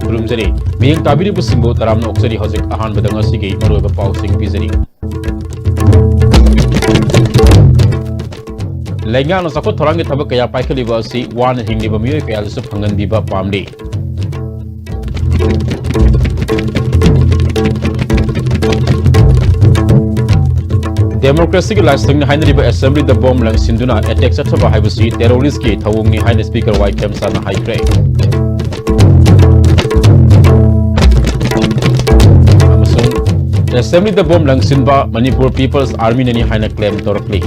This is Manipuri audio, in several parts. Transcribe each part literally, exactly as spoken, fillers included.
ꯈꯨꯔꯨꯝꯖꯔꯤ꯫ ꯃꯤꯠꯌꯦꯡ ꯇꯥꯕꯤꯔꯤꯕꯁꯤꯡꯕꯨ ꯇꯔꯥꯝꯅ ꯑꯣꯛꯆꯔꯤ꯫ ꯍꯧꯖꯤꯛ ꯑꯍꯥꯟꯕꯗ ꯉꯁꯤꯒꯤ ꯃꯔꯨꯑꯣꯏꯕ ꯄꯥꯎꯁꯤꯡ ꯄꯤꯖꯔꯤ꯫ ꯂꯩꯉꯥꯛꯅ ꯆꯥꯎꯈꯠ ꯊꯧꯔꯥꯡꯒꯤ ꯊꯕꯛ ꯀꯌꯥ ꯄꯥꯏꯈꯠꯂꯤꯕ ꯑꯁꯤ ꯋꯥꯅ ꯍꯤꯡꯂꯤꯕ ꯃꯤꯑꯣꯏ ꯀꯌꯥꯗꯁꯨ ꯐꯪꯍꯟꯕꯤꯕ ꯄꯥꯝꯂꯤ꯫ ꯗꯦꯃꯣꯀ꯭ꯔꯦꯁꯤꯒꯤ ꯂꯥꯏꯁꯪꯅ ꯍꯥꯏꯅꯔꯤꯕ ꯑꯦꯁꯦꯝꯕ꯭ꯂꯤꯗ ꯕꯣꯝ ꯂꯪꯁꯤꯟꯗꯨꯅ ꯑꯦꯇꯦꯛ ꯆꯠꯊꯕ ꯍꯥꯏꯕꯁꯤ ꯇꯦꯔꯣꯔꯤꯁ꯭ꯠꯀꯤ ꯊꯧꯑꯣꯡꯅꯤ ꯍꯥꯏꯅ ꯁ꯭ꯄꯤꯀꯔ ꯋꯥꯏ ꯈꯦꯝꯆꯥꯅ ꯍꯥꯏꯈ꯭ꯔꯦ꯫ ꯑꯃꯁꯨꯡ ꯑꯦꯁꯦꯝꯕ꯭ꯂꯤꯗ ꯕꯣꯝ ꯂꯪꯁꯤꯟꯕ ꯃꯅꯤꯄꯨꯔ ꯄꯤꯄꯜꯁ ꯑꯥꯔꯃꯤꯅꯅꯤ ꯍꯥꯏꯅ ꯀ꯭ꯂꯦꯝ ꯇꯧꯔꯛꯂꯤ꯫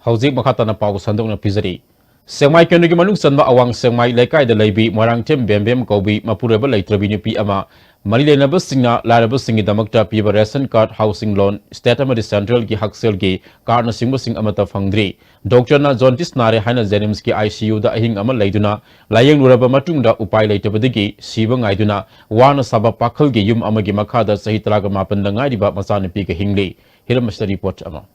ꯍꯧꯖꯤꯛ ꯃꯈꯥ ꯇꯥꯅ ꯄꯥꯎ ꯁꯟꯗꯣꯛꯅ ꯄꯤꯖꯔꯤ꯫ ꯁꯦꯛꯃꯥꯏ ꯀꯦꯟꯗ꯭ꯔꯒꯤ ꯃꯅꯨꯡ ꯆꯟꯕ ꯑꯋꯥꯡ ꯁꯦꯛꯃꯥꯏ ꯂꯩꯀꯥꯏꯗ ꯂꯩꯕꯤ ꯃꯣꯏꯔꯥꯡꯊꯦꯝ ꯕꯦꯝꯕꯦꯝ ꯀꯧꯕꯤ ꯃꯄꯨꯔꯣꯏꯕ ꯂꯩꯇ꯭ꯔꯕꯤ ꯅꯨꯄꯤ ꯑꯃ ꯃꯔꯤ ꯂꯩꯅꯕꯁꯤꯡꯅ ꯂꯥꯏꯔꯕꯁꯤꯡꯒꯤꯗꯃꯛꯇ ꯄꯤꯕ ration card, housing loan, state ꯑꯃꯗꯤ ꯁꯦꯟꯇ꯭ꯔꯦꯜꯒꯤ ꯍꯛꯁꯦꯜꯒꯤ ꯀꯥꯔꯗꯅꯆꯤꯡꯕꯁꯤꯡ ꯑꯃꯠꯇ ꯐꯪꯗ꯭ꯔꯤ꯫ ꯗꯣꯛꯇꯔꯅ ꯖꯣꯟꯗꯤꯁ ꯅꯥꯔꯦ ꯍꯥꯏꯅ ꯖꯦꯅꯤꯝꯁꯀꯤ ꯑꯥꯏ ꯁꯤ ꯌꯨꯗ ꯑꯍꯤꯡ ꯑꯃ ꯂꯩꯗꯨꯅ ꯂꯥꯌꯦꯡꯂꯨꯔꯕ ꯃꯇꯨꯡꯗ ꯎꯄꯥꯏ ꯂꯩꯇꯕꯗꯒꯤ ꯁꯤꯕ ꯉꯥꯏꯗꯨꯅ ꯋꯥꯅ ꯁꯥꯕ ꯄꯥꯈꯜꯒꯤ ꯌꯨꯝ ꯑꯃꯒꯤ ꯃꯈꯥꯗ ꯆꯍꯤ ꯇꯔꯥꯒ ꯃꯥꯄꯟꯗ ꯉꯥꯏꯔꯤꯕ ꯃꯆꯥꯅꯨꯄꯤꯒ ꯍꯤꯡꯂꯤ꯫ ꯍꯤꯔꯝ ꯑꯁꯤꯗ ꯔꯤꯄꯣꯔꯠ ꯑꯃ꯫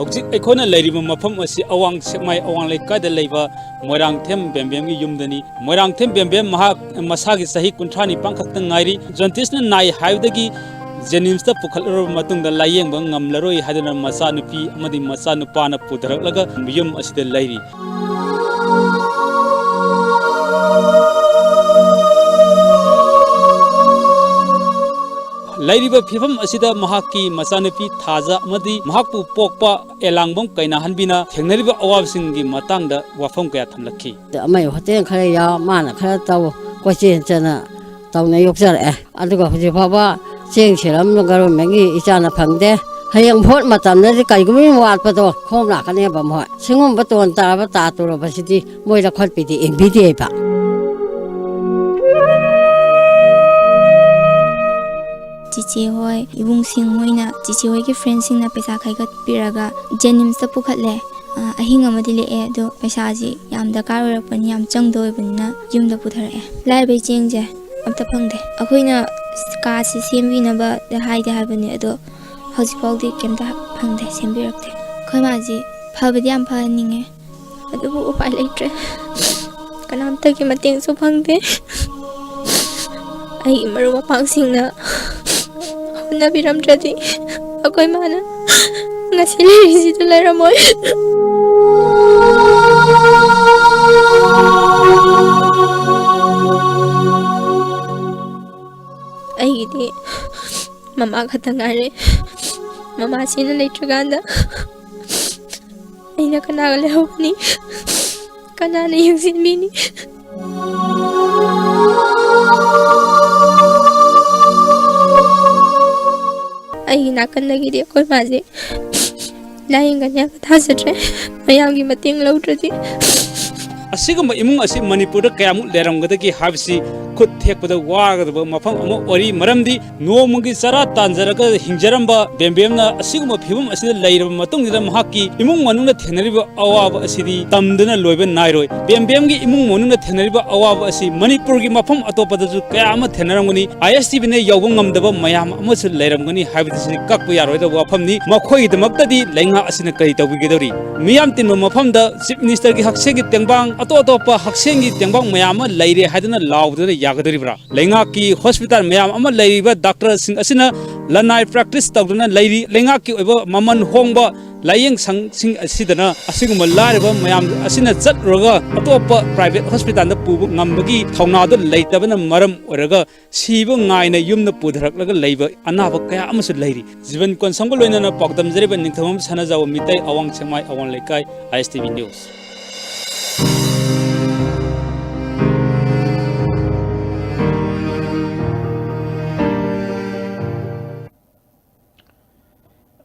ꯍꯧꯖꯤꯛ ꯑꯩꯈꯣꯏꯅ ꯂꯩꯔꯤꯕ ꯃꯐꯝ ꯑꯁꯤ ꯑꯋꯥꯡ ꯁꯦꯛꯃꯥꯏ ꯑꯋꯥꯡ ꯂꯩꯀꯥꯏꯗ ꯂꯩꯕ ꯃꯣꯏꯔꯥꯡꯊꯦꯝ ꯕꯦꯝꯕꯦꯝꯒꯤ ꯌꯨꯝꯗꯅꯤ꯫ ꯃꯣꯏꯔꯥꯡꯊꯦꯝ ꯕꯦꯝꯕꯦꯝ ꯃꯍꯥꯛ ꯃꯁꯥꯒꯤ ꯆꯍꯤ ꯀꯨꯟꯊ꯭ꯔꯥ ꯅꯤꯄꯥꯟ ꯈꯛꯇ ꯉꯥꯏꯔꯤ꯫ ꯖꯣꯟꯗꯤꯁꯅ ꯅꯥꯏ ꯍꯥꯏꯕꯗꯒꯤ ꯖꯦꯅꯤꯝꯁꯇ ꯄꯨꯈꯠꯂꯨꯔꯕ ꯃꯇꯨꯡꯗ ꯂꯥꯌꯦꯡꯕ ꯉꯝꯂꯔꯣꯏ ꯍꯥꯏꯗꯨꯅ ꯃꯆꯥꯅꯨꯄꯤ ꯑꯃꯗꯤ ꯃꯆꯥꯅꯨꯄꯥꯅ ꯄꯨꯊꯔꯛꯂꯒ ꯌꯨꯝ ꯑꯁꯤꯗ ꯂꯩꯔꯤ꯫ ꯂꯩꯔꯤꯕ ꯐꯤꯕꯝ ꯑꯁꯤꯗ ꯃꯍꯥꯛꯀꯤ ꯃꯆꯥꯅꯨꯄꯤ ꯊꯥꯖ ꯑꯃꯗꯤ ꯃꯍꯥꯛꯄꯨ ꯄꯣꯛꯄ ꯑꯦꯂꯥꯡꯕꯝ ꯀꯩꯅꯥꯍꯟꯕꯤꯅ ꯊꯦꯡꯅꯔꯤꯕ ꯑꯋꯥꯕꯁꯤꯡꯒꯤ ꯃꯇꯥꯡꯗ ꯋꯥꯐꯝ ꯀꯌꯥ ꯊꯝꯂꯛꯈꯤ꯫ ꯑꯃꯒꯤ ꯍꯣꯇꯦꯜ ꯈꯔ ꯌꯥꯎ, ꯃꯥꯅ ꯈꯔ ꯇꯧ, ꯀꯣꯏꯆꯦꯟ ꯆꯦꯟꯅ ꯇꯧꯅ ꯌꯣꯛꯆꯔꯛꯑꯦ꯫ ꯑꯗꯨꯒ ꯍꯧꯖꯤꯛ ꯐꯥꯎꯕ ꯆꯦꯡ ꯁꯤꯔꯝꯅ ꯒꯔꯣꯃꯦꯟꯒꯤ ꯏꯆꯥꯅ ꯐꯪꯗꯦ꯫ ꯍꯌꯦꯡ ꯚꯣꯠ ꯃꯇꯝꯗꯗꯤ ꯀꯩꯒꯨꯝꯕ ꯌꯥꯝ ꯋꯥꯠꯄꯗꯣ ꯈꯣꯝ ꯂꯥꯛꯀꯅꯦꯕ ꯃꯣꯏ꯫ ꯁꯤꯒꯨꯝꯕ ꯇꯣꯟ ꯇꯥꯔꯕ ꯇꯥ ꯇꯨꯔꯕꯁꯤꯗꯤ ꯃꯣꯏ ꯂꯧꯈꯠꯄꯤꯗꯦ, ꯌꯦꯡꯕꯤꯗꯦꯕ꯫ ꯆꯤꯆꯦ ꯍꯣꯏ, ꯏꯕꯨꯡꯁꯤꯡ ꯃꯣꯏꯅ, ꯆꯤꯆꯦ ꯍꯣꯏꯒꯤ ꯐ꯭ꯔꯦꯟꯁꯤꯡꯅ ꯄꯩꯁꯥ ꯈꯥꯏꯒꯠꯄꯤꯔꯒ ꯖꯦꯅꯤꯝꯁꯇ ꯄꯨꯈꯠꯂꯦ꯫ ꯑ, ꯑꯍꯤꯡ ꯑꯃꯗꯤ ꯂꯦꯛꯑꯦ, ꯑꯗꯣ ꯄꯩꯁꯥꯁꯤ ꯌꯥꯝ ꯗꯔꯀꯥꯔ ꯑꯣꯏꯔꯛꯄꯅꯤ, ꯌꯥꯝ ꯆꯪꯗꯣꯏ ꯑꯣꯏꯕꯅꯤꯅ ꯌꯨꯝꯗ ꯄꯨꯊꯔꯛꯑꯦ꯫ ꯂꯥꯏꯔꯕ ꯏꯆꯦꯡꯁꯦ ꯑꯝꯇ ꯐꯪꯗꯦ꯫ ꯑꯩꯈꯣꯏꯅ ꯀꯥꯁꯤ ꯁꯦꯝꯕꯤꯅꯕ ꯍꯥꯏꯗꯤ ꯍꯥꯏꯕꯅꯤ, ꯑꯗꯣ ꯍꯧꯖꯤꯛꯐꯥꯎꯗꯤ ꯀꯩꯝꯇ ꯐꯪꯗꯦ, ꯁꯦꯝꯕꯤꯔꯛꯇꯦ꯫ ꯑꯩꯈꯣꯏ ꯃꯥꯁꯤ ꯐꯕꯗꯤ ꯌꯥꯝ ꯐꯍꯟꯅꯤꯡꯉꯦ, ꯑꯗꯨꯕꯨ ꯎꯄꯥꯏ ꯂꯩꯇ꯭ꯔꯦ꯫ ꯀꯅꯥꯝꯇꯒꯤ ꯃꯇꯦꯡꯁꯨ ꯐꯪꯗꯦ꯫ ꯑꯩꯒꯤ ꯃꯔꯨꯞ ꯃꯄꯥꯡꯁꯤꯡꯅ ꯍꯣꯠꯅꯕꯤꯔꯝꯗ꯭ꯔꯗꯤ ꯑꯩꯈꯣꯏ ꯃꯥꯅ ꯉꯁꯤ ꯂꯩꯔꯤꯁꯤꯁꯨ ꯂꯩꯔꯝꯃꯣꯏ꯫ ꯑꯩꯒꯤꯗꯤ ꯃꯃꯥ ꯈꯛꯇ ꯉꯥꯏꯔꯦ꯫ ꯃꯃꯥꯁꯤꯅ ꯂꯩꯇ꯭ꯔꯀꯥꯟꯗ ꯑꯩꯅ ꯀꯅꯥꯒ ꯂꯩꯍꯧꯒꯅꯤ? ꯀꯅꯥꯅ ꯌꯦꯡꯁꯤꯟꯕꯤꯅꯤ? ꯑꯩꯒꯤ ꯅꯥꯀꯟꯗꯒꯤꯗꯤ ꯑꯩꯈꯣꯏ ꯃꯥꯁꯦ ꯂꯥꯏꯌꯦꯡꯒꯅꯤ ꯍꯥꯏꯕ ꯊꯥꯖꯗ꯭ꯔꯦ, ꯃꯌꯥꯝꯒꯤ ꯃꯇꯦꯡ ꯂꯧꯗ꯭ꯔꯗꯤ꯫ ꯑꯁꯤꯒꯨꯝꯕ ꯏꯃꯨꯡ ꯑꯁꯤ ꯃꯅꯤꯄꯨꯔꯗ ꯀꯌꯥꯃꯨꯛ ꯂꯩꯔꯝꯒꯗꯒꯦ ꯍꯥꯏꯕꯁꯤ ꯈꯨꯠ ꯊꯦꯛꯄꯗ ꯋꯥꯒꯗꯕ ꯃꯐꯝ ꯑꯃ ꯑꯣꯏꯔꯤ꯫ ꯃꯔꯝꯗꯤ ꯅꯣꯡꯃꯒꯤ ꯆꯔꯥ ꯇꯥꯟꯖꯔꯒ ꯍꯤꯡꯖꯔꯝꯕ ꯕꯦꯝꯕꯦꯝꯅ ꯑꯁꯤꯒꯨꯝꯕ ꯐꯤꯕꯝ ꯑꯁꯤꯗ ꯂꯩꯔꯕ ꯃꯇꯨꯡꯁꯤꯗ ꯃꯍꯥꯛꯀꯤ ꯏꯃꯨꯡ ꯃꯅꯨꯡꯅ ꯊꯦꯡꯅꯔꯤꯕ ꯑꯋꯥꯕ ꯑꯁꯤꯗꯤ ꯇꯝꯗꯨꯅ ꯂꯣꯏꯕ ꯅꯥꯏꯔꯣꯏ꯫ ꯕꯦꯝꯕꯦꯝꯒꯤ ꯏꯃꯨꯡ ꯃꯅꯨꯡꯅ ꯊꯦꯡꯅꯔꯤꯕ ꯑꯋꯥꯕ ꯑꯁꯤ ꯃꯅꯤꯄꯨꯔꯒꯤ ꯃꯐꯝ ꯑꯇꯣꯞꯄꯗꯁꯨ ꯀꯌꯥ ꯑꯃ ꯊꯦꯡꯅꯔꯝꯒꯅꯤ꯫ ꯑꯥꯏ ꯑꯦꯁ ꯇꯤ ꯚꯤꯅ ꯌꯧꯕ ꯉꯝꯗꯕ ꯃꯌꯥꯝ ꯑꯃꯁꯨ ꯂꯩꯔꯝꯒꯅꯤ ꯍꯥꯏꯕꯁꯤ ꯀꯛꯄ ꯌꯥꯔꯣꯏꯗꯕ ꯋꯥꯐꯝꯅꯤ꯫ ꯃꯈꯣꯏꯒꯤꯗꯃꯛꯇꯗꯤ ꯂꯩꯉꯥꯛ ꯑꯁꯤꯅ ꯀꯔꯤ ꯇꯧꯕꯤꯒꯗꯧꯔꯤ? ꯃꯤꯌꯥꯝ ꯇꯤꯟꯕ ꯃꯐꯝꯗ ꯆꯤꯐ ꯃꯤꯅꯤꯁꯇꯔꯒꯤ ꯍꯛꯁꯦꯜꯒꯤ ꯇꯦꯡꯕꯥꯡ, ꯑꯇꯣꯞ ꯑꯇꯣꯞꯄ ꯍꯛꯁꯦꯜꯒꯤ ꯇꯦꯡꯕꯥꯡ ꯃꯌꯥꯝ ꯑꯃ ꯂꯩꯔꯦ ꯍꯥꯏꯗꯨꯅ ꯂꯥꯎꯗꯨꯅ ꯌꯥꯒꯗꯧꯔꯤꯕ꯭ꯔꯥ? ꯂꯩꯉꯥꯛꯀꯤ ꯍꯣꯁꯄꯤꯇꯥꯜ ꯃꯌꯥꯝ ꯑꯃ ꯂꯩꯔꯤꯕ ꯗꯥꯛꯇꯔꯁꯤꯡ ꯑꯁꯤꯅ ꯂꯅꯥꯏ ꯄ꯭ꯔꯦꯛꯇꯤꯁ ꯇꯧꯗꯨꯅ ꯂꯩꯔꯤ꯫ ꯂꯩꯉꯥꯛꯀꯤ ꯑꯣꯏꯕ ꯃꯃꯜ ꯍꯣꯡꯕ ꯂꯥꯏꯌꯦꯡ ꯁꯪꯁꯤꯡ ꯑꯁꯤꯗꯅ ꯑꯁꯤꯒꯨꯝꯕ ꯂꯥꯏꯔꯕ ꯃꯌꯥꯝ ꯑꯁꯤꯅ ꯆꯠꯂꯨꯔꯒ ꯑꯇꯣꯞꯄ ꯄ꯭ꯔꯥꯏꯚꯦꯠ ꯍꯣꯁꯄꯤꯇꯥꯜꯗ ꯄꯨꯕ ꯉꯝꯕꯒꯤ ꯊꯧꯅꯥꯗꯣ ꯂꯩꯇꯕꯅ ꯃꯔꯝ ꯑꯣꯏꯔꯒ ꯁꯤꯕ ꯉꯥꯏꯅ ꯌꯨꯝꯗ ꯄꯨꯊꯔꯛꯂꯒ ꯂꯩꯕ ꯑꯅꯥꯕ ꯀꯌꯥ ꯑꯃꯁꯨ ꯂꯩꯔꯤ꯫ ꯖꯤꯕꯟ ꯀꯣꯟꯁꯝꯒ ꯂꯣꯏꯅꯅ ꯄꯥꯎꯗꯝꯖꯔꯤꯕ ꯅꯤꯡꯊꯧꯖꯝ ꯁꯅꯥꯖꯥꯎꯕ, ꯃꯤꯇꯩ, ꯑꯋꯥꯡ ꯁꯦꯛꯃꯥꯏ, ꯑꯋꯥꯡ ꯂꯩꯀꯥꯏ, ꯑꯥꯏ ꯑꯦꯁ ꯇꯤ ꯚꯤ ꯅ꯭ꯌꯨꯁ꯫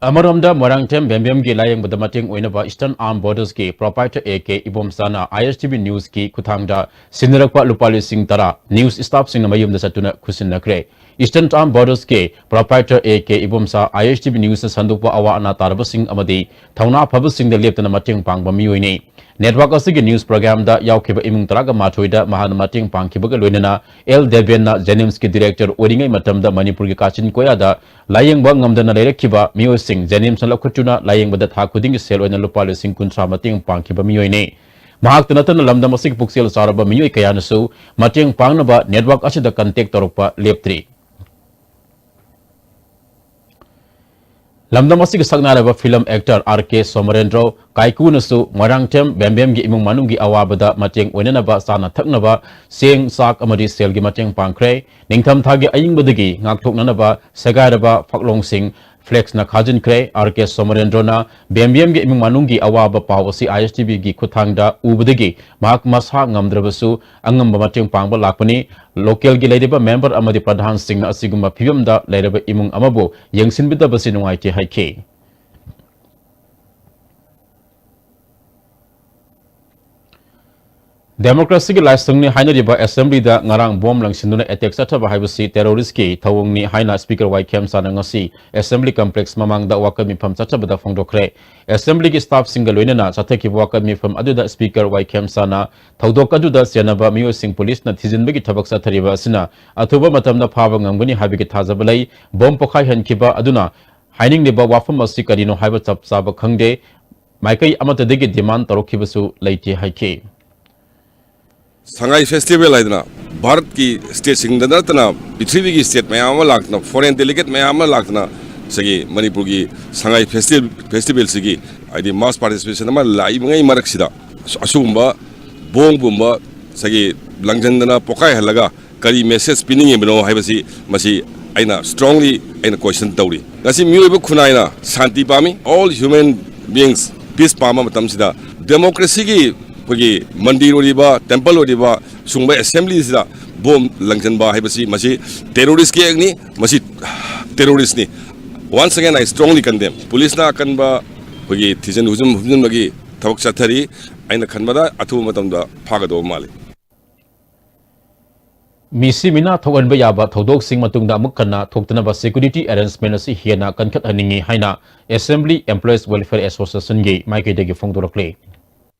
ꯑꯃꯔꯣꯝꯗ, ꯃꯣꯏꯔꯥꯡꯊꯦꯝ ꯕꯦꯝꯕꯦꯝꯒꯤ ꯂꯥꯌꯦꯡꯕꯗ ꯃꯇꯦꯡ ꯑꯣꯏꯅꯕ Eastern Armed Borders ꯀꯤ proprietor A K ꯏꯕꯣꯝꯆꯥꯅ I S T V News ꯀꯤ ꯈꯨꯠꯊꯥꯡꯗ ꯁꯤꯟꯅꯔꯛꯄ ꯂꯨꯄꯥ ꯂꯤꯁꯤꯡ ꯇꯔꯥ news staff ꯁꯤꯡꯅ ꯃꯌꯨꯝꯗ ꯆꯠꯇꯨꯅ ꯈꯨꯠꯁꯤꯟꯅꯈ꯭ꯔꯦ꯫ Eastern Armed Borders ꯀꯤ proprietor A K Ibomcha I S T V News ꯅ ꯁꯟꯗꯣꯛꯄ ꯑꯋꯥ ꯑꯅꯥ ꯇꯥꯔꯕꯁꯤꯡ ꯑꯃꯗꯤ ꯊꯧꯅꯥ ꯐꯕꯁꯤꯡꯗ ꯂꯦꯞꯇꯅ ꯃꯇꯦꯡ ꯄꯥꯡꯕ ꯃꯤꯑꯣꯏꯅꯤ꯫ Network ꯑꯁꯤꯒꯤ news program ꯗ ꯌꯥꯎꯈꯤꯕ ꯏꯃꯨꯡ ꯇꯔꯥꯒ ꯃꯥꯊꯣꯏꯗ ꯃꯍꯥꯛꯅ ꯃꯇꯦꯡ ꯄꯥꯡꯈꯤꯕꯒ ꯂꯣꯏꯅꯅ L ꯗꯦꯕꯦꯟꯅ JNIMS ꯀꯤ director ꯑꯣꯏꯔꯤꯉꯩ ꯃꯇꯝꯗ ꯃꯅꯤꯄꯨꯔꯒꯤ ꯀꯥꯆꯤꯟ ꯀꯣꯌꯥꯗ ꯂꯥꯌꯦꯡꯕ ꯉꯝꯗꯅ ꯂꯩꯔꯛꯈꯤꯕ ꯃꯤꯑꯣꯏꯁꯤꯡ JNIMS ꯅ ꯂꯧꯈꯠꯇꯨꯅ ꯂꯥꯌꯦꯡꯕꯗ ꯊꯥ ꯈꯨꯗꯤꯡꯒꯤ ꯁꯦꯜ ꯑꯣꯏꯅ ꯂꯨꯄꯥ ꯂꯤꯁꯤꯡ ꯀꯨꯟꯊ꯭ꯔꯥ ꯃꯇꯦꯡ ꯄꯥꯡꯈꯤꯕ ꯃꯤꯑꯣꯏꯅꯤ꯫ ꯃꯍꯥꯛꯇ ꯅꯠꯇꯅ ꯂꯝꯗꯝ ꯑꯁꯤꯒꯤ ꯄꯨꯛꯆꯦꯜ ꯆꯥꯎꯔꯕ ꯃꯤꯑꯣꯏ ꯀꯌꯥꯅꯁꯨ ꯃꯇꯦꯡ ꯄꯥꯡꯅꯕ network ꯑꯁꯤꯗ contact ꯇꯧꯔꯛꯄ ꯂꯦꯞꯇ꯭ꯔꯤ꯫ ꯂꯝꯗꯝ ꯑꯁꯤꯒꯤ ꯁꯛꯅꯥꯏꯔꯕ film actor R K ꯁꯣꯃꯔꯦꯟꯗ꯭ꯔꯣ ꯀꯥꯏꯀꯨꯅꯁꯨ Moirangthem ꯕꯦꯝꯕꯦꯝꯒꯤ ꯏꯃꯨꯡ ꯃꯅꯨꯡꯒꯤ ꯑꯋꯥꯕꯗ ꯃꯇꯦꯡ ꯑꯣꯏꯅꯅꯕ ꯆꯥꯅ ꯊꯛꯅꯕ ꯆꯦꯡ, ꯆꯥꯛ ꯑꯃꯗꯤ ꯁꯦꯜꯒꯤ ꯃꯇꯦꯡ ꯄꯥꯡꯈ꯭ꯔꯦ꯫ ꯅꯤꯡꯊꯝꯊꯥꯒꯤ ꯑꯏꯪꯕꯗꯒꯤ ꯉꯥꯛꯊꯣꯛꯅꯅꯕ ꯁꯦꯒꯥꯏꯔꯕ ꯐꯛꯂꯣꯡꯁꯤꯡ flex ꯅ ꯈꯥꯖꯤꯟꯈ꯭ꯔꯦ꯫ R K ꯁꯣꯃꯔꯦꯟꯗ꯭ꯔꯣꯅ ꯕꯦꯝꯕꯦꯝꯒꯤ ꯏꯃꯨꯡ ꯃꯅꯨꯡꯒꯤ ꯑꯋꯥꯕ ꯄꯥꯎ ꯑꯁꯤ I S T V ꯒꯤ ꯈꯨꯠꯊꯥꯡꯗ ꯎꯕꯗꯒꯤ ꯃꯍꯥꯛ ꯃꯁꯥ ꯉꯝꯗ꯭ꯔꯕꯁꯨ ꯑꯉꯝꯕ ꯃꯇꯦꯡ ꯄꯥꯡꯕ ꯂꯥꯛꯄꯅꯤ꯫ Local ꯒꯤ ꯂꯩꯔꯤꯕ member ꯑꯃꯗꯤ ꯄ꯭ꯔꯙꯥꯟꯁꯤꯡꯅ ꯑꯁꯤꯒꯨꯝꯕ ꯐꯤꯚꯝꯗ ꯂꯩꯔꯕ ꯏꯃꯨꯡ ꯑꯃꯕꯨ ꯌꯦꯡꯁꯤꯟꯕꯤꯗꯕꯁꯤ ꯅꯨꯡꯉꯥꯏꯇꯦ ꯍꯥꯏꯈꯤ꯫ Democracy ꯒꯤ ꯂꯥꯏꯁꯪꯅꯤ ꯍꯥꯏꯅꯔꯤꯕ assembly ꯗ ꯉꯔꯥꯡ bomb ꯂꯪꯁꯤꯟꯗꯨꯅ attack ꯆꯠꯊꯕ ꯍꯥꯏꯕꯁꯤ terrorist ꯀꯤ ꯊꯧꯑꯣꯡꯅꯤ ꯍꯥꯏꯅ Speaker ꯋꯥꯏ ꯈꯦꯝꯆꯥꯅ ꯉꯁꯤ Assembly Complex ꯃꯃꯥꯡꯗ ꯋꯥꯀꯠ ꯃꯤꯐꯝ ꯆꯠꯊꯕꯗ ꯐꯣꯡꯗꯣꯛꯈ꯭ꯔꯦ꯫ Assembly ꯒꯤ staff ꯁꯤꯡꯒ ꯂꯣꯏꯅꯅ ꯆꯠꯊꯈꯤꯕ ꯋꯥꯀꯠ ꯃꯤꯐꯝ ꯑꯗꯨꯗ Speaker ꯋꯥꯏ ꯈꯦꯝꯆꯥꯅ ꯊꯧꯗꯣꯛ ꯑꯗꯨꯗ ꯆꯦꯟꯅꯕ ꯃꯤꯑꯣꯏꯁꯤꯡ police ꯅ ꯊꯤꯖꯤꯟꯕꯒꯤ ꯊꯕꯛ ꯆꯠꯊꯔꯤꯕ ꯑꯁꯤꯅ ꯑꯊꯨꯕ ꯃꯇꯝꯗ ꯐꯥꯕ ꯉꯝꯒꯅꯤ ꯍꯥꯏꯕꯒꯤ ꯊꯥꯖꯕ ꯂꯩ꯫ Bomb ꯄꯣꯈꯥꯏꯍꯟꯈꯤꯕ ꯑꯗꯨꯅ ꯍꯥꯏꯅꯤꯡꯂꯤꯕ ꯋꯥꯐꯝ ꯑꯁꯤ ꯀꯔꯤꯅꯣ ꯍꯥꯏꯕ ꯆꯞ ꯆꯥꯕ ꯈꯪꯗꯦ꯫ ꯃꯥꯏꯀꯩ ꯑꯃꯠꯇꯗꯒꯤ demand ꯇꯧꯔꯛꯈꯤꯕꯁꯨ ꯂꯩꯇꯦ ꯍꯥꯏꯈꯤ꯫ ꯁꯉꯥꯏ festival ꯍꯥꯏꯗꯅ ꯚꯥꯔꯠꯀꯤ state ꯁꯤꯡꯗ ꯅꯠꯇꯅ ꯄ꯭ꯔꯤꯊꯤꯕꯤꯒꯤ state ꯃꯌꯥꯝ ꯑꯃ ꯂꯥꯛꯇꯅ, foreign delegate ꯃꯌꯥꯝ ꯑꯃ ꯂꯥꯛꯇꯅ ꯉꯁꯥꯏꯒꯤ ꯃꯅꯤꯄꯨꯔꯒꯤ ꯁꯉꯥꯏ festival, festival ꯁꯤꯒꯤ ꯍꯥꯏꯗꯤ mass participation ꯑꯃ ꯂꯥꯛꯏꯕꯉꯩ ꯃꯔꯛꯁꯤꯗ ꯑꯁ-, ꯑꯁꯤꯒꯨꯝꯕ bomb ꯒꯨꯝꯕ ꯉꯁꯥꯏꯒꯤ ꯂꯪꯖꯟꯗꯅ ꯄꯣꯈꯥꯏꯍꯜꯂꯒ ꯀꯔꯤ message ꯄꯤꯅꯤꯡꯉꯤꯕꯅꯣ ꯍꯥꯏꯕꯁꯤ ꯃꯁꯤ ꯑꯩꯅ strongly ꯑꯩꯅ question ꯇꯧꯔꯤ꯫ ꯉꯁꯤ ꯃꯤꯑꯣꯏꯕ ꯈꯨꯟꯅꯥꯏꯅ ꯁꯥꯟꯇꯤ ꯄꯥꯝꯃꯤ, all human beings peace ꯄꯥꯝꯕ ꯃꯇꯝꯁꯤꯗ democracy ꯒꯤ ꯑꯩꯈꯣꯏꯒꯤ ꯃꯟꯗꯤꯔ ꯑꯣꯏꯔꯤꯕ, temple ꯑꯣꯏꯔꯤꯕ ꯁꯨꯡꯕ assembly ꯁꯤꯗ bomb ꯂꯪꯁꯤꯟꯕ ꯍꯥꯏꯕꯁꯤ ꯃꯁꯤ terrorist ꯀꯤ act ꯅꯤ, ꯃꯁꯤ terrorist ꯅꯤ꯫ Once again, I strongly condemn. ꯄꯨꯂꯤꯁꯅ ꯑꯀꯟꯕ ꯑꯩꯈꯣꯏꯒꯤ ꯊꯤꯖꯤꯟ ꯍꯨꯝꯖꯤꯟ-, ꯍꯨꯝꯖꯤꯟꯕꯒꯤ ꯊꯕꯛ ꯆꯠꯊꯔꯤ꯫ ꯑꯩꯅ ꯈꯟꯕꯗ ꯑꯊꯨꯕ ꯃꯇꯝꯗ ꯐꯥꯒꯗꯧꯕ ꯃꯥꯜꯂꯤ꯫ ꯃꯤꯁꯤ ꯃꯤꯅꯥ ꯊꯣꯛꯍꯟꯕ ꯌꯥꯕ ꯊꯧꯗꯣꯛꯁꯤꯡ ꯃꯇꯨꯡꯗ ꯑꯃꯨꯛ ꯍꯟꯅ ꯊꯣꯛꯇꯅꯕ security arrangement ꯑꯁꯤ ꯍꯦꯟꯅ ꯀꯟꯈꯠꯍꯟꯅꯤꯡꯏ ꯍꯥꯏꯅ Assembly Employees Welfare Associationꯒꯤ ꯃꯥꯏꯀꯩꯗꯒꯤ ꯐꯣꯡꯗꯣꯔꯛꯂꯤ꯫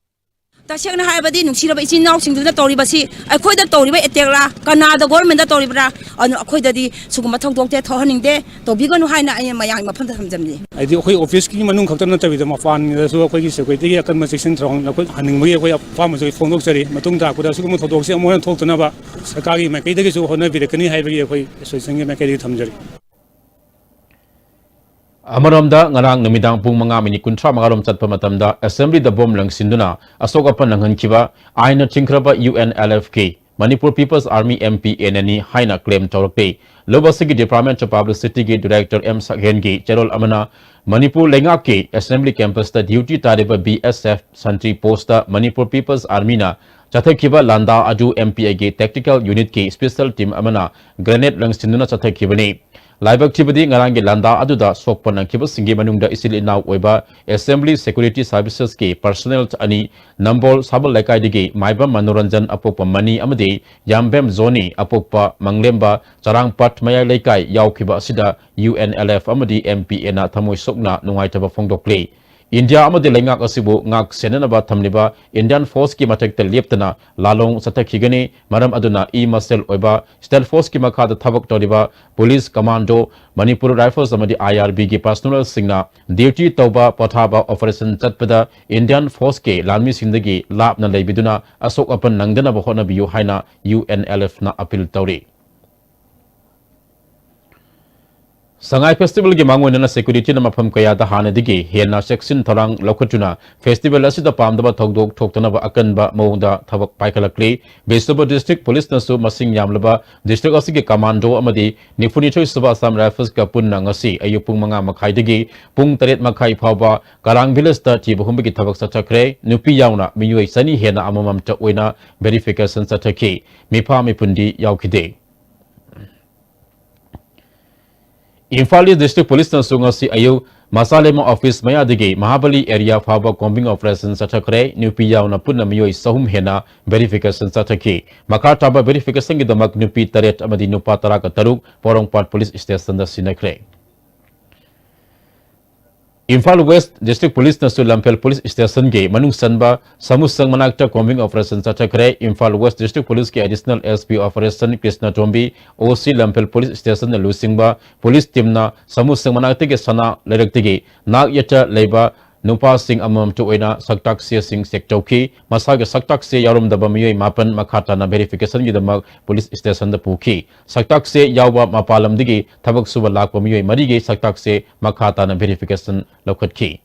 ꯇꯁꯦꯡꯅ ꯍꯥꯏꯔꯕꯗꯤ, ꯅꯨꯡꯁꯤꯔꯕ ꯏꯆꯤꯟ ꯏꯅꯥꯎꯁꯤꯡꯗꯨꯅ ꯇꯧꯔꯤꯕꯁꯤ ꯑꯩꯈꯣꯏꯗ ꯇꯧꯔꯤꯕ attackꯔ, ꯀꯅꯥꯗ, governmentꯗ ꯇꯧꯔꯤꯕ꯭ꯔꯥ? ꯑꯗꯨꯅ ꯑꯩꯈꯣꯏꯗꯗꯤ ꯁꯤꯒꯨꯝꯕ ꯊꯧꯗꯣꯛꯇꯤ ꯊꯣꯛꯍꯟꯅꯤꯡꯗꯦ, ꯇꯧꯕꯤꯒꯅꯨ ꯍꯥꯏꯅ ꯑꯩꯅ ꯃꯌꯥꯝꯒꯤ ꯃꯐꯝꯗ ꯊꯝꯖꯕꯅꯤ꯫ ꯍꯥꯏꯗꯤ, ꯑꯩꯈꯣꯏ officeꯀꯤ ꯃꯅꯨꯡ ꯈꯛꯇ ꯅꯠꯇꯕꯤꯗ, ꯃꯄꯥꯟꯗꯁꯨ ꯑꯩꯈꯣꯏꯒꯤ securityꯒꯤ ꯑꯀꯟꯕ ꯆꯦꯛꯁꯤꯟ ꯊꯧꯔꯥꯡ ꯂꯧꯈꯠꯍꯟꯅꯤꯡꯕꯒꯤ ꯑꯩꯈꯣꯏ ꯑꯄꯥꯝꯕꯁꯨ ꯐꯣꯡꯗꯣꯛꯆꯔꯤ꯫ ꯃꯇꯨꯡ ꯇꯥꯔꯛꯄꯗ ꯑꯁꯤꯒꯨꯝꯕ ꯊꯧꯗꯣꯛꯁꯤ ꯑꯃꯨꯛ ꯍꯟꯅ ꯊꯣꯛꯇꯅꯕ ꯁꯔꯀꯥꯔꯒꯤ ꯃꯥꯏꯀꯩꯗꯒꯤꯁꯨ ꯍꯣꯠꯅꯕꯤꯔꯛꯀꯅꯤ ꯍꯥꯏꯕꯒꯤ ꯑꯩꯈꯣꯏ associationꯒꯤ ꯃꯥꯏꯀꯩꯗꯒꯤ ꯊꯝꯖꯔꯤ꯫ ꯑꯃꯔꯣꯝꯗ, ꯉꯔꯥꯡ ꯅꯨꯃꯤꯗꯥꯡ ꯄꯨꯡ ꯃꯉꯥ ꯃꯤꯅꯤꯠ ꯀꯨꯟꯊ꯭ꯔꯥ ꯃꯉꯥꯔꯣꯝ ꯆꯠꯄ ꯃꯇꯝꯗ Assemblyꯗ bomb ꯂꯪꯁꯤꯟꯗꯨꯅ ꯑꯁꯣꯛ ꯑꯄꯟ ꯅꯪꯍꯟꯈꯤꯕ ꯑꯥꯏꯟꯅ ꯊꯤꯡꯈ꯭ꯔꯕ UNLFꯀꯤ Manipur People's Army MPNꯅꯤ ꯍꯥꯏꯅ claim ꯇꯧꯔꯛꯂꯤ꯫ ꯂꯨꯞ ꯑꯁꯤꯒꯤ Department of Publicityꯒꯤ Director M ꯁꯛꯍꯦꯟꯒꯤ ꯆꯦꯔꯣꯜ ꯑꯃꯅ ꯃꯅꯤꯄꯨꯔ ꯂꯩꯉꯥꯛꯀꯤ Assembly campusꯇ duty ꯇꯥꯔꯤꯕ BSF sentry postꯇ Manipur People's Armyꯅ ꯆꯠꯊꯈꯤꯕ ꯂꯥꯟꯗꯥ ꯑꯗꯨ MPAꯒꯤ tactical unitꯀꯤ special team ꯑꯃꯅ grenade ꯂꯪꯁꯤꯟꯗꯨꯅ ꯆꯠꯊꯈꯤꯕꯅꯤ꯫ ꯂꯥꯏꯕꯛ ꯊꯤꯕꯗꯤ, ꯉꯔꯥꯡꯒꯤ ꯂꯥꯟꯗꯥ ꯑꯗꯨꯗ ꯁꯣꯛꯄ ꯅꯪꯈꯤꯕꯁꯤꯡꯒꯤ ꯃꯅꯨꯡꯗ ꯏꯆꯤꯜ ꯏꯅꯥꯎ ꯑꯣꯏꯕ Assembly Security Servicesꯀꯤ personnel ꯑꯅꯤ, ꯅꯝꯕꯣꯜ ꯁꯥꯕꯜ ꯂꯩꯀꯥꯏꯗꯒꯤ ꯃꯥꯏꯕꯝ ꯃꯅꯣꯔꯟꯖꯟ ꯑꯄꯣꯛꯄ ꯃꯅꯤ ꯑꯃꯗꯤ ꯌꯥꯝꯕꯦꯝ ꯖꯣꯅꯤ ꯑꯄꯣꯛꯄ ꯃꯪꯂꯦꯝꯕ ꯆꯔꯥꯡꯄꯥꯠ ꯃꯌꯥꯏ ꯂꯩꯀꯥꯏ ꯌꯥꯎꯈꯤꯕ ꯑꯁꯤꯗ UNLF ꯑꯃꯗꯤ MPAꯅ ꯊꯃꯣꯏ ꯁꯣꯛꯅ ꯅꯨꯡꯉꯥꯏꯇꯕ ꯐꯣꯡꯗꯣꯛꯂꯤ꯫ ꯏꯟꯗꯤꯌꯥ ꯑꯃꯗꯤ ꯂꯩꯉꯥꯛ ꯑꯁꯤꯕꯨ ꯉꯥꯛ ꯁꯦꯟꯅꯅꯕ ꯊꯝꯂꯤꯕ Indian Forceꯀꯤ ꯃꯊꯛꯇ ꯂꯦꯞꯇꯅ ꯂꯥꯂꯣꯡ ꯆꯠꯊꯈꯤꯒꯅꯤ꯫ ꯃꯔꯝ ꯑꯗꯨꯅ ꯏ ꯃꯁꯦꯜ ꯑꯣꯏꯕ State Forceꯀꯤ ꯃꯈꯥꯗ ꯊꯕꯛ ꯇꯧꯔꯤꯕ police, commando, Manipur Rifles ꯑꯃꯗꯤ IRBꯒꯤ personnelꯁꯤꯡꯅ duty ꯇꯧꯕ, ꯄꯣꯊꯥꯕ, operation ꯆꯠꯄꯗ Indian Forceꯀꯤ ꯂꯥꯟꯃꯤꯁꯤꯡꯗꯒꯤ ꯂꯥꯞꯅ ꯂꯩꯕꯤꯗꯨꯅ ꯑꯁꯣꯛ ꯑꯄꯟ ꯅꯪꯗꯅꯕ ꯍꯣꯠꯅꯕꯤꯌꯨ ꯍꯥꯏꯅ UNLFꯅ appeal ꯇꯧꯔꯤ꯫ ꯁꯉꯥꯏ Festivalꯒꯤ ꯃꯥꯡꯑꯣꯏꯅꯅ securityꯅ ꯃꯐꯝ ꯀꯌꯥꯗ ꯍꯥꯟꯅꯗꯒꯤ ꯍꯦꯟꯅ ꯆꯦꯛꯁꯤꯟ ꯊꯧꯔꯥꯡ ꯂꯧꯈꯠꯇꯨꯅ festival ꯑꯁꯤꯗ ꯄꯥꯝꯗꯕ ꯊꯧꯗꯣꯛ ꯊꯣꯛꯇꯅꯕ ꯑꯀꯟꯕ ꯃꯑꯣꯡꯗ ꯊꯕꯛ ꯄꯥꯏꯈꯠꯂꯛꯂꯤ꯫ ꯕꯤꯁꯅꯨꯄꯨꯔ District Policeꯅꯁꯨ ꯃꯁꯤꯡ ꯌꯥꯝꯂꯕ district ꯑꯁꯤꯒꯤ commando ꯑꯃꯗꯤ ꯅꯤꯐꯨꯅꯤꯊꯣꯏ ꯁꯨꯕ Assam Riflesꯀ ꯄꯨꯟꯅ ꯉꯁꯤ ꯑꯌꯨꯛ ꯄꯨꯡ ꯃꯉꯥ ꯃꯈꯥꯏꯗꯒꯤ ꯄꯨꯡ ꯇꯔꯦꯠ ꯃꯈꯥꯏ ꯐꯥꯎꯕ ꯀꯔꯥꯡ villageꯇ ꯊꯤꯕ ꯍꯨꯝꯕꯒꯤ ꯊꯕꯛ ꯆꯠꯊꯈ꯭ꯔꯦ꯫ ꯅꯨꯄꯤ ꯌꯥꯎꯅ ꯃꯤꯑꯣꯏ ꯆꯅꯤ ꯍꯦꯟꯅ ꯑꯃꯃꯝꯇ ꯑꯣꯏꯅ verification ꯆꯠꯊꯈꯤ꯫ ꯃꯤꯐꯥ ꯃꯤꯄꯨꯟꯗꯤ ꯌꯥꯎꯈꯤꯗꯦ꯫ ꯏꯝꯐꯥꯜ ꯏꯁ ꯗꯤꯁꯇ꯭ꯔꯤꯛ ꯄꯨꯂꯤꯁꯅꯁꯨ ꯉꯁꯤ ꯑꯌꯨꯛ ꯃꯁꯥꯂꯦꯃ ꯑꯣꯐꯤꯁ ꯃꯌꯥꯗꯒꯤ ꯃꯍꯥꯕꯂꯤ ꯑꯦꯔꯤꯌꯥ ꯐꯥꯎꯕ ꯀꯣꯝꯕꯤꯡ ꯑꯣꯄꯔꯦꯁꯟ ꯆꯠꯊꯈ꯭ꯔꯦ꯫ ꯅꯨꯄꯤ ꯌꯥꯎꯅ ꯄꯨꯟꯅ ꯃꯤꯑꯣꯏ ꯆꯍꯨꯝ ꯍꯦꯟꯅ ꯚꯦꯔꯤꯐꯤꯀꯦꯁꯟ ꯆꯠꯊꯈꯤ꯫ ꯃꯈꯥ ꯇꯥꯕ ꯚꯦꯔꯤꯐꯤꯀꯦꯁꯟꯒꯤꯗꯃꯛ ꯅꯨꯄꯤ ꯇꯔꯦꯠ ꯑꯃꯗꯤ ꯅꯨꯄꯥ ꯇꯔꯥꯒ ꯇꯔꯨꯛ ꯄꯣꯔꯣꯝꯄꯥꯠ ꯄꯨꯂꯤꯁ ꯁ꯭ꯇꯦꯁꯟꯗ ꯁꯤꯟꯅꯈ꯭ꯔꯦ꯫ ꯏꯝꯐꯥꯜ ꯋꯦꯁ ꯗꯤꯁꯇ꯭ꯔꯤꯛ ꯄꯨꯂꯤꯁꯅꯁꯨ ꯂꯝꯐꯦꯜ ꯄꯨꯂꯤꯁ ꯁ꯭ꯇꯦꯁꯟꯒꯤ ꯃꯅꯨꯡ ꯆꯟꯕ ꯁꯃꯨꯁꯪ ꯃꯅꯥꯛꯇ ꯀꯣꯝꯕꯤꯡ ꯑꯣꯄꯔꯦꯁꯟ ꯆꯠꯊꯈ꯭ꯔꯦ꯫ ꯏꯝꯐꯥꯜ ꯋꯦꯁ ꯗꯤꯁꯇ꯭ꯔꯤꯛ ꯄꯨꯂꯤꯁꯀꯤ additional S P operation Krishna Tombi, O C ꯂꯝꯐꯦꯜ police ꯁ꯭ꯇꯦꯁꯟꯅ ꯂꯨꯆꯤꯡꯕ ꯄꯨꯂꯤꯁ ꯇꯤꯝꯅ ꯁꯃꯨꯁꯪ ꯃꯅꯥꯛꯇꯒꯤ ꯁꯅꯥ ꯂꯩꯔꯛꯇꯒꯤ ꯅꯥꯛ ꯌꯦꯠꯇ ꯂꯩꯕ ꯅꯨꯄꯥꯁꯤꯡ ꯑꯃꯃꯝꯇ ꯑꯣꯏꯅ ꯁꯛꯇꯥꯛꯁꯦꯁꯤꯡ ꯆꯦꯛ ꯇꯧꯈꯤ꯫ ꯃꯁꯥꯒꯤ ꯁꯛꯇꯥꯛꯁꯦ ꯌꯥꯎꯔꯝꯗꯕ ꯃꯤꯑꯣꯏ ꯃꯥꯄꯟ ꯃꯈꯥ ꯇꯥꯅ ꯚꯦꯔꯤꯐꯤꯀꯦꯁꯟꯒꯤꯗꯃꯛ ꯄꯨꯂꯤꯁ ꯁ꯭ꯇꯦꯁꯟꯗ ꯄꯨꯈꯤ꯫ ꯁꯛꯇꯥꯛꯁꯦ ꯌꯥꯎꯕ ꯃꯄꯥꯟ ꯂꯝꯗꯒꯤ ꯊꯕꯛ ꯁꯨꯕ ꯂꯥꯛꯄ ꯃꯤꯑꯣꯏ ꯃꯔꯤꯒꯤ ꯁꯛꯇꯥꯛꯁꯦ ꯃꯈꯥ ꯇꯥꯅ ꯚꯦꯔꯤꯐꯤꯀꯦꯁꯟ ꯂꯧꯈꯠꯈꯤ꯫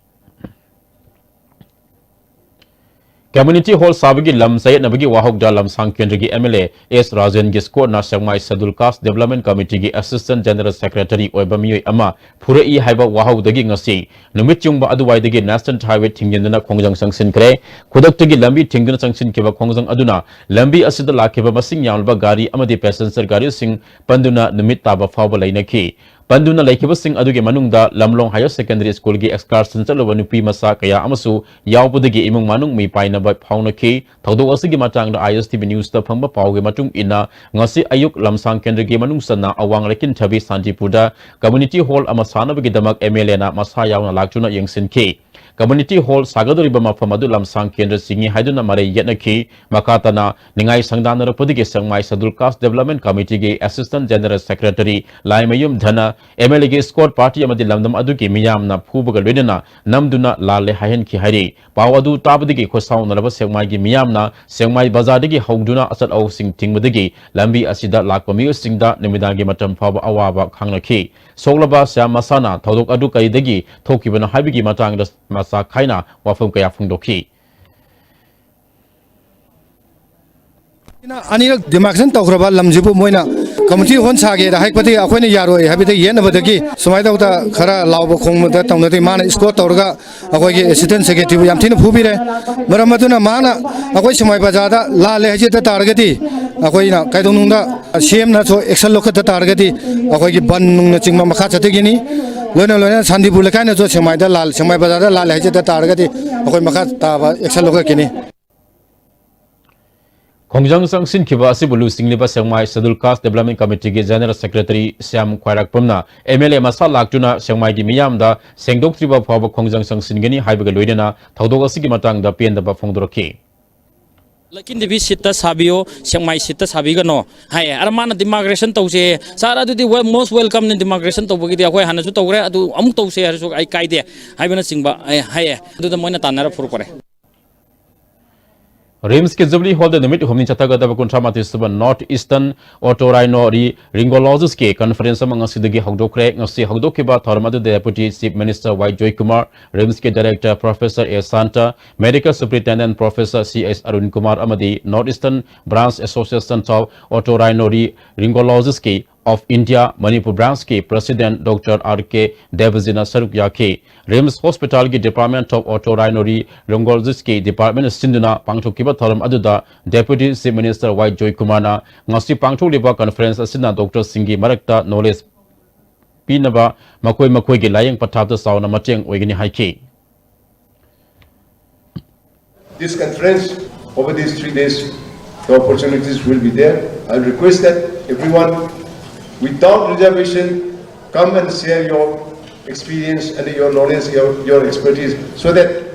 ꯀꯝꯃ꯭ꯌꯨꯅꯤꯇꯤ ꯍꯣꯜ ꯁꯥꯕꯒꯤ ꯂꯝ ꯆꯌꯦꯠꯅꯕꯒꯤ ꯋꯥꯍꯧꯗ ꯂꯝꯁꯥꯡ ꯀꯦꯟꯗ꯭ꯔꯒꯤ ꯑꯦꯝ ꯑꯦꯜ ꯑꯦ ꯑꯦꯁ ꯔꯥꯖꯦꯟꯒꯤ ꯁ꯭ꯀꯣꯔꯠꯅ ꯁꯦꯛꯃꯥꯏ ꯁꯦꯗꯨꯜ ꯀꯥꯁ ꯗꯦꯕꯂꯞꯃꯦꯟ ꯀꯃꯤꯇꯤꯒꯤ ꯑꯦꯁꯤꯁꯇꯦꯟ ꯖꯦꯅꯔꯦꯜ ꯁꯦꯀ꯭ꯔꯦꯇꯔꯤ ꯑꯣꯏꯕ ꯃꯤꯑꯣꯏ ꯑꯃ ꯐꯨꯔꯛꯏ ꯍꯥꯏꯕ ꯋꯥꯍꯧꯗꯒꯤ ꯉꯁꯤ ꯅꯨꯃꯤꯠ ꯌꯨꯡꯕ ꯑꯗꯨꯋꯥꯏꯗꯒꯤ ꯅꯦꯁꯅꯦꯜ ꯍꯥꯏꯋꯦ ꯊꯤꯡꯖꯤꯟꯗꯨꯅ ꯈꯣꯡꯖꯪ ꯆꯪꯁꯤꯟꯈ꯭ꯔꯦ꯫ ꯈꯨꯗꯛꯇꯒꯤ ꯂꯝꯕꯤ ꯊꯤꯡꯗꯨꯅ ꯆꯪꯁꯤꯟꯈꯤꯕ ꯈꯣꯡꯖꯪ ꯑꯗꯨꯅ ꯂꯝꯕꯤ ꯑꯁꯤꯗ ꯂꯥꯛꯈꯤꯕ ꯃꯁꯤꯡ ꯌꯥꯝꯂꯕ ꯒꯥꯔꯤ ꯑꯃꯗꯤ ꯄꯦꯁꯦꯟꯖꯔ ꯒꯥꯔꯤꯁꯤꯡ ꯄꯟꯗꯨꯅ ꯅꯨꯃꯤꯠ ꯇꯥꯕ ꯐꯥꯎꯕ ꯂꯩꯅꯈꯤ꯫ ꯄꯟꯗꯨꯅ ꯂꯩꯈꯤꯕꯁꯤꯡ ꯑꯗꯨꯒꯤ ꯃꯅꯨꯡꯗ ꯂꯝꯂꯣꯡ ꯍꯥꯌꯔ ꯁꯦꯀꯦꯟꯗꯔꯤ ꯁ꯭ꯀꯨꯜꯒꯤ ꯑꯦꯛꯁꯀꯥꯔꯁꯟ ꯆꯠꯂꯨꯕ ꯅꯨꯄꯤ ꯃꯆꯥ ꯀꯌꯥ ꯑꯃꯁꯨ ꯌꯥꯎꯕꯗꯒꯤ ꯏꯃꯨꯡ ꯃꯅꯨꯡ ꯃꯤ ꯄꯥꯏꯅꯕ ꯐꯥꯎꯅꯈꯤ꯫ ꯊꯧꯗꯣꯛ ꯑꯁꯤꯒꯤ ꯃꯇꯥꯡꯗ ꯑꯥꯏ ꯑꯦꯁ ꯇꯤ ꯚꯤ ꯅ꯭ꯌꯨꯁꯇ ꯐꯪꯕ ꯄꯥꯎꯒꯤ ꯃꯇꯨꯡ ꯏꯟꯅ, ꯉꯁꯤ ꯑꯌꯨꯛ ꯂꯝꯁꯥꯡ ꯀꯦꯟꯗ꯭ꯔꯒꯤ ꯃꯅꯨꯡ ꯆꯟꯅ ꯑꯋꯥꯡ ꯂꯩꯀꯤꯟꯊꯕꯤ ꯁꯥꯟꯇꯤꯄꯨꯔꯗ ꯀꯝꯃ꯭ꯌꯨꯅꯤꯇꯤ ꯍꯣꯜ ꯑꯃ ꯁꯥꯅꯕꯒꯤꯗꯃꯛ ꯑꯦꯝ ꯑꯦꯜ ꯑꯦꯅ ꯃꯁꯥ ꯌꯥꯎꯅ ꯂꯥꯛꯇꯨꯅ ꯌꯦꯡꯁꯤꯟꯈꯤ꯫ ꯀꯝꯃ꯭ꯌꯨꯅꯤꯇꯤ ꯍꯣꯜ ꯁꯥꯒꯗꯧꯔꯤꯕ ꯃꯐꯝ ꯑꯗꯨ ꯂꯝꯁꯥꯡ ꯀꯦꯟꯗ꯭ꯔ ꯆꯤꯡꯏ ꯍꯥꯏꯗꯨꯅ ꯃꯔꯩ ꯌꯦꯠꯅꯈꯤ꯫ ꯃꯈꯥ ꯇꯥꯅ ꯅꯤꯡꯉꯥꯏ ꯁꯪꯗꯥꯅꯔꯛꯄꯗꯒꯤ ꯁꯦꯛꯃꯥꯏ ꯁꯦꯗꯨꯜ ꯀꯥꯁ ꯗꯦꯕꯂꯞꯃꯦꯟ ꯀꯃꯤꯇꯤꯒꯤ assistant general secretary Laimayum Dhana, M L ꯑꯦꯒꯤ ꯁ꯭ꯀꯣꯔꯠ ꯄꯥꯔꯇꯤ ꯑꯃꯗꯤ ꯂꯝꯗꯝ ꯑꯗꯨꯒꯤ ꯃꯤꯌꯥꯝꯅ ꯐꯨꯕꯒ ꯂꯣꯏꯅꯅ ꯅꯝꯗꯨꯅ ꯂꯥꯜꯂꯦ ꯍꯥꯏꯍꯟꯈꯤ ꯍꯥꯏꯔꯤ꯫ ꯄꯥꯎ ꯑꯗꯨ ꯇꯥꯕꯗꯒꯤ ꯈꯣꯏꯁꯥꯎꯅꯔꯕ ꯁꯦꯛꯃꯥꯏꯒꯤ ꯃꯤꯌꯥꯝꯅ ꯁꯦꯛꯃꯥꯏ ꯕꯖꯥꯔꯗꯒꯤ ꯍꯧꯗꯨꯅ ꯑꯆꯠ ꯑꯋꯣꯛꯁꯤꯡ ꯊꯤꯡꯕꯗꯒꯤ ꯂꯝꯕꯤ ꯑꯁꯤꯗ ꯂꯥꯛꯄ ꯃꯤꯑꯣꯏꯁꯤꯡꯗ ꯅꯨꯃꯤꯗꯥꯡꯒꯤ ꯃꯇꯝ ꯐꯥꯎꯕ ꯑꯋꯥꯕ ꯈꯥꯡꯅꯈꯤ꯫ ꯁꯣꯛꯂꯕ ꯁ꯭ꯌꯥꯝ ꯃꯁꯥꯅ ꯊꯧꯗꯣꯛ ꯑꯗꯨ ꯀꯔꯤꯗꯒꯤ ꯊꯣꯛꯈꯤꯕꯅꯣ ꯍꯥꯏꯕꯒꯤ ꯃꯇꯥꯡꯗ ꯃꯆꯥ ꯈꯥꯏꯅ ꯋꯥꯐꯝ ꯀꯌꯥ ꯐꯣꯡꯗꯣꯛꯈꯤ꯫ ꯑꯅꯤꯔꯛ ꯗꯤꯃꯥꯔꯀꯦꯁꯟ ꯇꯧꯈ꯭ꯔꯕ ꯂꯝꯁꯤꯕꯨ ꯃꯣꯏꯅ ꯀꯝꯃ꯭ꯌꯨꯅꯤꯇꯤ ꯍꯣꯜ ꯁꯥꯒꯦꯗ ꯍꯥꯏꯔꯛꯄꯗꯒꯤ ꯑꯩꯈꯣꯏꯅ ꯌꯥꯔꯣꯏ ꯍꯥꯏꯕꯗ ꯌꯦꯠꯅꯕꯗꯒꯤ ꯁꯨꯃꯥꯏꯅ ꯇꯧꯗ ꯈꯔ ꯂꯥꯎꯕ ꯈꯣꯡꯕꯗ ꯇꯧꯅꯗꯦ꯫ ꯃꯥꯅ ꯏꯁꯀꯣꯔꯠ ꯇꯧꯔꯒ ꯑꯩꯈꯣꯏꯒꯤ ꯑꯦꯁꯤꯁꯇꯦꯟ ꯁꯦꯀ꯭ꯔꯦꯇꯔꯤꯕꯨ ꯌꯥꯝ ꯊꯤꯅ ꯐꯨꯕꯤꯔꯦ꯫ ꯃꯔꯝ ꯑꯗꯨꯅ ꯃꯥꯅ ꯑꯩꯈꯣꯏ ꯁꯦꯛꯃꯥꯏ ꯕꯖꯥꯔꯗ ꯂꯥꯜꯂꯦ ꯍꯥꯏꯖ ꯇꯥꯔꯒꯗꯤ ꯑꯩꯈꯣꯏꯅ ꯀꯩꯗꯧꯅꯨꯡꯗ ꯁꯤ ꯑꯦꯝꯅꯁꯨ ꯑꯦꯛꯁꯟ ꯂꯧꯈꯠꯇ ꯇꯥꯔꯒꯗꯤ ꯑꯩꯈꯣꯏꯒꯤ ꯕꯟ ꯅꯨꯡꯅꯆꯤꯡꯕ ꯃꯈꯥ ꯆꯠꯊꯈꯤꯅꯤ꯫ ꯂꯣꯏꯅ ꯂꯣꯏꯅ ꯁꯥꯟꯇꯤꯄꯨꯔ ꯂꯩꯀꯥꯏꯅꯁꯨ ꯁꯦꯛꯃꯥꯏꯗ ꯂꯥꯜ, ꯁꯦꯛꯃꯥꯏ ꯕꯖꯥꯔꯗ ꯂꯥꯜꯂꯦ ꯍꯥꯏꯖꯗ ꯇꯥꯔꯒꯗꯤ ꯑꯩꯈꯣꯏ ꯃꯈꯥ ꯇꯥꯕ ꯑꯦꯛꯁꯟ ꯂꯧꯈꯠꯈꯤꯅꯤ꯫ ꯈꯣꯡꯖꯪ ꯆꯪꯁꯤꯟꯈꯤꯕ ꯑꯁꯤꯕꯨ ꯂꯨꯆꯤꯡꯂꯤꯕ ꯁꯦꯛꯃꯥꯏ Scheduled Caste Development Committeeꯒꯤ General Secretary Shyam ꯈ꯭ꯋꯥꯏꯔꯥꯛꯄꯝꯅ MLA ꯃꯁꯥ ꯂꯥꯛꯇꯨꯅ ꯁꯦꯛꯃꯥꯏꯒꯤ ꯃꯤꯌꯥꯝꯗ ꯁꯦꯡꯗꯣꯛꯇ꯭ꯔꯤꯕ ꯐꯥꯎꯕ ꯈꯣꯡꯖꯪ ꯆꯪꯁꯤꯟꯒꯅꯤ ꯍꯥꯏꯕꯒ ꯂꯣꯏꯅꯅ ꯊꯧꯗꯣꯛ ꯑꯁꯤꯒꯤ ꯃꯇꯥꯡꯗ ꯄꯦꯟꯗꯕ ꯐꯣꯡꯗꯣꯔꯛꯈꯤ꯫ ꯂꯛꯈꯤꯟꯗꯦꯕꯤ ꯁꯤꯠꯇ ꯁꯥꯕꯤꯌꯣ, ꯁꯦꯛꯃꯥꯏ ꯁꯤꯠꯇ ꯁꯥꯕꯤꯒꯅꯣ ꯍꯥꯏꯌꯦ꯫ ꯑꯗ ꯃꯥꯅ ꯗꯤꯃꯥꯔꯀꯦꯁꯟ ꯇꯧꯁꯦ꯫ ꯁꯥꯔ, ꯑꯗꯨꯗꯤ ꯋꯦꯜ, ꯃꯣꯁ ꯋꯦꯜꯀꯝꯅꯤ, ꯗꯤꯃꯥꯔꯀꯦꯁꯟ ꯇꯧꯕꯒꯤꯗꯤ ꯑꯩꯈꯣꯏ ꯍꯥꯟꯅꯁꯨ ꯇꯧꯈ꯭ꯔꯦ, ꯑꯗꯨ ꯑꯃꯨꯛ ꯇꯧꯁꯦ ꯍꯥꯏꯔꯁꯨ ꯑꯩ ꯀꯥꯏꯗꯦ ꯍꯥꯏꯕꯅꯆꯤꯡꯕ ꯑꯩ ꯍꯥꯏꯌꯦ꯫ ꯑꯗꯨꯗ ꯃꯣꯏꯅ ꯇꯥꯟꯅꯔ ꯐꯨꯔꯛꯄꯅꯦ꯫ RIMSꯀꯤ Jubilee Hallꯗ ꯅꯨꯃꯤꯠ ꯍꯨꯝꯅꯤ ꯆꯠꯊꯒꯗꯕ ꯀꯨꯟꯊ꯭ꯔꯥ ꯃꯥꯊꯣꯏ ꯁꯨꯕ North Eastern Otorhinorrhingologistꯀꯤ conference ꯑꯃ ꯉꯁꯤꯗꯒꯤ ꯍꯧꯗꯣꯛꯈ꯭ꯔꯦ꯫ ꯉꯁꯤ ꯍꯧꯗꯣꯛꯈꯤꯕ ꯊꯧꯔꯝ ꯑꯗꯨꯗ Deputy Chief Minister ꯋꯥꯏ ꯖꯣꯏꯀꯨꯃꯥꯔ, RIMSꯀꯤ Director Professor ꯑꯦ Santa, Medical Superintendent Professor C S Arun Kumar ꯑꯃꯗꯤ North Eastern Branch Association of Otorhinorrhingologistꯀꯤ of India Manipur Branchꯀꯤ President Doctor R K ꯗꯦꯕꯖꯤꯅ ꯁꯔꯨꯛ ꯌꯥꯈꯤ꯫ RIMS Hospitalꯒꯤ Department of Otorhinorrhingologistꯀꯤ department ꯁꯤꯟꯗꯨꯅ ꯄꯥꯡꯊꯣꯛꯈꯤꯕ ꯊꯧꯔꯝ ꯑꯗꯨꯗ Deputy Chief Minister ꯋꯥꯏ ꯖꯣꯏꯀꯨꯃꯥꯔꯅ ꯉꯁꯤ ꯄꯥꯡꯊꯣꯛꯂꯤꯕ conference ꯑꯁꯤꯅ doctorꯁꯤꯡꯒꯤ ꯃꯔꯛꯇ knowledge ꯄꯤꯅꯕ ꯃꯈꯣꯏ ꯃꯈꯣꯏꯒꯤ ꯂꯥꯌꯦꯡ ꯄꯊꯥꯞꯇ ꯆꯥꯎꯅ ꯃꯇꯦꯡ ꯑꯣꯏꯒꯅꯤ ꯍꯥꯏꯈꯤ꯫ This conference, over these three days, the opportunities will be there. I request that everyone, without reservation, come and share your experience and your knowledge, your, your expertise, so that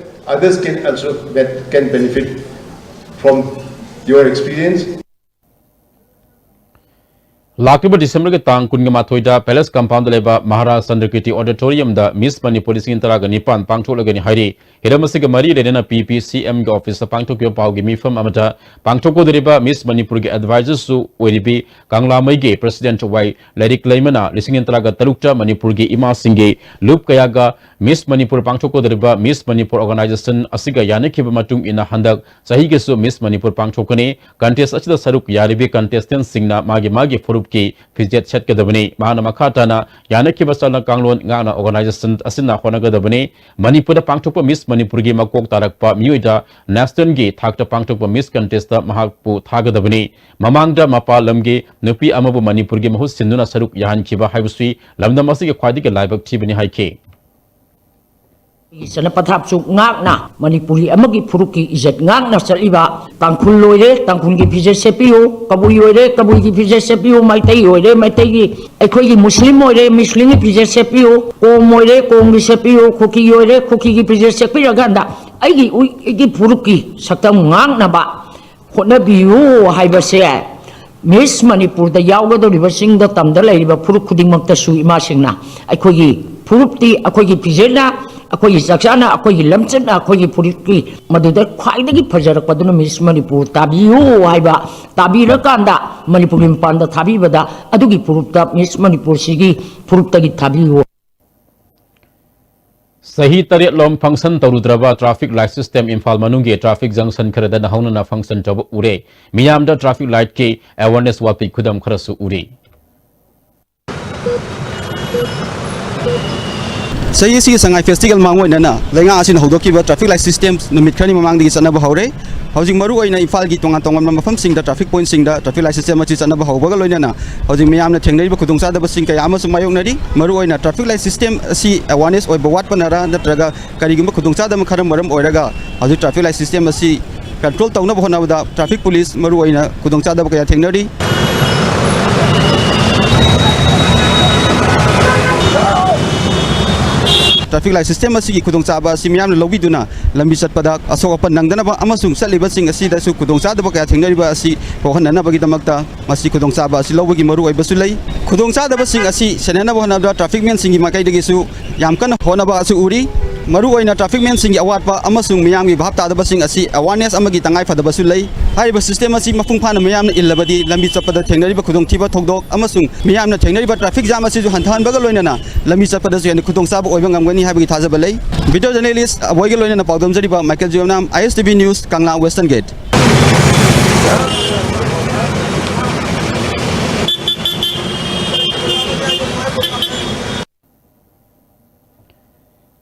others can also that can benefit from your experience. ꯂꯥꯛꯂꯤꯕ Decemberꯒꯤ ꯇꯥꯡ ꯀꯨꯟꯒ ꯃꯥꯊꯣꯏꯗ Palace Compoundꯗ ꯂꯩꯕ ꯃꯍꯥꯔꯥꯖ ꯆꯟꯗ꯭ꯔꯀꯤꯔꯇꯤ Auditoriumꯗ Miss Manipur ꯂꯤꯁꯤꯡ ꯇꯔꯥꯒ ꯅꯤꯄꯥꯟ ꯄꯥꯡꯊꯣꯛꯂꯒꯅꯤ ꯍꯥꯏꯔꯤ꯫ ꯍꯤꯔꯝ ꯑꯁꯤꯒ ꯃꯔꯤ ꯂꯩꯅꯅ P P C Mꯒꯤ officeꯇ ꯄꯥꯡꯊꯣꯛꯈꯤꯕ ꯄꯥꯎꯒꯤ ꯃꯤꯐꯝ ꯑꯃꯗ ꯄꯥꯡꯊꯣꯛꯀꯗꯧꯔꯤꯕ Miss Manipurꯒꯤ advisorꯁꯨ ꯑꯣꯏꯔꯤꯕꯤ ꯀꯪꯂꯥꯃꯩꯒꯤ President ꯋꯥꯏ ꯂꯥꯏꯔꯤꯛ ꯂꯩꯃꯅ ꯂꯤꯁꯤꯡ ꯇꯔꯥꯒ ꯇꯔꯨꯛꯇ ꯃꯅꯤꯄꯨꯔꯒꯤ ꯏꯃꯥꯁꯤꯡꯒꯤ ꯂꯨꯞ ꯀꯌꯥꯒ Miss Manipur ꯄꯥꯡꯊꯣꯛꯀꯗꯧꯔꯤꯕ Miss Manipur organization ꯑꯁꯤꯒ ꯌꯥꯅꯈꯤꯕ ꯃꯇꯨꯡ ꯏꯟꯅ ꯍꯟꯗꯛ ꯆꯍꯤꯒꯤꯁꯨ Miss Manipur ꯄꯥꯡꯊꯣꯛꯀꯅꯤ꯫ Contest ꯑꯁꯤꯗ ꯁꯔꯨꯛ ꯌꯥꯔꯤꯕꯤ contestantꯁꯤꯡꯅ ꯃꯥꯒꯤ ꯃꯥꯒꯤ ꯐꯨꯔꯨꯞ ꯀꯤ ꯐꯤꯖꯦꯠ ꯁꯦꯠꯀꯗꯕꯅꯤ꯫ ꯃꯍꯥꯛꯅ ꯃꯈꯥ ꯇꯥꯅ ꯌꯥꯅꯈꯤꯕ ꯆꯠꯅ ꯀꯥꯡꯂꯣꯟ ꯉꯥꯛꯅ organization ꯑꯁꯤꯅ ꯍꯣꯠꯅꯒꯗꯕꯅꯤ꯫ ꯃꯅꯤꯄꯨꯔꯗ ꯄꯥꯡꯊꯣꯛꯄ Miss ꯃꯅꯤꯄꯨꯔꯒꯤ ꯃꯀꯣꯛ ꯇꯥꯔꯛꯄ ꯃꯤꯑꯣꯏꯗ national ꯒꯤ ꯊꯥꯛꯇ ꯄꯥꯡꯊꯣꯛꯄ Miss contest ꯇ ꯃꯍꯥꯛꯄꯨ ꯊꯥꯒꯗꯕꯅꯤ꯫ ꯃꯃꯥꯡꯗ ꯃꯄꯥꯟ ꯂꯝꯒꯤ ꯅꯨꯄꯤ ꯑꯃꯕꯨ ꯃꯅꯤꯄꯨꯔꯒꯤ ꯃꯍꯨꯠ ꯁꯤꯟꯗꯨꯅ ꯁꯔꯨꯛ ꯌꯥꯍꯟꯈꯤꯕ ꯍꯥꯏꯕꯁꯤ ꯂꯝꯗꯝ ꯑꯁꯤꯒꯤ ꯈ꯭ꯋꯥꯏꯗꯒꯤ ꯂꯥꯏꯕꯛ ꯊꯤꯕꯅꯤ ꯍꯥꯏꯈꯤ꯫ ꯑꯩꯈꯣꯏꯒꯤ ꯆꯠꯅ ꯄꯊꯥꯞꯁꯨ ꯉꯥꯛꯅ, ꯃꯅꯤꯄꯨꯔꯤ ꯑꯃꯒꯤ ꯐꯨꯔꯨꯞꯀꯤ ꯏꯖꯠ ꯉꯥꯛꯅ ꯆꯠꯂꯤꯕ ꯇꯥꯡꯈꯨꯜ ꯑꯣꯏꯔꯦ, ꯇꯥꯡꯈꯨꯜꯒꯤ ꯐꯤꯖꯦꯠ ꯁꯦꯠꯄꯤꯌꯨ, ꯀꯕꯨꯏ ꯑꯣꯏꯔꯦ, ꯀꯕꯨꯏꯒꯤ ꯐꯤꯖꯦꯠ ꯁꯦꯠꯄꯤꯌꯨ, ꯃꯩꯇꯩ ꯑꯣꯏꯔꯦ, ꯃꯩꯇꯩꯒꯤ, ꯑꯩꯈꯣꯏꯒꯤ ꯃꯨꯁꯂꯤꯝ ꯑꯣꯏꯔꯦ, ꯃꯨꯁꯂꯤꯝꯒꯤ ꯐꯤꯖꯦꯠ ꯁꯦꯠꯄꯤꯌꯨ, ꯀꯣꯝ ꯑꯣꯏꯔꯦ, ꯀꯣꯝꯒꯤ ꯁꯦꯠꯄꯤꯌꯨ, ꯀꯨꯀꯤ ꯑꯣꯏꯔꯦ, ꯀꯨꯀꯤꯒꯤ ꯐꯤꯖꯦꯠ ꯁꯦꯠꯄꯤꯔꯀꯥꯟꯗ ꯑꯩꯒꯤ ꯎꯏ-, ꯑꯩꯒꯤ ꯐꯨꯔꯨꯞꯀꯤ ꯁꯛꯇꯝ ꯉꯥꯛꯅꯕ ꯍꯣꯠꯅꯕꯤꯌꯨ ꯍꯥꯏꯕꯁꯦ Miss ꯃꯅꯤꯄꯨꯔꯗ ꯌꯥꯎꯒꯗꯧꯔꯤꯕꯁꯤꯡꯗ ꯇꯝꯗ ꯂꯩꯔꯤꯕ ꯐꯨꯔꯨꯞ ꯈꯨꯗꯤꯡꯃꯛꯇꯁꯨ ꯏꯃꯥꯁꯤꯡꯅ ꯑꯩꯈꯣꯏꯒꯤ ꯐꯨꯔꯨꯞꯇꯤ, ꯑꯩꯈꯣꯏꯒꯤ ꯐꯤꯖꯦꯠꯅ, ꯑꯩꯈꯣꯏꯒꯤ ꯆꯥꯛꯆꯥꯅ, ꯑꯩꯈꯣꯏꯒꯤ ꯂꯝꯆꯠꯅ, ꯑꯩꯈꯣꯏꯒꯤ ꯐꯨꯔꯨꯞꯀꯤ ꯃꯗꯨꯗ ꯈ꯭ꯋꯥꯏꯗꯒꯤ ꯐꯖꯔꯛꯄꯗꯨꯅ Miss ꯃꯅꯤꯄꯨꯔ ꯇꯥꯕꯤꯌꯨ ꯍꯥꯏꯕ, ꯇꯥꯕꯤꯔꯀꯥꯟꯗ ꯃꯅꯤꯄꯨꯔꯒꯤ ꯃꯄꯥꯟꯗ ꯊꯥꯕꯤꯕꯗ ꯑꯗꯨꯒꯤ ꯐꯨꯔꯨꯞꯇ Miss ꯃꯅꯤꯄꯨꯔꯁꯤꯒꯤ ꯐꯨꯔꯨꯞꯇꯒꯤ ꯊꯥꯕꯤꯌꯨ꯫ ꯆꯍꯤ ꯇꯔꯦꯠꯂꯣꯝ function ꯇꯧꯔꯨꯗ꯭ꯔꯕ traffic light system Imphal ꯃꯅꯨꯡꯒꯤ traffic junction ꯈꯔꯗ ꯅꯧꯍꯧꯅꯅ function ꯇꯧꯕ ꯎꯔꯦ꯫ ꯃꯤꯌꯥꯝꯗ traffic light ꯀꯤ awareness ꯋꯥꯠꯄꯒꯤ ꯈꯨꯗꯝ ꯈꯔꯁꯨ ꯎꯔꯤ꯫ ꯆꯍꯤ ꯑꯁꯤꯒꯤ ꯁꯉꯥꯏ festival ꯃꯥꯡꯑꯣꯏꯅꯅ ꯂꯩꯉꯥꯛ ꯑꯁꯤꯅ ꯍꯧꯗꯣꯛꯈꯤꯕ traffic light system ꯅꯨꯃꯤꯠ ꯈꯔꯅꯤ ꯃꯃꯥꯡꯗꯒꯤ ꯆꯠꯅꯕ ꯍꯧꯔꯦ꯫ ꯍꯧꯖꯤꯛ ꯃꯔꯨ ꯑꯣꯏꯅ ꯏꯝꯐꯥꯜꯒꯤ ꯇꯣꯉꯥꯟ ꯇꯣꯉꯥꯟꯕ ꯃꯐꯝꯁꯤꯡꯗ traffic point ꯁꯤꯡꯗ traffic light system ꯑꯁꯤ ꯆꯠꯅꯕ ꯍꯧꯕꯒ ꯂꯣꯏꯅꯅ ꯍꯧꯖꯤꯛ ꯃꯤꯌꯥꯝꯅ ꯊꯦꯡꯅꯔꯤꯕ ꯈꯨꯗꯣꯡꯆꯥꯗꯕꯁꯤꯡ ꯀꯌꯥ ꯑꯃꯁꯨ ꯃꯥꯌꯣꯛꯅꯔꯤ꯫ ꯃꯔꯨ ꯑꯣꯏꯅ traffic light system ꯑꯁꯤ awareness ꯑꯣꯏꯕ ꯋꯥꯠꯄꯅꯔ ꯅꯠꯇ꯭ꯔꯒ ꯀꯔꯤꯒꯨꯝꯕ ꯈꯨꯗꯣꯡꯆꯥꯗꯕ ꯈꯔ ꯃꯔꯝ ꯑꯣꯏꯔꯒ ꯍꯧꯖꯤꯛ traffic light system ꯑꯁꯤ control ꯇꯧꯅꯕ ꯍꯣꯠꯅꯕꯗ traffic police ꯃꯔꯨ ꯑꯣꯏꯅ ꯈꯨꯗꯣꯡꯆꯥꯗꯕ ꯀꯌꯥ ꯊꯦꯡꯅꯔꯤ꯫ Traffic light system ꯑꯁꯤꯒꯤ ꯈꯨꯗꯣꯡꯆꯥꯕ ꯑꯁꯤ ꯃꯤꯌꯥꯝꯅ ꯂꯧꯕꯤꯗꯨꯅ ꯂꯝꯕꯤ ꯆꯠꯄꯗ ꯑꯁꯣꯛ ꯑꯄꯟ ꯅꯪꯗꯅꯕ ꯑꯃꯁꯨꯡ ꯆꯠꯂꯤꯕꯁꯤꯡ ꯑꯁꯤꯗꯁꯨ ꯈꯨꯗꯣꯡꯆꯥꯗꯕ ꯀꯌꯥ ꯊꯦꯡꯅꯔꯤꯕ ꯑꯁꯤ ꯀꯣꯛꯍꯟꯅꯅꯕꯒꯤꯗꯃꯛꯇ ꯃꯁꯤ ꯈꯨꯗꯣꯡꯆꯥꯕ ꯑꯁꯤ ꯂꯧꯕꯒꯤ ꯃꯔꯨꯑꯣꯏꯕꯁꯨ ꯂꯩ꯫ ꯈꯨꯗꯣꯡꯆꯥꯗꯕꯁꯤꯡ ꯑꯁꯤ ꯁꯦꯟꯅꯅꯕ ꯍꯣꯠꯅꯕꯗ traffic man ꯁꯤꯡꯒꯤ ꯃꯥꯏꯀꯩꯗꯒꯤꯁꯨ ꯌꯥꯝ ꯀꯟꯅ ꯍꯣꯠꯅꯕ ꯑꯁꯤ ꯎꯔꯤ꯫ ꯃꯔꯨ ꯑꯣꯏꯅ traffic man ꯁꯤꯡꯒꯤ ꯑꯋꯥꯠꯄ ꯑꯃꯁꯨꯡ ꯃꯤꯌꯥꯝꯒꯤ ꯚꯥꯞ ꯇꯥꯗꯕꯁꯤꯡ ꯑꯁꯤ awareness ꯑꯃꯒꯤ ꯇꯉꯥꯏ ꯐꯗꯕꯁꯨ ꯂꯩ꯫ ꯍꯥꯏꯔꯤꯕ system ꯑꯁꯤ ꯃꯄꯨꯡ ꯐꯥꯅ ꯃꯤꯌꯥꯝꯅ ꯏꯜꯂꯕꯗꯤ ꯂꯝꯕꯤ ꯆꯠꯄꯗ ꯊꯦꯡꯅꯔꯤꯕ ꯈꯨꯗꯣꯡꯊꯤꯕ ꯊꯧꯗꯣꯛ ꯑꯃꯁꯨꯡ ꯃꯤꯌꯥꯝꯅ ꯊꯦꯡꯅꯔꯤꯕ traffic jam ꯑꯁꯤꯁꯨ ꯍꯟꯊꯍꯟꯕꯒ ꯂꯣꯏꯅꯅ ꯂꯝꯕꯤ ꯆꯠꯄꯗꯁꯨ ꯍꯦꯟꯅ ꯈꯨꯗꯣꯡꯆꯥꯕ ꯑꯣꯏꯕ ꯉꯝꯒꯅꯤ ꯍꯥꯏꯕꯒꯤ ꯊꯥꯖꯕ ꯂꯩ꯫ Video journalist ꯑꯕꯣꯏꯒ ꯂꯣꯏꯅꯅ ꯄꯥꯎꯗꯝꯖꯔꯤꯕ Michael Jiyonam, I S T V News, Kangla Western Gate꯫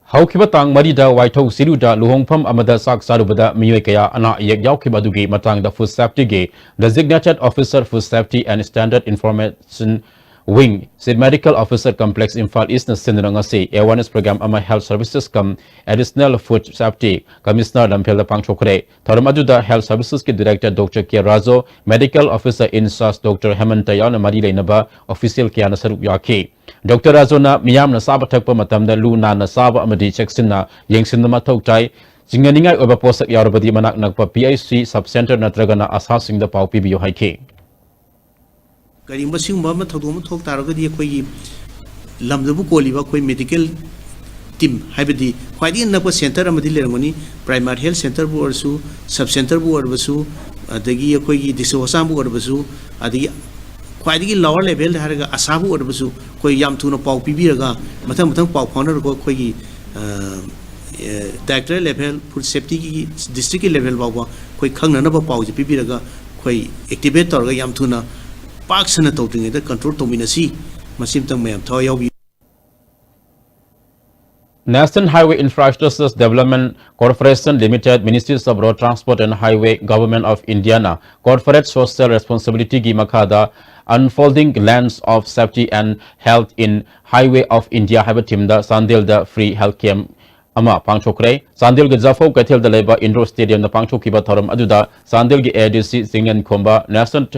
ꯍꯧꯈꯤꯕ ꯇꯥꯡ ꯃꯔꯤꯗ ꯋꯥꯏꯊꯧ ꯆꯤꯔꯨꯗ ꯂꯨꯍꯣꯡꯐꯝ ꯑꯃꯗ ꯆꯥꯛ ꯆꯥꯔꯨꯕꯗ ꯃꯤꯑꯣꯏ ꯀꯌꯥ ꯑꯅꯥ ꯑꯌꯦꯛ ꯌꯥꯎꯈꯤꯕ ꯑꯗꯨꯒꯤ ꯃꯇꯥꯡꯗ Food Safetyꯒꯤ Designated Officer Food Safety and Standard Information Wing, Chief Medical Officer Complex, Imphal Eastꯅ ꯁꯤꯟꯗꯨꯅ ꯉꯁꯤ awareness program ꯑꯃ Health Services cum Additional Food Safety Commissioner ꯂꯝꯐꯦꯜꯗ ꯄꯥꯡꯊꯣꯛꯈ꯭ꯔꯦ꯫ ꯊꯧꯔꯝ ꯑꯗꯨꯗ Health Servicesꯀꯤ Director Doctor K ꯔꯥꯖꯣ, Medical Officer in Charge Doctor ꯍꯦꯃꯟꯇ ꯌꯥꯎꯅ ꯃꯔꯤ ꯂꯩꯅꯕ official ꯀꯌꯥꯅ ꯁꯔꯨꯛ ꯌꯥꯈꯤ꯫ ꯗꯣꯛꯇꯔ ꯔꯥꯖꯣꯅ ꯃꯤꯌꯥꯝꯅ ꯆꯥꯕ ꯊꯛꯄ ꯃꯇꯝꯗ ꯂꯨ ꯅꯥꯟꯅ ꯆꯥꯕ ꯑꯃꯗꯤ ꯆꯦꯛꯁꯤꯟꯅ ꯌꯦꯡꯁꯤꯟꯕ ꯃꯊꯧ ꯇꯥꯏ꯫ ꯆꯤꯡꯅꯅꯤꯡꯉꯥꯏ ꯑꯣꯏꯕ ꯄꯣꯠꯁꯛ ꯌꯥꯎꯔꯕꯗꯤ ꯃꯅꯥꯛ ꯅꯛꯄ P H C sub center ꯅꯠꯇ꯭ꯔꯒꯅ ꯑꯁꯥꯁꯤꯡꯗ ꯄꯥꯎ ꯄꯤꯕꯤꯌꯨ ꯍꯥꯏꯈꯤ꯫ ꯀꯔꯤꯒꯨꯝꯕ ꯁꯤꯒꯨꯝꯕ ꯑꯃ ꯊꯧꯗꯣꯛ ꯑꯃ ꯊꯣꯛ ꯇꯥꯔꯒꯗꯤ ꯑꯩꯈꯣꯏꯒꯤ ꯂꯝꯗꯨꯕꯨ ꯀꯣꯜꯂꯤꯕ ꯑꯩꯈꯣꯏ medical team, ꯍꯥꯏꯕꯗꯤ ꯈ꯭ꯋꯥꯏꯗꯒꯤ ꯅꯛꯄ center ꯑꯃꯗꯤ ꯂꯩꯔꯝꯒꯅꯤ, primary health centerꯕꯨ ꯑꯣꯏꯔꯁꯨ, sub centerꯕꯨ ꯑꯣꯏꯔꯕꯁꯨ, ꯑꯗꯒꯤ ꯑꯩꯈꯣꯏꯒꯤ district ꯍꯛꯆꯥꯡꯕꯨ ꯑꯣꯏꯔꯕꯁꯨ, ꯑꯗꯒꯤ ꯈ꯭ꯋꯥꯏꯗꯒꯤ lower level ꯍꯥꯏꯔꯒ ꯑꯁꯥꯕꯨ ꯑꯣꯏꯔꯕꯁꯨ, ꯑꯩꯈꯣꯏ ꯌꯥꯝ ꯊꯨꯅ ꯄꯥꯎ ꯄꯤꯕꯤꯔꯒ ꯃꯊꯪ ꯃꯊꯪ ꯄꯥꯎ ꯐꯥꯎꯅꯔꯒ ꯑꯩꯈꯣꯏꯒꯤ director level, food safetyꯒꯤ districtꯀꯤ level ꯐꯥꯎꯕ ꯑꯩꯈꯣꯏ ꯈꯪꯅꯅꯕ ꯄꯥꯎꯁꯦ ꯄꯤꯕꯤꯔꯒ ꯑꯩꯈꯣꯏ activate ꯇꯧꯔꯒ ꯌꯥꯝ ꯊꯨꯅ ꯄꯥꯛ ꯁꯟꯅ ꯇꯧꯗ꯭ꯔꯤꯉꯩꯗ control ꯇꯧꯃꯤꯟꯅꯁꯤ꯫ ꯃꯁꯤꯃꯇꯪ ꯃꯌꯥꯝ ꯊꯋꯥꯏ ꯌꯥꯎꯕꯤꯌꯨ꯫ National Highway Infrastructures Development Corporation Limited, Ministries of Road Transport and Highway, Government of Indiaꯅ Corporate Social Responsibilityꯒꯤ ꯃꯈꯥꯗ Unfolding Lens of Safety and Health in Highway of India ꯍꯥꯏꯕ themeꯗ ꯆꯥꯟꯗꯦꯜꯗ free health camp ꯑꯃ ꯄꯥꯡꯊꯣꯛꯈ꯭ꯔꯦ꯫ ꯆꯥꯟꯗꯦꯜꯒꯤ ꯖꯐꯧ ꯀꯩꯊꯦꯜꯗ ꯂꯩꯕ indoor stadiumꯗ ꯄꯥꯡꯊꯣꯛꯈꯤꯕ ꯊꯧꯔꯝ ꯑꯗꯨꯗ ꯆꯥꯟꯗꯦꯜꯒꯤ ADC ꯆꯤꯡꯂꯦꯟꯈꯣꯝꯕ, National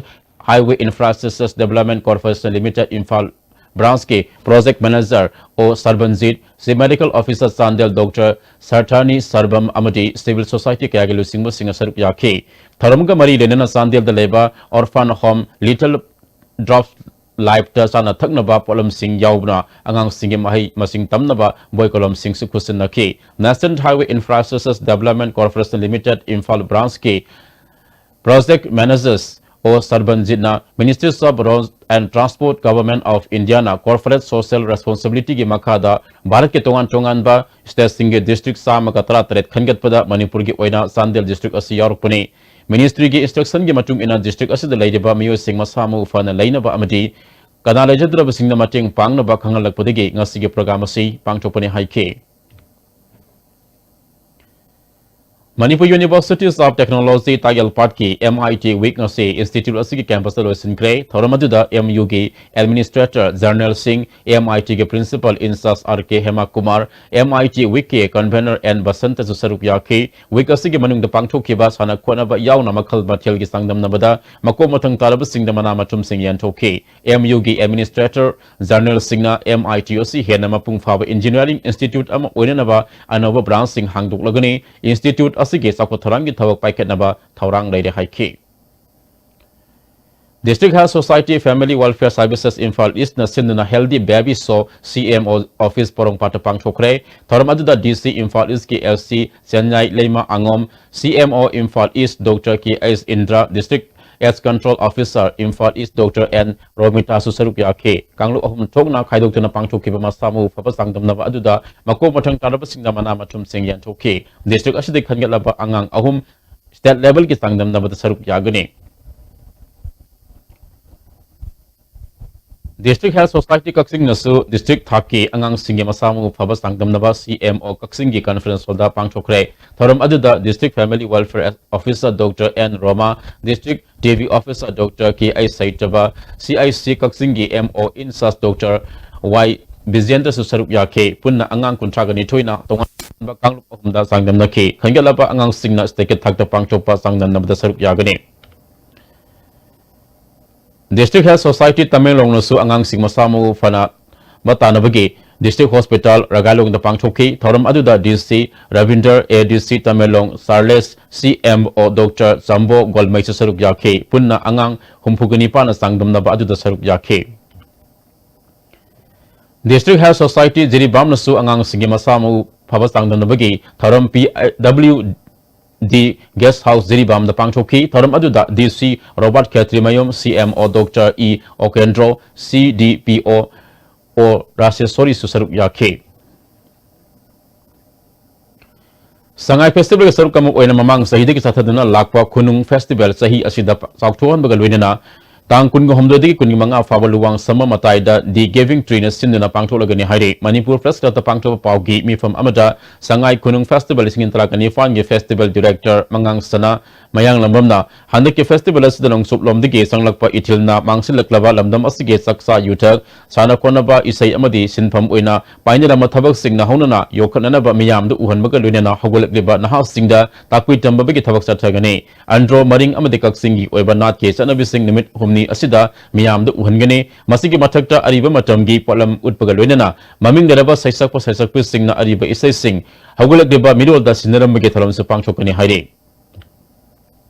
Highway Infrastructures Development Corporation Limited Imphal branchꯀꯤ project manager O ꯁꯔꯕꯟꯖꯤꯠ, Chief Medical Officer Chandel Doctor ꯁꯔꯊꯥꯅꯤ ꯁꯔꯕꯝ ꯑꯃꯗꯤ civil society ꯀꯌꯥꯒꯤ ꯂꯨꯆꯤꯡꯕꯁꯤꯡꯅ ꯁꯔꯨꯛ ꯌꯥꯈꯤ꯫ ꯊꯧꯔꯝꯒ ꯃꯔꯤ ꯂꯩꯅꯅ ꯆꯥꯟꯗꯦꯜꯗ ꯂꯩꯕ orphan home Little Drops Lifeꯇ ꯆꯥꯅ ꯊꯛꯅꯕ ꯄꯣꯠꯂꯝꯁꯤꯡ ꯌꯥꯎꯕꯅ ꯑꯉꯥꯡꯁꯤꯡꯒꯤ ꯃꯍꯩ ꯃꯁꯤꯡ ꯇꯝꯅꯕ ꯕꯣꯏ ꯀꯣꯂꯣꯝꯁꯤꯡꯁꯨ ꯈꯨꯠꯁꯤꯟꯅꯈꯤ꯫ National Highway Infrastructures Development Corporation Limited Imphal branchꯀꯤ project managers O ꯁꯔꯕꯟꯖꯤꯠꯅ Ministries of Road and Transport, Government of Indiaꯅ Corporate Social Responsibilityꯒꯤ ꯃꯈꯥꯗ ꯚꯥꯔꯠꯀꯤ ꯇꯣꯉꯥꯟ ꯇꯣꯉꯥꯟꯕ stateꯁꯤꯡꯒꯤ district ꯆꯥꯝꯃꯒ ꯇꯔꯥꯇꯔꯦꯠ ꯈꯟꯒꯠꯄꯗ ꯃꯅꯤꯄꯨꯔꯒꯤ ꯑꯣꯏꯅ ꯆꯥꯟꯗꯦꯜ district ꯑꯁꯤ ꯌꯥꯎꯔꯛꯄꯅꯤ꯫ Ministryꯒꯤ instructionꯒꯤ ꯃꯇꯨꯡ ꯏꯟꯅ district ꯑꯁꯤꯗ ꯂꯩꯔꯤꯕ ꯃꯤꯑꯣꯏꯁꯤꯡ ꯃꯁꯥ ꯃꯎ ꯐꯅ ꯂꯩꯅꯕ ꯑꯃꯗꯤ ꯀꯅꯥ ꯂꯩꯖꯗ꯭ꯔꯕꯁꯤꯡꯗ ꯃꯇꯦꯡ ꯄꯥꯡꯅꯕ ꯈꯪꯍꯜꯂꯛꯄꯗꯒꯤ ꯉꯁꯤꯒꯤ program ꯑꯁꯤ ꯄꯥꯡꯊꯣꯛꯄꯅꯤ ꯍꯥꯏꯈꯤ꯫ Manipur University of Technology ꯇꯥꯌꯦꯜꯄꯥꯠꯀꯤ M I T Week ꯉꯁꯤ institute ꯑꯁꯤꯒꯤ campus ꯇ ꯂꯣꯏꯁꯤꯟꯈ꯭ꯔꯦ꯫ ꯊꯧꯔꯝ ꯑꯗꯨꯗ M U ꯒꯤ Administrator General Singh, M I T ꯒꯤ Principal in Charge R K Hema Kumar, M I T Week ꯀꯤ Convener N ꯕꯁꯟꯇꯁꯨ ꯁꯔꯨꯛ ꯌꯥꯈꯤ꯫ Week ꯑꯁꯤꯒꯤ ꯃꯅꯨꯡꯗ ꯄꯥꯡꯊꯣꯛꯈꯤꯕ ꯁꯥꯟꯅ ꯈꯣꯠꯅꯕ ꯌꯥꯎꯅ ꯃꯈꯜ ꯃꯊꯦꯜꯒꯤ ꯆꯥꯡꯗꯝꯅꯕꯗ ꯃꯀꯣꯛ ꯃꯊꯪ ꯇꯥꯔꯕꯁꯤꯡꯗ ꯃꯅꯥ ꯃꯊꯨꯝꯁꯤꯡ ꯌꯦꯟꯊꯣꯛꯈꯤ꯫ M U ꯒꯤ Administrator General ꯁꯤꯡꯅ M I T ꯑꯁꯤ ꯍꯦꯟꯅ ꯃꯄꯨꯡ ꯐꯥꯕ engineering institute ꯑꯃ ꯑꯣꯏꯅꯅꯕ ꯑꯅꯧꯕ branch ꯁꯤꯡ ꯍꯥꯡꯗꯣꯛꯂꯒꯅꯤ꯫ Institute ꯑꯁꯤꯒꯤ ꯆꯥꯎꯈꯠ ꯊꯧꯔꯥꯡꯒꯤ ꯊꯕꯛ ꯄꯥꯏꯈꯠꯅꯕ ꯊꯧꯔꯥꯡ ꯂꯩꯔꯦ ꯍꯥꯏꯈꯤ꯫ District Health Society Family Welfare Services Imphal East ꯅ ꯁꯤꯟꯗꯨꯅ Healthy Baby Show C M O Office ꯄꯣꯔꯣꯝꯄꯥꯠꯇ ꯄꯥꯡꯊꯣꯛꯈ꯭ꯔꯦ꯫ ꯊꯧꯔꯝ ꯑꯗꯨꯗ D C Imphal East ꯀꯤ L C ꯆꯦꯟꯌꯥꯏ ꯂꯩꯃ ꯑꯉꯣꯝ, C M O Imphal East Doctor K H Indra, District AIDS Control Officer Imphal East Doctor N ꯔꯣꯃꯤꯇꯥꯁꯨ ꯁꯔꯨꯛ ꯌꯥꯈꯤ꯫ ꯀꯥꯡꯂꯨꯞ ꯑꯍꯨꯝ ꯊꯣꯛꯅ ꯈꯥꯏꯗꯣꯛꯇꯨꯅ ꯄꯥꯡꯊꯣꯛꯈꯤꯕ ꯃꯁꯥ ꯃꯎ ꯐꯕ ꯆꯥꯡꯗꯝꯅꯕ ꯑꯗꯨꯗ ꯃꯀꯣꯛ ꯃꯊꯪ ꯇꯥꯔꯕꯁꯤꯡꯅ ꯃꯅꯥ ꯃꯊꯨꯝꯁꯤꯡ ꯌꯦꯟꯊꯣꯛꯈꯤ꯫ District ꯑꯁꯤꯗꯒꯤ ꯈꯟꯒꯠꯂꯕ ꯑꯉꯥꯡ ꯑꯍꯨꯝ state level ꯒꯤ ꯆꯥꯡꯗꯝꯅꯕꯗ ꯁꯔꯨꯛ ꯌꯥꯒꯅꯤ꯫ District Health Society ꯀꯛꯆꯤꯡꯅꯁꯨ district ꯊꯥꯛꯀꯤ ꯑꯉꯥꯡꯁꯤꯡꯒꯤ ꯃꯁꯥ ꯃꯎ ꯐꯕ ꯆꯥꯡꯗꯝꯅꯕ C M O ꯀꯛꯆꯤꯡꯒꯤ conference hall ꯗ ꯄꯥꯡꯊꯣꯛꯈ꯭ꯔꯦ꯫ ꯊꯧꯔꯝ ꯑꯗꯨꯗ District Family Welfare Officer Doctor N ꯔꯣꯃꯥ, District T V Officer Doctor K I ꯁꯩꯇꯕ, C I C ꯀꯛꯆꯤꯡꯒꯤ M O in charge Doctor Y ꯕꯤꯖꯦꯟꯗ꯭ꯔꯁꯨ ꯁꯔꯨꯛ ꯌꯥꯈꯤ꯫ ꯄꯨꯟꯅ ꯑꯉꯥꯡ ꯀꯨꯟꯊ꯭ꯔꯥꯒ ꯅꯤꯊꯣꯏꯅ ꯇꯣꯉꯥꯟ ꯇꯣꯉꯥꯟꯕ ꯀꯥꯡꯂꯨꯞ ꯑꯍꯨꯝꯗ ꯆꯥꯡꯗꯝꯅꯈꯤ꯫ ꯈꯟꯒꯠꯂꯕ ꯑꯉꯥꯡꯁꯤꯡꯅ state ꯀꯤ ꯊꯥꯛꯇ ꯄꯥꯡꯊꯣꯛꯄ ꯆꯥꯡꯗꯝꯅꯕꯗ ꯁꯔꯨꯛ ꯌꯥꯒꯅꯤ꯫ District Health Society ꯇꯃꯦꯡꯂꯣꯡꯅꯁꯨ ꯑꯉꯥꯡꯁꯤꯡ ꯃꯁꯥ ꯃꯎ ꯐꯅꯕ ꯇꯥꯅꯕꯒꯤ District Hospital ꯔꯒꯥꯏꯂꯣꯡꯗ ꯄꯥꯡꯊꯣꯛꯈꯤ꯫ ꯊꯧꯔꯝ ꯑꯗꯨꯗ D C ꯔꯕꯤꯟꯗꯔ, A D C Tamenglong Charles, C M O Doctor ꯆꯝꯕꯣ ꯒꯣꯜꯃꯩꯁꯨ ꯁꯔꯨꯛ ꯌꯥꯈꯤ꯫ ꯄꯨꯟꯅ ꯑꯉꯥꯡ ꯍꯨꯝꯐꯨꯒ ꯅꯤꯄꯥꯟꯅ ꯆꯥꯡꯗꯝꯅꯕ ꯑꯗꯨꯗ ꯁꯔꯨꯛ ꯌꯥꯈꯤ꯫ District Health Society ꯖꯤꯔꯤꯕꯥꯝꯅꯁꯨ ꯑꯉꯥꯡꯁꯤꯡꯒꯤ ꯃꯁꯥ ꯃꯎ ꯐꯕ ꯆꯥꯡꯗꯝꯅꯕꯒꯤ ꯊꯧꯔꯝ P W D Guest House ꯖꯤꯔꯤꯕꯥꯝꯗ ꯄꯥꯡꯊꯣꯛꯈꯤ꯫ ꯊꯧꯔꯝ ꯑꯗꯨꯗ D C ꯔꯣꯕꯥꯔꯠ ꯈꯦꯇ꯭ꯔꯤꯃꯌꯨꯝ, C M O Doctor E ꯑꯣꯀꯦꯟꯗ꯭ꯔꯣ, C D P O O ꯔꯥꯖꯦꯁꯣꯔꯤꯁꯨ ꯁꯔꯨꯛ ꯌꯥꯈꯤ꯫ ꯁꯉꯥꯏ Festival ꯒꯤ ꯁꯔꯨꯛ ꯑꯃ ꯑꯣꯏꯅ ꯃꯃꯥꯡ ꯆꯍꯤꯗꯒꯤ ꯆꯠꯊꯗꯨꯅ ꯂꯥꯛꯄ ꯈꯨꯅꯨꯡ Festival ꯆꯍꯤ ꯑꯁꯤꯗ ꯆꯥꯎꯊꯣꯛꯍꯟꯕꯒ ꯂꯣꯏꯅꯅ ꯇꯥꯡ ꯀꯨꯟꯒ ꯍꯨꯝꯗꯣꯏꯗꯒꯤ ꯀꯨꯟꯒ ꯃꯉꯥ ꯐꯥꯎꯕ ꯂꯨꯋꯥꯡ ꯁꯝꯃ ꯃꯇꯥꯏꯗ The Giving Tree ꯅ ꯁꯤꯟꯗꯨꯅ ꯄꯥꯡꯊꯣꯛꯂꯒꯅꯤ ꯍꯥꯏꯔꯤ꯫ ꯃꯅꯤꯄꯨꯔ Press Club ꯇ ꯄꯥꯡꯊꯣꯛꯄ ꯄꯥꯎꯒꯤ ꯃꯤꯐꯝ ꯑꯃꯗ ꯁꯉꯥꯏ ꯈꯨꯅꯨꯡ Festival ꯂꯤꯁꯤꯡ ꯑꯅꯤ ꯇꯔꯥ ꯅꯤꯄꯥꯟꯒꯤ Festival Director ꯃꯉꯥꯡ ꯁꯅꯥ ꯃꯌꯥꯡꯂꯝꯕꯝꯅ ꯍꯟꯗꯛꯀꯤ festival ꯑꯁꯤꯗ ꯅꯣꯡꯆꯨꯞꯂꯣꯝꯗꯒꯤ ꯆꯪꯂꯛꯄ ꯏꯊꯤꯜꯅ ꯃꯥꯡꯁꯤꯜꯂꯛꯂꯕ ꯂꯝꯗꯝ ꯑꯁꯤꯒꯤ ꯆꯥꯛꯆꯥ ꯌꯨꯊꯛ, ꯁꯥꯟꯅ ꯈꯣꯠꯅꯕ, ꯏꯁꯩ ꯑꯃꯗꯤ ꯁꯤꯟꯐꯝ ꯑꯣꯏꯅ ꯄꯥꯏꯅꯔꯝꯕ ꯊꯕꯛꯁꯤꯡꯅ ꯍꯧꯅꯅ ꯌꯣꯛꯈꯠꯅꯅꯕ ꯃꯤꯌꯥꯝꯗ ꯎꯍꯟꯕꯒ ꯂꯣꯏꯅꯅ ꯍꯧꯒꯠꯂꯛꯂꯤꯕ ꯅꯍꯥꯁꯤꯡꯗ ꯇꯥꯛꯄꯤ ꯇꯝꯕꯒꯤ ꯊꯕꯛ ꯆꯠꯊꯒꯅꯤ꯫ ꯑꯟꯗ꯭ꯔꯣ ꯃꯔꯤꯡ ꯑꯃꯗꯤ ꯀꯛꯆꯤꯡꯒꯤ ꯑꯣꯏꯕ ꯅꯥꯠꯀꯤ ꯆꯠꯅꯕꯤꯁꯤꯡ ꯅꯨꯃꯤꯠ ꯍꯨꯝꯅꯤ ꯑꯁꯤꯗ ꯃꯤꯌꯥꯝꯗ ꯎꯍꯟꯒꯅꯤ꯫ ꯃꯁꯤꯒꯤ ꯃꯊꯛꯇ ꯑꯔꯤꯕ ꯃꯇꯝꯒꯤ ꯄꯣꯠꯂꯝ ꯎꯠꯄꯒ ꯂꯣꯏꯅꯅ ꯃꯃꯤꯡ ꯂꯩꯔꯕ ꯁꯩꯁꯛꯄ ꯁꯩꯁꯛꯄꯤꯁꯤꯡꯅ ꯑꯔꯤꯕ ꯏꯁꯩꯁꯤꯡ ꯍꯧꯒꯠꯂꯛꯂꯤꯕ ꯃꯤꯔꯣꯜꯗ ꯁꯤꯟꯅꯔꯝꯕꯒꯤ ꯊꯧꯔꯝꯁꯨ ꯄꯥꯡꯊꯣꯛꯀꯅꯤ ꯍꯥꯏꯔꯤ꯫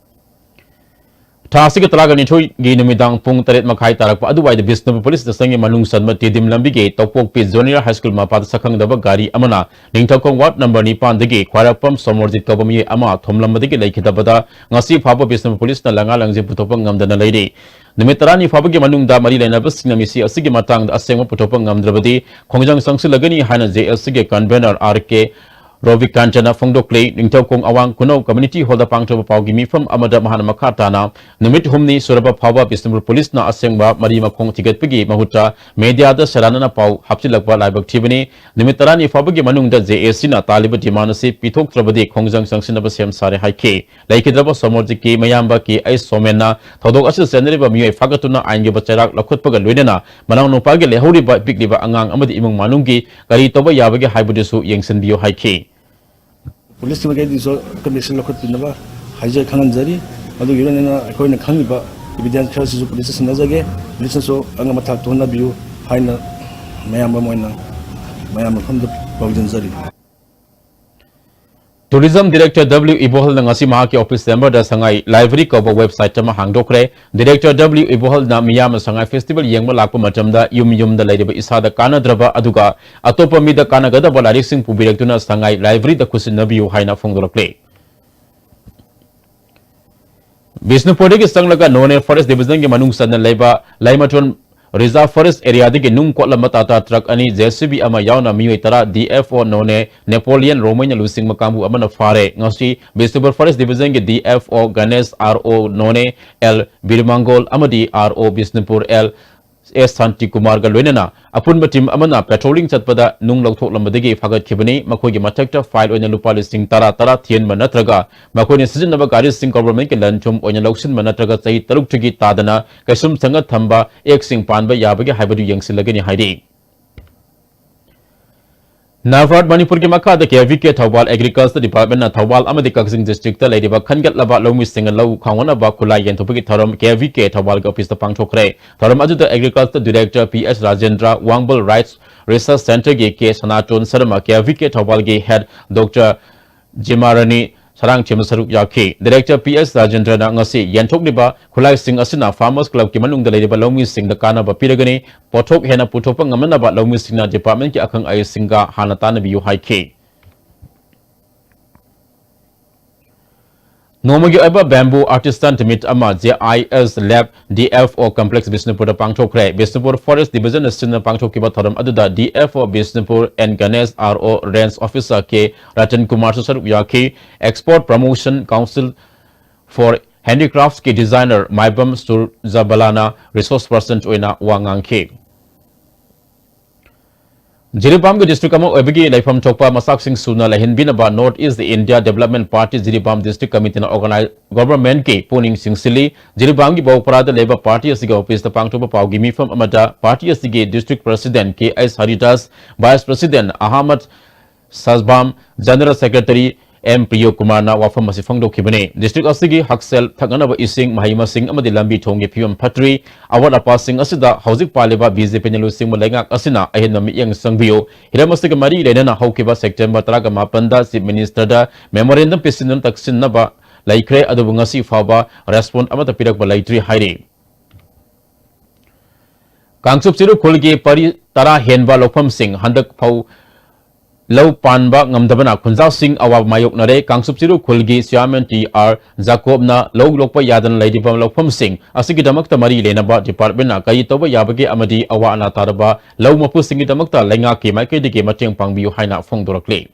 ꯊꯥ ꯑꯁꯤꯒꯤ ꯇꯔꯥꯒ ꯅꯤꯊꯣꯏꯒꯤ ꯅꯨꯃꯤꯗꯥꯡ ꯄꯨꯡ ꯇꯔꯦꯠ ꯃꯈꯥꯏ ꯇꯥꯔꯛꯄ ꯑꯗꯨꯋꯥꯏꯗ ꯕꯤꯁꯅꯨꯄꯨꯔ ꯄꯨꯂꯤꯁ ꯁ꯭ꯇꯦꯁꯟꯒꯤ ꯃꯅꯨꯡ ꯆꯟꯕ ꯇꯦꯗꯤꯝ ꯂꯝꯕꯤꯒꯤ ꯇꯧꯄꯣꯛꯄꯤ ꯖꯨꯅꯤꯌꯔ ꯍꯥꯏ ꯁ꯭ꯀꯨꯜ ꯃꯄꯥꯗ ꯁꯛꯈꯪꯗꯕ ꯒꯥꯔꯤ ꯑꯃꯅ ꯅꯤꯡꯊꯧꯈꯣꯡ ꯋꯥꯔꯗ ꯅꯝꯕꯔ ꯅꯤꯄꯥꯟꯗꯒꯤ ꯈ꯭ꯋꯥꯏꯔꯥꯛꯄꯝ ꯁꯣꯃꯣꯔꯖꯤꯠ ꯀꯧꯕ ꯃꯤꯑꯣꯏ ꯑꯃ ꯊꯣꯝꯂꯝꯕꯗꯒꯤ ꯂꯩꯈꯤꯗꯕꯗ ꯉꯁꯤ ꯐꯥꯎꯕ ꯕꯤꯁꯅꯨꯄꯨꯔ ꯄꯨꯂꯤꯁꯅ ꯂꯪꯉꯥ ꯂꯪꯖꯤꯡ ꯄꯨꯊꯣꯛꯄ ꯉꯝꯗꯅ ꯂꯩꯔꯤ꯫ ꯅꯨꯃꯤꯠ ꯇꯔꯥꯅꯤ ꯐꯥꯎꯕꯒꯤ ꯃꯅꯨꯡꯗ ꯃꯔꯤ ꯂꯩꯅꯕꯁꯤꯡꯅ ꯃꯤꯁꯤ ꯑꯁꯤꯒꯤ ꯃꯇꯥꯡꯗ ꯑꯁꯦꯡꯕ ꯄꯨꯊꯣꯛꯄ ꯉꯝꯗ꯭ꯔꯕꯗꯤ ꯈꯣꯡꯖꯪ ꯆꯪꯁꯤꯜꯂꯒꯅꯤ ꯍꯥꯏꯅ ꯖꯦ ꯑꯦꯜ ꯁꯤꯒꯤ convener ꯑꯥꯔ ꯀꯦ ꯔꯣꯕꯤꯀꯥꯟꯇꯅ ꯐꯣꯡꯗꯣꯛꯂꯤ꯫ ꯅꯤꯡꯊꯧꯈꯣꯡ ꯑꯋꯥꯡ ꯈꯨꯅꯧ ꯀꯝꯃ꯭ꯌꯨꯅꯤꯇꯤ ꯍꯣꯜꯗ ꯄꯥꯡꯊꯣꯛꯄ ꯄꯥꯎꯒꯤ ꯃꯤꯐꯝ ꯑꯃꯗ ꯃꯍꯥꯛꯅ ꯃꯈꯥ ꯇꯥꯅ ꯅꯨꯃꯤꯠ ꯍꯨꯝꯅꯤ ꯁꯨꯔꯕ ꯐꯥꯎꯕ ꯕꯤꯁꯅꯨꯄꯨꯔ ꯄꯨꯂꯤꯁꯅ ꯑꯁꯦꯡꯕ ꯃꯔꯤ ꯃꯈꯣꯡ ꯊꯤꯒꯠꯄꯒꯤ ꯃꯍꯨꯠꯇ ꯃꯦꯗꯤꯌꯥꯗ ꯁꯦꯔꯥꯟꯅꯅ ꯄꯥꯎ ꯍꯥꯞꯆꯤꯜꯂꯛꯄ ꯂꯥꯏꯕꯛ ꯊꯤꯕꯅꯤ꯫ ꯅꯨꯃꯤꯠ ꯇꯔꯥꯅꯤ ꯐꯥꯎꯕꯒꯤ ꯃꯅꯨꯡꯗ ꯖꯦ ꯑꯦ ꯁꯤꯅ ꯇꯥꯜꯂꯤꯕ demand ꯑꯁꯤ ꯄꯤꯊꯣꯛꯇ꯭ꯔꯕꯗꯤ ꯈꯣꯡꯖꯪ ꯆꯪꯁꯤꯟꯅꯕ ꯁꯦꯝ ꯁꯥꯔꯦ ꯍꯥꯏꯈꯤ꯫ ꯂꯩꯈꯤꯗ꯭ꯔꯕ ꯁꯣꯃꯣꯔꯖꯤꯠꯀꯤ ꯃꯌꯥꯝꯕ ꯀꯦ ꯑꯩꯆ ꯁꯣꯃꯦꯟꯅ ꯊꯧꯗꯣꯛ ꯑꯁꯤꯗ ꯆꯦꯟꯅꯔꯤꯕ ꯃꯤꯑꯣꯏ ꯐꯥꯒꯠꯇꯨꯅ ꯑꯥꯏꯟꯒꯤ ꯑꯣꯏꯕ ꯆꯩꯔꯥꯛ ꯂꯧꯈꯠꯄꯒ ꯂꯣꯏꯅꯅ ꯃꯅꯥꯎꯅꯨꯄꯥꯒꯤ ꯂꯩꯍꯧꯔꯤꯕ ꯄꯤꯛꯂꯤꯕ ꯑꯉꯥꯡ ꯑꯃꯗꯤ ꯏꯃꯨꯡ ꯃꯅꯨꯡꯒꯤ ꯀꯔꯤ ꯇꯧꯕ ꯌꯥꯕꯒꯦ ꯍꯥꯏꯕꯗꯨꯁꯨ ꯌꯦꯡꯁꯤꯟꯕꯤꯌꯨ ꯍꯥꯏꯈꯤ꯫ ꯄꯨꯂꯤꯁꯀꯤ ꯃꯥꯏꯀꯩꯗꯒꯤꯁꯨ ꯀꯟꯚꯤꯛꯁꯟ ꯂꯧꯈꯠꯄꯤꯅꯕ ꯍꯥꯏꯖ ꯈꯪꯍꯟꯖꯔꯤ꯫ ꯑꯗꯨꯒꯤ ꯂꯣꯏꯅꯅ ꯑꯩꯈꯣꯏꯅ ꯈꯪꯉꯤꯕ evidence ꯈꯔꯁꯤꯁꯨ ꯄꯨꯂꯤꯁꯇ ꯁꯤꯟꯅꯖꯒꯦ꯫ ꯄꯨꯂꯤꯁꯅꯁꯨ ꯑꯉꯝꯕ ꯊꯥꯛꯇ ꯍꯣꯠꯅꯕꯤꯌꯨ ꯍꯥꯏꯅ ꯃꯌꯥꯝ ꯑꯃ ꯑꯣꯏꯅ ꯃꯌꯥꯝ ꯃꯐꯝꯗ ꯄꯥꯎꯖꯦꯟꯖꯔꯤ꯫ Tourism Director W ꯏꯕꯣꯍꯜꯅ ꯉꯁꯤ ꯃꯍꯥꯛꯀꯤ office chamberꯗ ꯁꯉꯥꯏ library ꯀꯧꯕ website ꯑꯃ ꯍꯥꯡꯗꯣꯛꯈ꯭ꯔꯦ꯫ Director W ꯏꯕꯣꯍꯜꯅ ꯃꯤꯌꯥꯝꯅ ꯁꯉꯥꯏ festival ꯌꯦꯡꯕ ꯂꯥꯛꯄ ꯃꯇꯝꯗ ꯌꯨꯝ ꯌꯨꯝꯗ ꯂꯩꯔꯤꯕ ꯏꯁꯥꯗ ꯀꯥꯟꯅꯗ꯭ꯔꯕ ꯑꯗꯨꯒ ꯑꯇꯣꯞꯄ ꯃꯤꯗ ꯀꯥꯟꯅꯒꯗꯕ ꯂꯥꯏꯔꯤꯛꯁꯤꯡ ꯄꯨꯕꯤꯔꯛꯇꯨꯅ ꯁꯉꯥꯏ libraryꯗ ꯈꯨꯠꯁꯤꯟꯅꯕꯤꯌꯨ ꯍꯥꯏꯅ ꯐꯣꯡꯗꯣꯔꯛꯂꯤ꯫ ꯕꯤꯁꯅꯨꯄꯨꯔꯗꯒꯤ ꯆꯪꯂꯒ ꯅꯣꯅꯦ Forest Divisionꯒꯤ ꯃꯅꯨꯡ ꯆꯟꯅ ꯂꯩꯕ ꯂꯥꯏꯃꯊꯣꯟ Reserve Forest Area ꯗꯒꯤ ꯅꯨꯡ ꯀꯣꯠꯂꯝꯕ Tata Truck ꯑꯅꯤ, J C B ꯑꯃ ꯌꯥꯎꯅ ꯃꯤꯑꯣꯏ ꯇꯔꯥ D F O ꯅꯣꯅꯦ ꯅꯦꯄꯣꯂꯤꯌꯟ ꯔꯣꯃꯩꯅ ꯂꯨꯆꯤꯡꯕ ꯀꯥꯡꯕꯨ ꯑꯃꯅ ꯐꯥꯔꯦ꯫ ꯉꯁꯤ ꯕꯤꯁꯅꯨꯄꯨꯔ Forest Division ꯒꯤ D F O Ganesh, R O ꯅꯣꯅꯦ L ꯕꯤꯔꯃꯥꯡꯒꯣꯜ ꯑꯃꯗꯤ R O Bishnupur L S ꯁꯥꯟꯇꯤꯀꯨꯃꯥꯔꯒ ꯂꯣꯏꯅꯅ ꯑꯄꯨꯟꯕ team ꯑꯃꯅ patrolling ꯆꯠꯄꯗ ꯅꯨꯡ ꯂꯧꯊꯣꯛꯂꯝꯕꯗꯒꯤ ꯐꯥꯒꯠꯈꯤꯕꯅꯤ꯫ ꯃꯈꯣꯏꯒꯤ ꯃꯊꯛꯇ fine ꯑꯣꯏꯅ ꯂꯨꯄꯥ ꯂꯤꯁꯤꯡ ꯇꯔꯥ ꯇꯔꯥ ꯊꯤꯍꯟꯕ ꯅꯠꯇ꯭ꯔꯒ ꯃꯈꯣꯏꯅ ꯁꯤꯖꯤꯟꯅꯕ ꯒꯥꯔꯤꯁꯤꯡ government ꯀꯤ ꯂꯟ ꯊꯨꯝ ꯑꯣꯏꯅ ꯂꯧꯁꯤꯟꯕ ꯅꯠꯇ꯭ꯔꯒ ꯆꯍꯤ ꯇꯔꯨꯛꯇꯒꯤ ꯇꯥꯗꯅ ꯀꯩꯁꯨꯝꯁꯪꯗ ꯊꯝꯕ act ꯁꯤꯡ ꯄꯥꯟꯕ ꯌꯥꯕꯒꯦ ꯍꯥꯏꯕꯗꯨ ꯌꯦꯡꯁꯤꯜꯂꯒꯅꯤ ꯍꯥꯏꯔꯤ꯫ NAFED ꯃꯅꯤꯄꯨꯔꯒꯤ ꯃꯈꯥꯗ K V K Thoubal Agriculture Department ꯅ ꯊꯧꯕꯥꯜ ꯑꯃꯗꯤ ꯀꯛꯆꯤꯡ district ꯇ ꯂꯩꯔꯤꯕ ꯈꯟꯒꯠꯂꯕ ꯂꯧꯃꯤꯁꯤꯡꯅ ꯂꯧ ꯈꯥꯎꯅꯅꯕ ꯈꯨꯠꯂꯥꯏ ꯌꯦꯟꯊꯣꯛꯄꯒꯤ ꯊꯧꯔꯝ K V K ꯊꯧꯕꯥꯜꯒꯤ office ꯇ ꯄꯥꯡꯊꯣꯛꯈ꯭ꯔꯦ꯫ ꯊꯧꯔꯝ ꯑꯗꯨꯗ Agriculture Director P S Rajendra, ꯋꯥꯡꯕꯜ Rice Research Centre ꯒꯤ K ꯁꯅꯥꯇꯣꯟ Sharma, K V K ꯊꯧꯕꯥꯜꯒꯤ Head Doctor ꯖꯤꯃꯥꯔꯥꯅꯤ ꯁꯔꯥꯡꯊꯦꯝꯅ ꯁꯔꯨꯛ ꯌꯥꯈꯤ꯫ Director P S ꯔꯥꯖꯦꯟꯗ꯭ꯔꯅ ꯉꯁꯤ ꯌꯦꯟꯊꯣꯛꯂꯤꯕ ꯈꯨꯠꯂꯥꯏꯁꯤꯡ ꯑꯁꯤꯅ Farmers Club ꯀꯤ ꯃꯅꯨꯡꯗ ꯂꯩꯔꯤꯕ ꯂꯧꯃꯤꯁꯤꯡꯗ ꯀꯥꯟꯅꯕ ꯄꯤꯔꯒꯅꯤ꯫ ꯄꯣꯠꯊꯣꯛ ꯍꯦꯟꯅ ꯄꯨꯊꯣꯛꯄ ꯉꯝꯅꯅꯕ ꯂꯧꯃꯤꯁꯤꯡꯅ department ꯀꯤ ꯑꯈꯪ ꯑꯍꯩꯁꯤꯡꯒ ꯍꯥꯟꯅ ꯇꯥꯟꯅꯕꯤꯌꯨ ꯍꯥꯏꯈꯤ꯫ ꯅꯣꯡꯃꯒꯤ ꯑꯣꯏꯕ Bamboo Artisan Meet ꯑꯃ J I S Lab D F O Complex ꯕꯤꯁꯅꯨꯄꯨꯔꯗ ꯄꯥꯡꯊꯣꯛꯈ꯭ꯔꯦ꯫ Bishnupur Forest Division ꯅ ꯁꯤꯟꯅ ꯄꯥꯡꯊꯣꯛꯈꯤꯕ ꯊꯧꯔꯝ ꯑꯗꯨꯗ D F O Bishnupur N Ganesh, R O Range Officer K Ratan ꯀꯨꯃꯥꯔꯁꯨ ꯁꯔꯨꯛ ꯌꯥꯈꯤ꯫ Export Promotion Council for Handicrafts ꯀꯤ designer ꯃꯥꯏꯕꯝ ꯁꯨꯔꯖꯕꯂꯥꯅ resource person ꯑꯣꯏꯅ ꯋꯥ ꯉꯥꯡꯈꯤ꯫ ꯖꯤꯔꯤꯕꯥꯝꯒꯤ district ꯑꯃ ꯑꯣꯏꯕꯒꯤ ꯂꯩꯐꯝ ꯊꯣꯛꯄ ꯃꯆꯥꯛꯁꯤꯡ ꯁꯨꯅ ꯂꯩꯍꯟꯕꯤꯅꯕ North East India Development Party Jiribam District Committee ꯅ organi-, government ꯀꯤ ꯄꯨꯛꯅꯤꯡ ꯆꯤꯡꯁꯤꯜꯂꯤ꯫ ꯖꯤꯔꯤꯕꯥꯝꯒꯤ ꯕꯧꯄꯔꯥꯗ ꯂꯩꯕ party ꯑꯁꯤꯒꯤ office ꯇ ꯄꯥꯡꯊꯣꯛꯄ ꯄꯥꯎꯒꯤ ꯃꯤꯐꯝ ꯑꯃꯗ party ꯑꯁꯤꯒꯤ district president K S Haridas, vice president Ahmad ꯁꯥꯖꯕꯥꯝ, general secretary M ꯄ꯭ꯔꯤꯌꯣ ꯀꯨꯃꯥꯔꯅ ꯋꯥꯐꯝ ꯑꯁꯤ ꯐꯣꯡꯗꯣꯛꯈꯤꯕꯅꯤ꯫ District ꯑꯁꯤꯒꯤ ꯍꯛꯁꯦꯜ, ꯊꯛꯅꯅꯕ ꯏꯁꯤꯡ, ꯃꯍꯩ ꯃꯁꯤꯡ ꯑꯃꯗꯤ ꯂꯝꯕꯤ ꯊꯣꯡꯒꯤ ꯐꯤꯕꯝ ꯐꯠꯇ꯭ꯔꯤ꯫ ꯑꯋꯥꯠ ꯑꯄꯥꯁꯤꯡ ꯑꯁꯤꯗ ꯍꯧꯖꯤꯛ ꯄꯥꯜꯂꯤꯕ B J P ꯅ ꯂꯨꯆꯤꯡꯕ ꯂꯩꯉꯥꯛ ꯑꯁꯤꯅ ꯑꯍꯦꯟꯕ ꯃꯤꯠꯌꯦꯡ ꯆꯪꯕꯤꯌꯨ꯫ ꯍꯤꯔꯝ ꯑꯁꯤꯒ ꯃꯔꯤ ꯂꯩꯅꯅ ꯍꯧꯈꯤꯕ September ꯇꯔꯥꯃꯥꯄꯟꯗ Chief Minister ꯗ memorandum ꯄꯤꯁꯤꯟꯗꯨꯅ ꯇꯛꯁꯤꯟꯅꯕ ꯂꯩꯈ꯭ꯔꯦ, ꯑꯗꯨꯕꯨ ꯉꯁꯤ ꯐꯥꯎꯕ response ꯑꯃꯠꯇ ꯄꯤꯔꯛꯄ ꯂꯩꯇ꯭ꯔꯤ ꯍꯥꯏꯔꯤ꯫ ꯀꯥꯡꯆꯨꯞ ꯆꯤꯔꯨ ꯈꯨꯜꯒꯤ ꯄꯔꯤ ꯇꯔꯥ ꯍꯦꯟꯕ ꯂꯧꯐꯝꯁꯤꯡ ꯍꯟꯗꯛ ꯐꯧ ꯂꯧ ꯄꯥꯟꯕ ꯉꯝꯗꯕꯅ ꯈꯨꯟꯖꯥꯁꯤꯡ ꯑꯋꯥꯕ ꯃꯥꯌꯣꯛꯅꯔꯦ꯫ ꯀꯥꯡꯆꯨꯞ ꯆꯤꯔꯨ ꯈꯨꯜꯒꯤ ꯆꯤꯌꯥꯔꯃꯦꯟ ꯇꯤ ꯑꯥꯔ ꯖꯥꯀꯣꯕꯅ ꯂꯧ ꯂꯣꯛꯄ ꯌꯥꯗꯅ ꯂꯩꯔꯤꯕ ꯂꯧꯐꯝꯁꯤꯡ ꯑꯁꯤꯒꯤꯗꯃꯛꯇ ꯃꯔꯤ ꯂꯩꯅꯕ ꯗꯤꯄꯥꯔꯠꯃꯦꯟꯅ ꯀꯔꯤ ꯇꯧꯕ ꯌꯥꯕꯒꯦ ꯑꯃꯗꯤ ꯑꯋꯥ ꯑꯅꯥ ꯇꯥꯔꯕ ꯂꯧ ꯃꯄꯨꯁꯤꯡꯒꯤꯗꯃꯛꯇ ꯂꯩꯉꯥꯛꯀꯤ ꯃꯥꯏꯀꯩꯗꯒꯤ ꯃꯇꯦꯡ ꯄꯥꯡꯕꯤꯌꯨ ꯍꯥꯏꯅ ꯐꯣꯡꯗꯣꯔꯛꯂꯤ꯫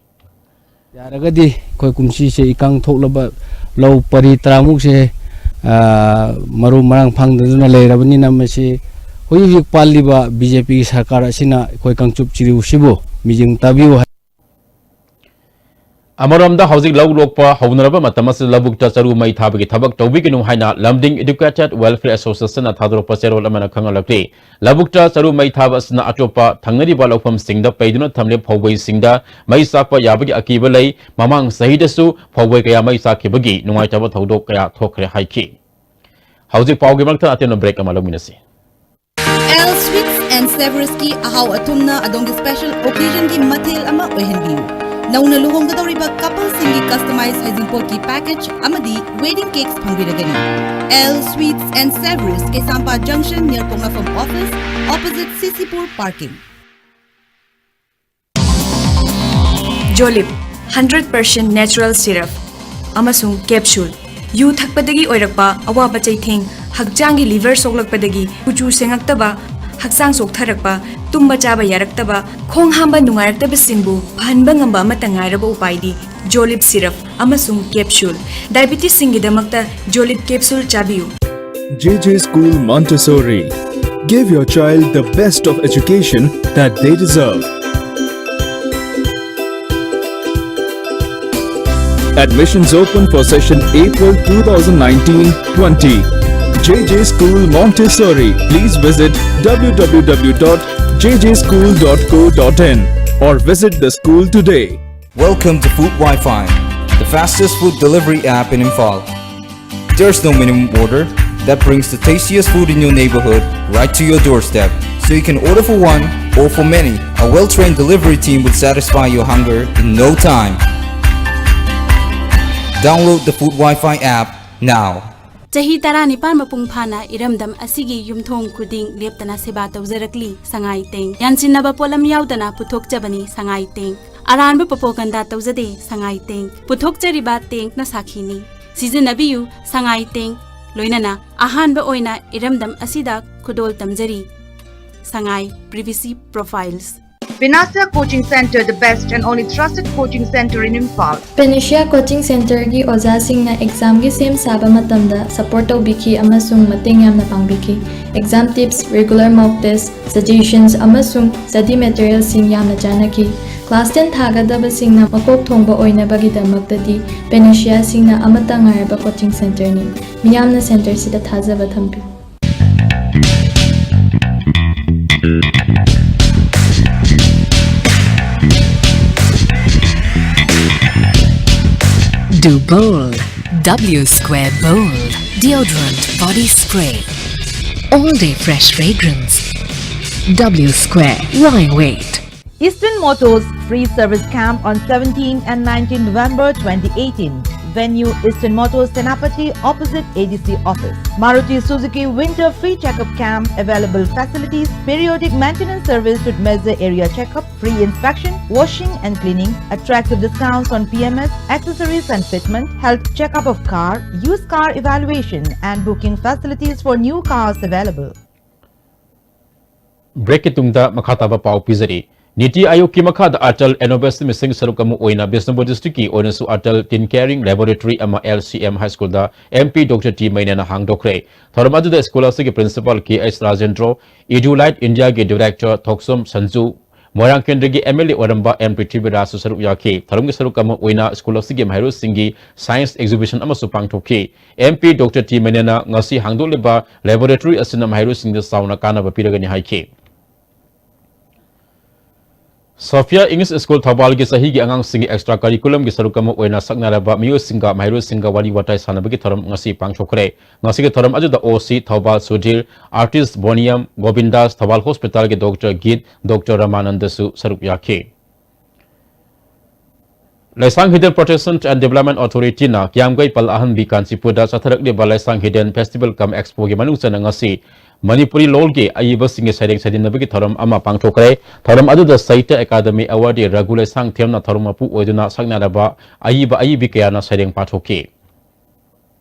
ꯌꯥꯔꯒꯗꯤ ꯑꯩꯈꯣꯏ ꯀꯨꯝꯁꯤꯁꯦ ꯏꯀꯪ ꯊꯣꯛꯂꯕ ꯂꯧ ꯄꯔꯤ ꯇꯔꯥꯃꯨꯛꯁꯦ, ꯑ, ꯃꯔꯨ ꯃꯔꯥꯡ ꯐꯪꯗꯗꯨꯅ ꯂꯩꯔꯕꯅꯤꯅ ꯃꯁꯤ ꯍꯧꯖꯤꯛ ꯍꯧꯖꯤꯛ ꯄꯥꯜꯂꯤꯕ ꯕꯤ ꯖꯦ ꯄꯤꯒꯤ ꯁꯔꯀꯥꯔ ꯑꯁꯤꯅ ꯑꯩꯈꯣꯏ ꯀꯥꯡꯆꯨꯞ ꯆꯤꯔꯨꯁꯤꯕꯨ ꯃꯤꯠꯌꯦꯡ ꯇꯥꯕꯤꯌꯨ ꯍꯥꯏ꯫ ꯑꯃꯔꯣꯝꯗ ꯍꯧꯖꯤꯛ ꯂꯧ ꯂꯣꯛꯄ ꯍꯧꯅꯔꯕ ꯃꯇꯝ ꯑꯁꯤꯗ ꯂꯧꯕꯨꯛꯇ ꯆꯔꯨ ꯃꯩ ꯊꯥꯕꯒꯤ ꯊꯕꯛ ꯇꯧꯕꯤꯒꯅꯨ ꯍꯥꯏꯅ ꯂꯝꯗꯤꯡ Educated Welfare Associationꯅ ꯊꯥꯗꯣꯔꯛꯄ ꯆꯦꯔꯣꯜ ꯑꯃꯅ ꯈꯪꯍꯜꯂꯛꯂꯤ꯫ ꯂꯧꯕꯨꯛꯇ ꯆꯔꯨ ꯃꯩ ꯊꯥꯕ ꯑꯁꯤꯅ ꯑꯇꯣꯞꯄ ꯊꯪꯅꯔꯤꯕ ꯂꯧꯐꯝꯁꯤꯡꯗ ꯄꯩꯗꯨꯅ ꯊꯝꯂꯤꯕ ꯐꯧꯕꯩꯁꯤꯡꯗ ꯃꯩ ꯆꯥꯛꯄ ꯌꯥꯕꯒꯤ ꯑꯀꯤꯕ ꯂꯩ꯫ ꯃꯃꯥꯡ ꯆꯍꯤꯗꯁꯨ ꯐꯧꯕꯩ ꯀꯌꯥ ꯃꯩ ꯆꯥꯛꯈꯤꯕꯒꯤ ꯅꯨꯡꯉꯥꯏꯇꯕ ꯊꯧꯗꯣꯛ ꯀꯌꯥ ꯊꯣꯛꯈ꯭ꯔꯦ ꯍꯥꯏꯈꯤ꯫ ꯍꯧꯖꯤꯛ ꯄꯥꯎꯒꯤ ꯃꯔꯛꯇ ꯑꯇꯦꯟꯕ break ꯑꯃ ꯂꯧꯃꯤꯟꯅꯁꯤ꯫ L Sweets and Savouriesꯀꯤ ꯑꯍꯥꯎ ꯑꯊꯨꯝꯅ ꯑꯗꯣꯝꯒꯤ special occasionꯒꯤ ꯃꯊꯦꯜ ꯑꯃ ꯑꯣꯏꯍꯟꯕꯤꯌꯨ꯫ ꯅꯧꯅ ꯂꯨꯍꯣꯡꯒꯗꯧꯔꯤꯕ coupleꯁꯤꯡꯒꯤ customize ꯍꯩꯖꯤꯡꯄꯣꯠꯀꯤ package ꯑꯃꯗꯤ wedding cakes ꯐꯪꯕꯤꯔꯒꯅꯤ꯫ L Sweets and Savouries, Keishampat junction near ꯄꯣꯛꯅꯐꯝ office, opposite C C Pur parking. Jolib, hundred percent natural syrup ꯑꯃꯁꯨꯡ capsule꯫ ꯌꯨ ꯊꯛꯄꯗꯒꯤ ꯑꯣꯏꯔꯛꯄ ꯑꯋꯥꯕ ꯆꯩꯊꯦꯡ, ꯍꯛꯆꯥꯡꯒꯤ liver ꯁꯣꯛꯂꯛꯄꯗꯒꯤ ꯀꯨꯆꯨ ꯁꯦꯡꯉꯛꯇꯕ, ꯍꯛꯆꯥꯡ ꯆꯣꯛꯊꯔꯛꯄ, ꯇꯨꯝꯕ ꯆꯥꯕ ꯌꯥꯔꯛꯇꯕ, ꯈꯣꯡ ꯍꯥꯝꯕ ꯅꯨꯡꯉꯥꯏꯔꯛꯇꯕꯁꯤꯡꯕꯨ ꯐꯍꯟꯕ ꯉꯝꯕ ꯑꯃꯠꯇ ꯉꯥꯏꯔꯕ ꯎꯄꯥꯏꯗꯤ Jolib syrup ꯑꯃꯁꯨꯡ capsule꯫ Diabetesꯁꯤꯡꯒꯤꯗꯃꯛꯇ Jolib capsule ꯆꯥꯕꯤꯌꯨ꯫ J J School Montessori. Give your child the best of education that they deserve. Admissions open for session April two thousand nineteen twenty. J J School Montessori. Please visit w w w dot j j school dot co dot in or visit the school today. Welcome to Food Wi-Fi, the fastest food delivery app in Imphal. There's no minimum order that brings the tastiest food in your neighborhood right to your doorstep. So you can order for one or for many. A well-trained delivery team will satisfy your hunger in no time. Download the Food Wi-Fi app now. ꯆꯍꯤ ꯇꯔꯥꯅꯤꯄꯥꯟ ꯃꯄꯨꯡ ꯐꯥꯅ ꯏꯔꯝꯗꯝ ꯑꯁꯤꯒꯤ ꯌꯨꯝꯊꯣꯡ ꯈꯨꯗꯤꯡ ꯂꯦꯞꯇꯅ ꯁꯦꯕꯥ ꯇꯧꯖꯔꯛꯂꯤ ꯁꯉꯥꯏ ꯇꯦꯡ꯫ ꯌꯥꯟꯁꯤꯟꯅꯕ ꯄꯣꯠꯂꯝ ꯌꯥꯎꯗꯅ ꯄꯨꯊꯣꯛꯆꯕꯅꯤ ꯁꯉꯥꯏ ꯇꯦꯡ꯫ ꯑꯔꯥꯟꯕ ꯄ꯭ꯔꯣꯄꯥꯒꯦꯟꯗꯥ ꯇꯧꯖꯗꯦ꯫ ꯁꯉꯥꯏ ꯇꯦꯡ ꯄꯨꯊꯣꯛꯆꯔꯤꯕ ꯇꯦꯡꯅ ꯁꯥꯈꯤꯅꯤ꯫ ꯁꯤꯖꯤꯟꯅꯕꯤꯌꯨ ꯁꯉꯥꯏ ꯇꯦꯡ꯫ ꯂꯣꯏꯅꯅ ꯑꯍꯥꯟꯕ ꯑꯣꯏꯅ ꯏꯔꯝꯗꯝ ꯑꯁꯤꯗ ꯈꯨꯗꯣꯜ ꯇꯝꯖꯔꯤ꯫ ꯁꯉꯥꯏ ꯄ꯭ꯔꯤꯚꯦꯁꯤ ꯄ꯭ꯔꯣꯐꯥꯏꯜꯁ꯫ Panacea Coaching Center, the best and only trusted coaching center in Imphal. Panacea coaching ꯁꯦꯟꯇꯔꯒꯤ ꯑꯣꯖꯥꯁꯤꯡꯅ ꯑꯦꯛꯖꯥꯝꯒꯤ ꯁꯦꯝ ꯁꯥꯕ ꯃꯇꯝꯗ ꯁꯄꯣꯔꯠ ꯇꯧꯕꯤꯈꯤ ꯑꯃꯁꯨꯡ ꯃꯇꯦꯡ ꯌꯥꯝꯅ ꯄꯥꯡꯕꯤꯈꯤ꯫ ꯑꯦꯛꯖꯥꯝ ꯇꯤꯞꯁ, ꯔꯤꯒꯨꯂꯔ ꯃꯣꯛ ꯇꯦꯁ, ꯁꯖꯦꯁꯟꯁ ꯑꯃꯁꯨꯡ ꯁ꯭ꯇꯗꯤ ꯃꯦꯇꯔꯤꯌꯦꯜꯁꯤꯡ ꯌꯥꯝꯅ ꯆꯥꯟꯅꯈꯤ꯫ ꯀ꯭ꯂꯥꯁ ꯇꯦꯟ ꯊꯥꯒꯗꯕꯁꯤꯡꯅ ꯃꯀꯣꯛ ꯊꯣꯡꯕ ꯑꯣꯏꯅꯕꯒꯤꯗꯃꯛꯇꯗꯤ ꯄꯦꯅꯦꯁꯤꯌꯥꯁꯤꯡꯅ ꯑꯃꯠꯇ ꯉꯥꯏꯔꯕ ꯀꯣꯆꯤꯡ ꯁꯦꯟꯇꯔꯅꯤ꯫ ꯃꯤꯌꯥꯝꯅ ꯁꯦꯟꯇꯔꯁꯤꯗ ꯊꯥꯖꯕ ꯊꯝꯕꯤꯌꯨ꯫ Do bold. W Square Bold. Deodorant body spray. All day fresh fragrance. W Square. Why wait? Eastern Motors free service camp on seventeenth and nineteenth November twenty eighteen. Venue Eastern Motors Senapati opposite A D C office. Maruti Suzuki winter free checkup camp, available facilities, periodic maintenance service with major area checkup, free inspection, washing and cleaning, attractive discounts on P M S, accessories and fitment, health checkup of car, used car evaluation and booking facilities for new cars available. ꯕ꯭ꯔꯦꯛꯀꯤ ꯇꯨꯡꯗ ꯃꯈꯥ ꯇꯥꯕ ꯄꯥꯎ ꯄꯤꯖꯔꯤ꯫ ꯅꯤꯇꯤ ꯑꯥꯌꯣꯒꯀꯤ ꯃꯈꯥꯗ ꯑꯇꯜ ꯏꯅꯣꯚꯦꯁꯟ ꯃꯤꯁꯟꯒꯤ ꯁꯔꯨꯛ ꯑꯃ ꯑꯣꯏꯅ ꯕꯤꯁꯅꯨꯄꯨꯔ ꯗꯤꯁꯇ꯭ꯔꯤꯛꯀꯤ ꯑꯣꯏꯅꯁꯨ ꯑꯇꯜ ꯇꯤꯟ ꯀꯦꯌꯔꯤꯡ ꯂꯦꯕꯣꯔꯦꯇꯔꯤ ꯑꯃ L C M High Schoolꯗ M P Doctor T ꯃꯩꯅꯦꯅ ꯍꯥꯡꯗꯣꯛꯈ꯭ꯔꯦ꯫ ꯊꯧꯔꯝ ꯑꯗꯨꯗ ꯁ꯭ꯀꯨꯜ ꯑꯁꯤꯒꯤ principal K H Rajendro, Edulite Indiaꯒꯤ ꯗꯤꯔꯦꯛꯇꯔ ꯊꯣꯛꯁꯣꯝ ꯁꯟꯖꯨ, ꯃꯣꯏꯔꯥꯡ ꯀꯦꯟꯗ꯭ꯔꯒꯤ M L A ꯑꯣꯏꯔꯝꯕ M ꯄ꯭ꯔꯤꯊꯤꯕꯤꯔꯥꯖꯁꯨ ꯁꯔꯨꯛ ꯌꯥꯈꯤ꯫ ꯊꯧꯔꯝꯒꯤ ꯁꯔꯨꯛ ꯑꯃ ꯑꯣꯏꯅ ꯁ꯭ꯀꯨꯜ ꯑꯁꯤꯒꯤ ꯃꯍꯩꯔꯣꯏꯁꯤꯡꯒꯤ ꯁꯥꯏꯟꯁ ꯑꯦꯛꯖꯤꯕꯤꯁꯟ ꯑꯃꯁꯨ ꯄꯥꯡꯊꯣꯛꯈꯤ꯫ M P Doctor T ꯃꯩꯅꯦꯅ ꯉꯁꯤ ꯍꯥꯡꯗꯣꯛꯂꯤꯕ ꯂꯦꯕꯣꯔꯦꯇꯔꯤ ꯑꯁꯤꯅ ꯃꯍꯩꯔꯣꯏꯁꯤꯡꯗ ꯆꯥꯎꯅ ꯀꯥꯟꯅꯕ ꯄꯤꯔꯒꯅꯤ ꯍꯥꯏꯈꯤ꯫ ꯁꯣꯐꯤꯌꯥ ꯏꯪꯂꯤꯁ ꯁ꯭ꯀꯨꯜ ꯊꯧꯕꯥꯜꯒꯤ ꯆꯍꯤꯒꯤ ꯑꯉꯥꯡꯁꯤꯡꯒꯤ ꯑꯦꯛꯁꯇ꯭ꯔꯥ ꯀꯔꯤꯀꯨꯂꯝꯒꯤ ꯁꯔꯨꯛ ꯑꯃ ꯑꯣꯏꯅ ꯁꯛꯅꯔꯕ ꯃꯤꯑꯣꯏꯁꯤꯡꯒ ꯃꯍꯩꯔꯣꯏꯁꯤꯡꯒ ꯋꯥꯔꯤ ꯋꯥꯇꯥꯏ ꯁꯥꯟꯅꯕꯒꯤ ꯊꯧꯔꯝ ꯉꯁꯤ ꯄꯥꯡꯊꯣꯛꯈ꯭ꯔꯦ꯫ ꯉꯁꯤꯒꯤ ꯊꯧꯔꯝ ꯑꯗꯨꯗ O C Thoubal Sudhir, artist Boniyam, Gobindas, Thoubal ꯍꯣꯁꯄꯤꯇꯥꯜꯒꯤ ꯗꯣꯛꯇꯔ ꯒꯤꯠ, ꯗꯣꯛꯇꯔ ꯔꯃꯥꯅꯟꯗꯁꯨ ꯁꯔꯨꯛ ꯌꯥꯈꯤ꯫ ꯂꯩꯁꯥꯡ ꯍꯤꯗꯦꯟ Protection and Development Authority-ꯅ ꯀꯤꯌꯥꯝꯒꯩ ꯄꯜ ꯑꯍꯟꯕꯤ ꯀꯥꯟꯆꯤꯄꯨꯔꯗ ꯆꯠꯊꯔꯛꯂꯤꯕ ꯂꯩꯁꯥꯡ ꯍꯤꯗꯦꯟ Festival cum Expo-ꯒꯤ ꯃꯅꯨꯡ ꯆꯟꯅ ꯉꯁꯤ ꯃꯅꯤꯄꯨꯔꯤ ꯂꯣꯜꯒꯤ ꯑꯏꯕꯁꯤꯡꯒꯤ ꯁꯩꯔꯦꯡ ꯁꯩꯗꯤꯟꯅꯕꯒꯤ ꯊꯧꯔꯝ ꯑꯃ ꯄꯥꯡꯊꯣꯛꯈ꯭ꯔꯦ꯫ ꯊꯧꯔꯝ ꯑꯗꯨꯗ Sahitya Academy Awardee ꯔꯘꯨ ꯂꯩꯁꯥꯡꯊꯦꯝꯅ ꯊꯧꯔꯝ ꯃꯄꯨ ꯑꯣꯏꯗꯨꯅ ꯁꯛꯅꯔꯕ ꯑꯏꯕ ꯑꯏꯕꯤ ꯀꯌꯥꯅ ꯁꯩꯔꯦꯡ ꯄꯥꯊꯣꯛꯈꯤ꯫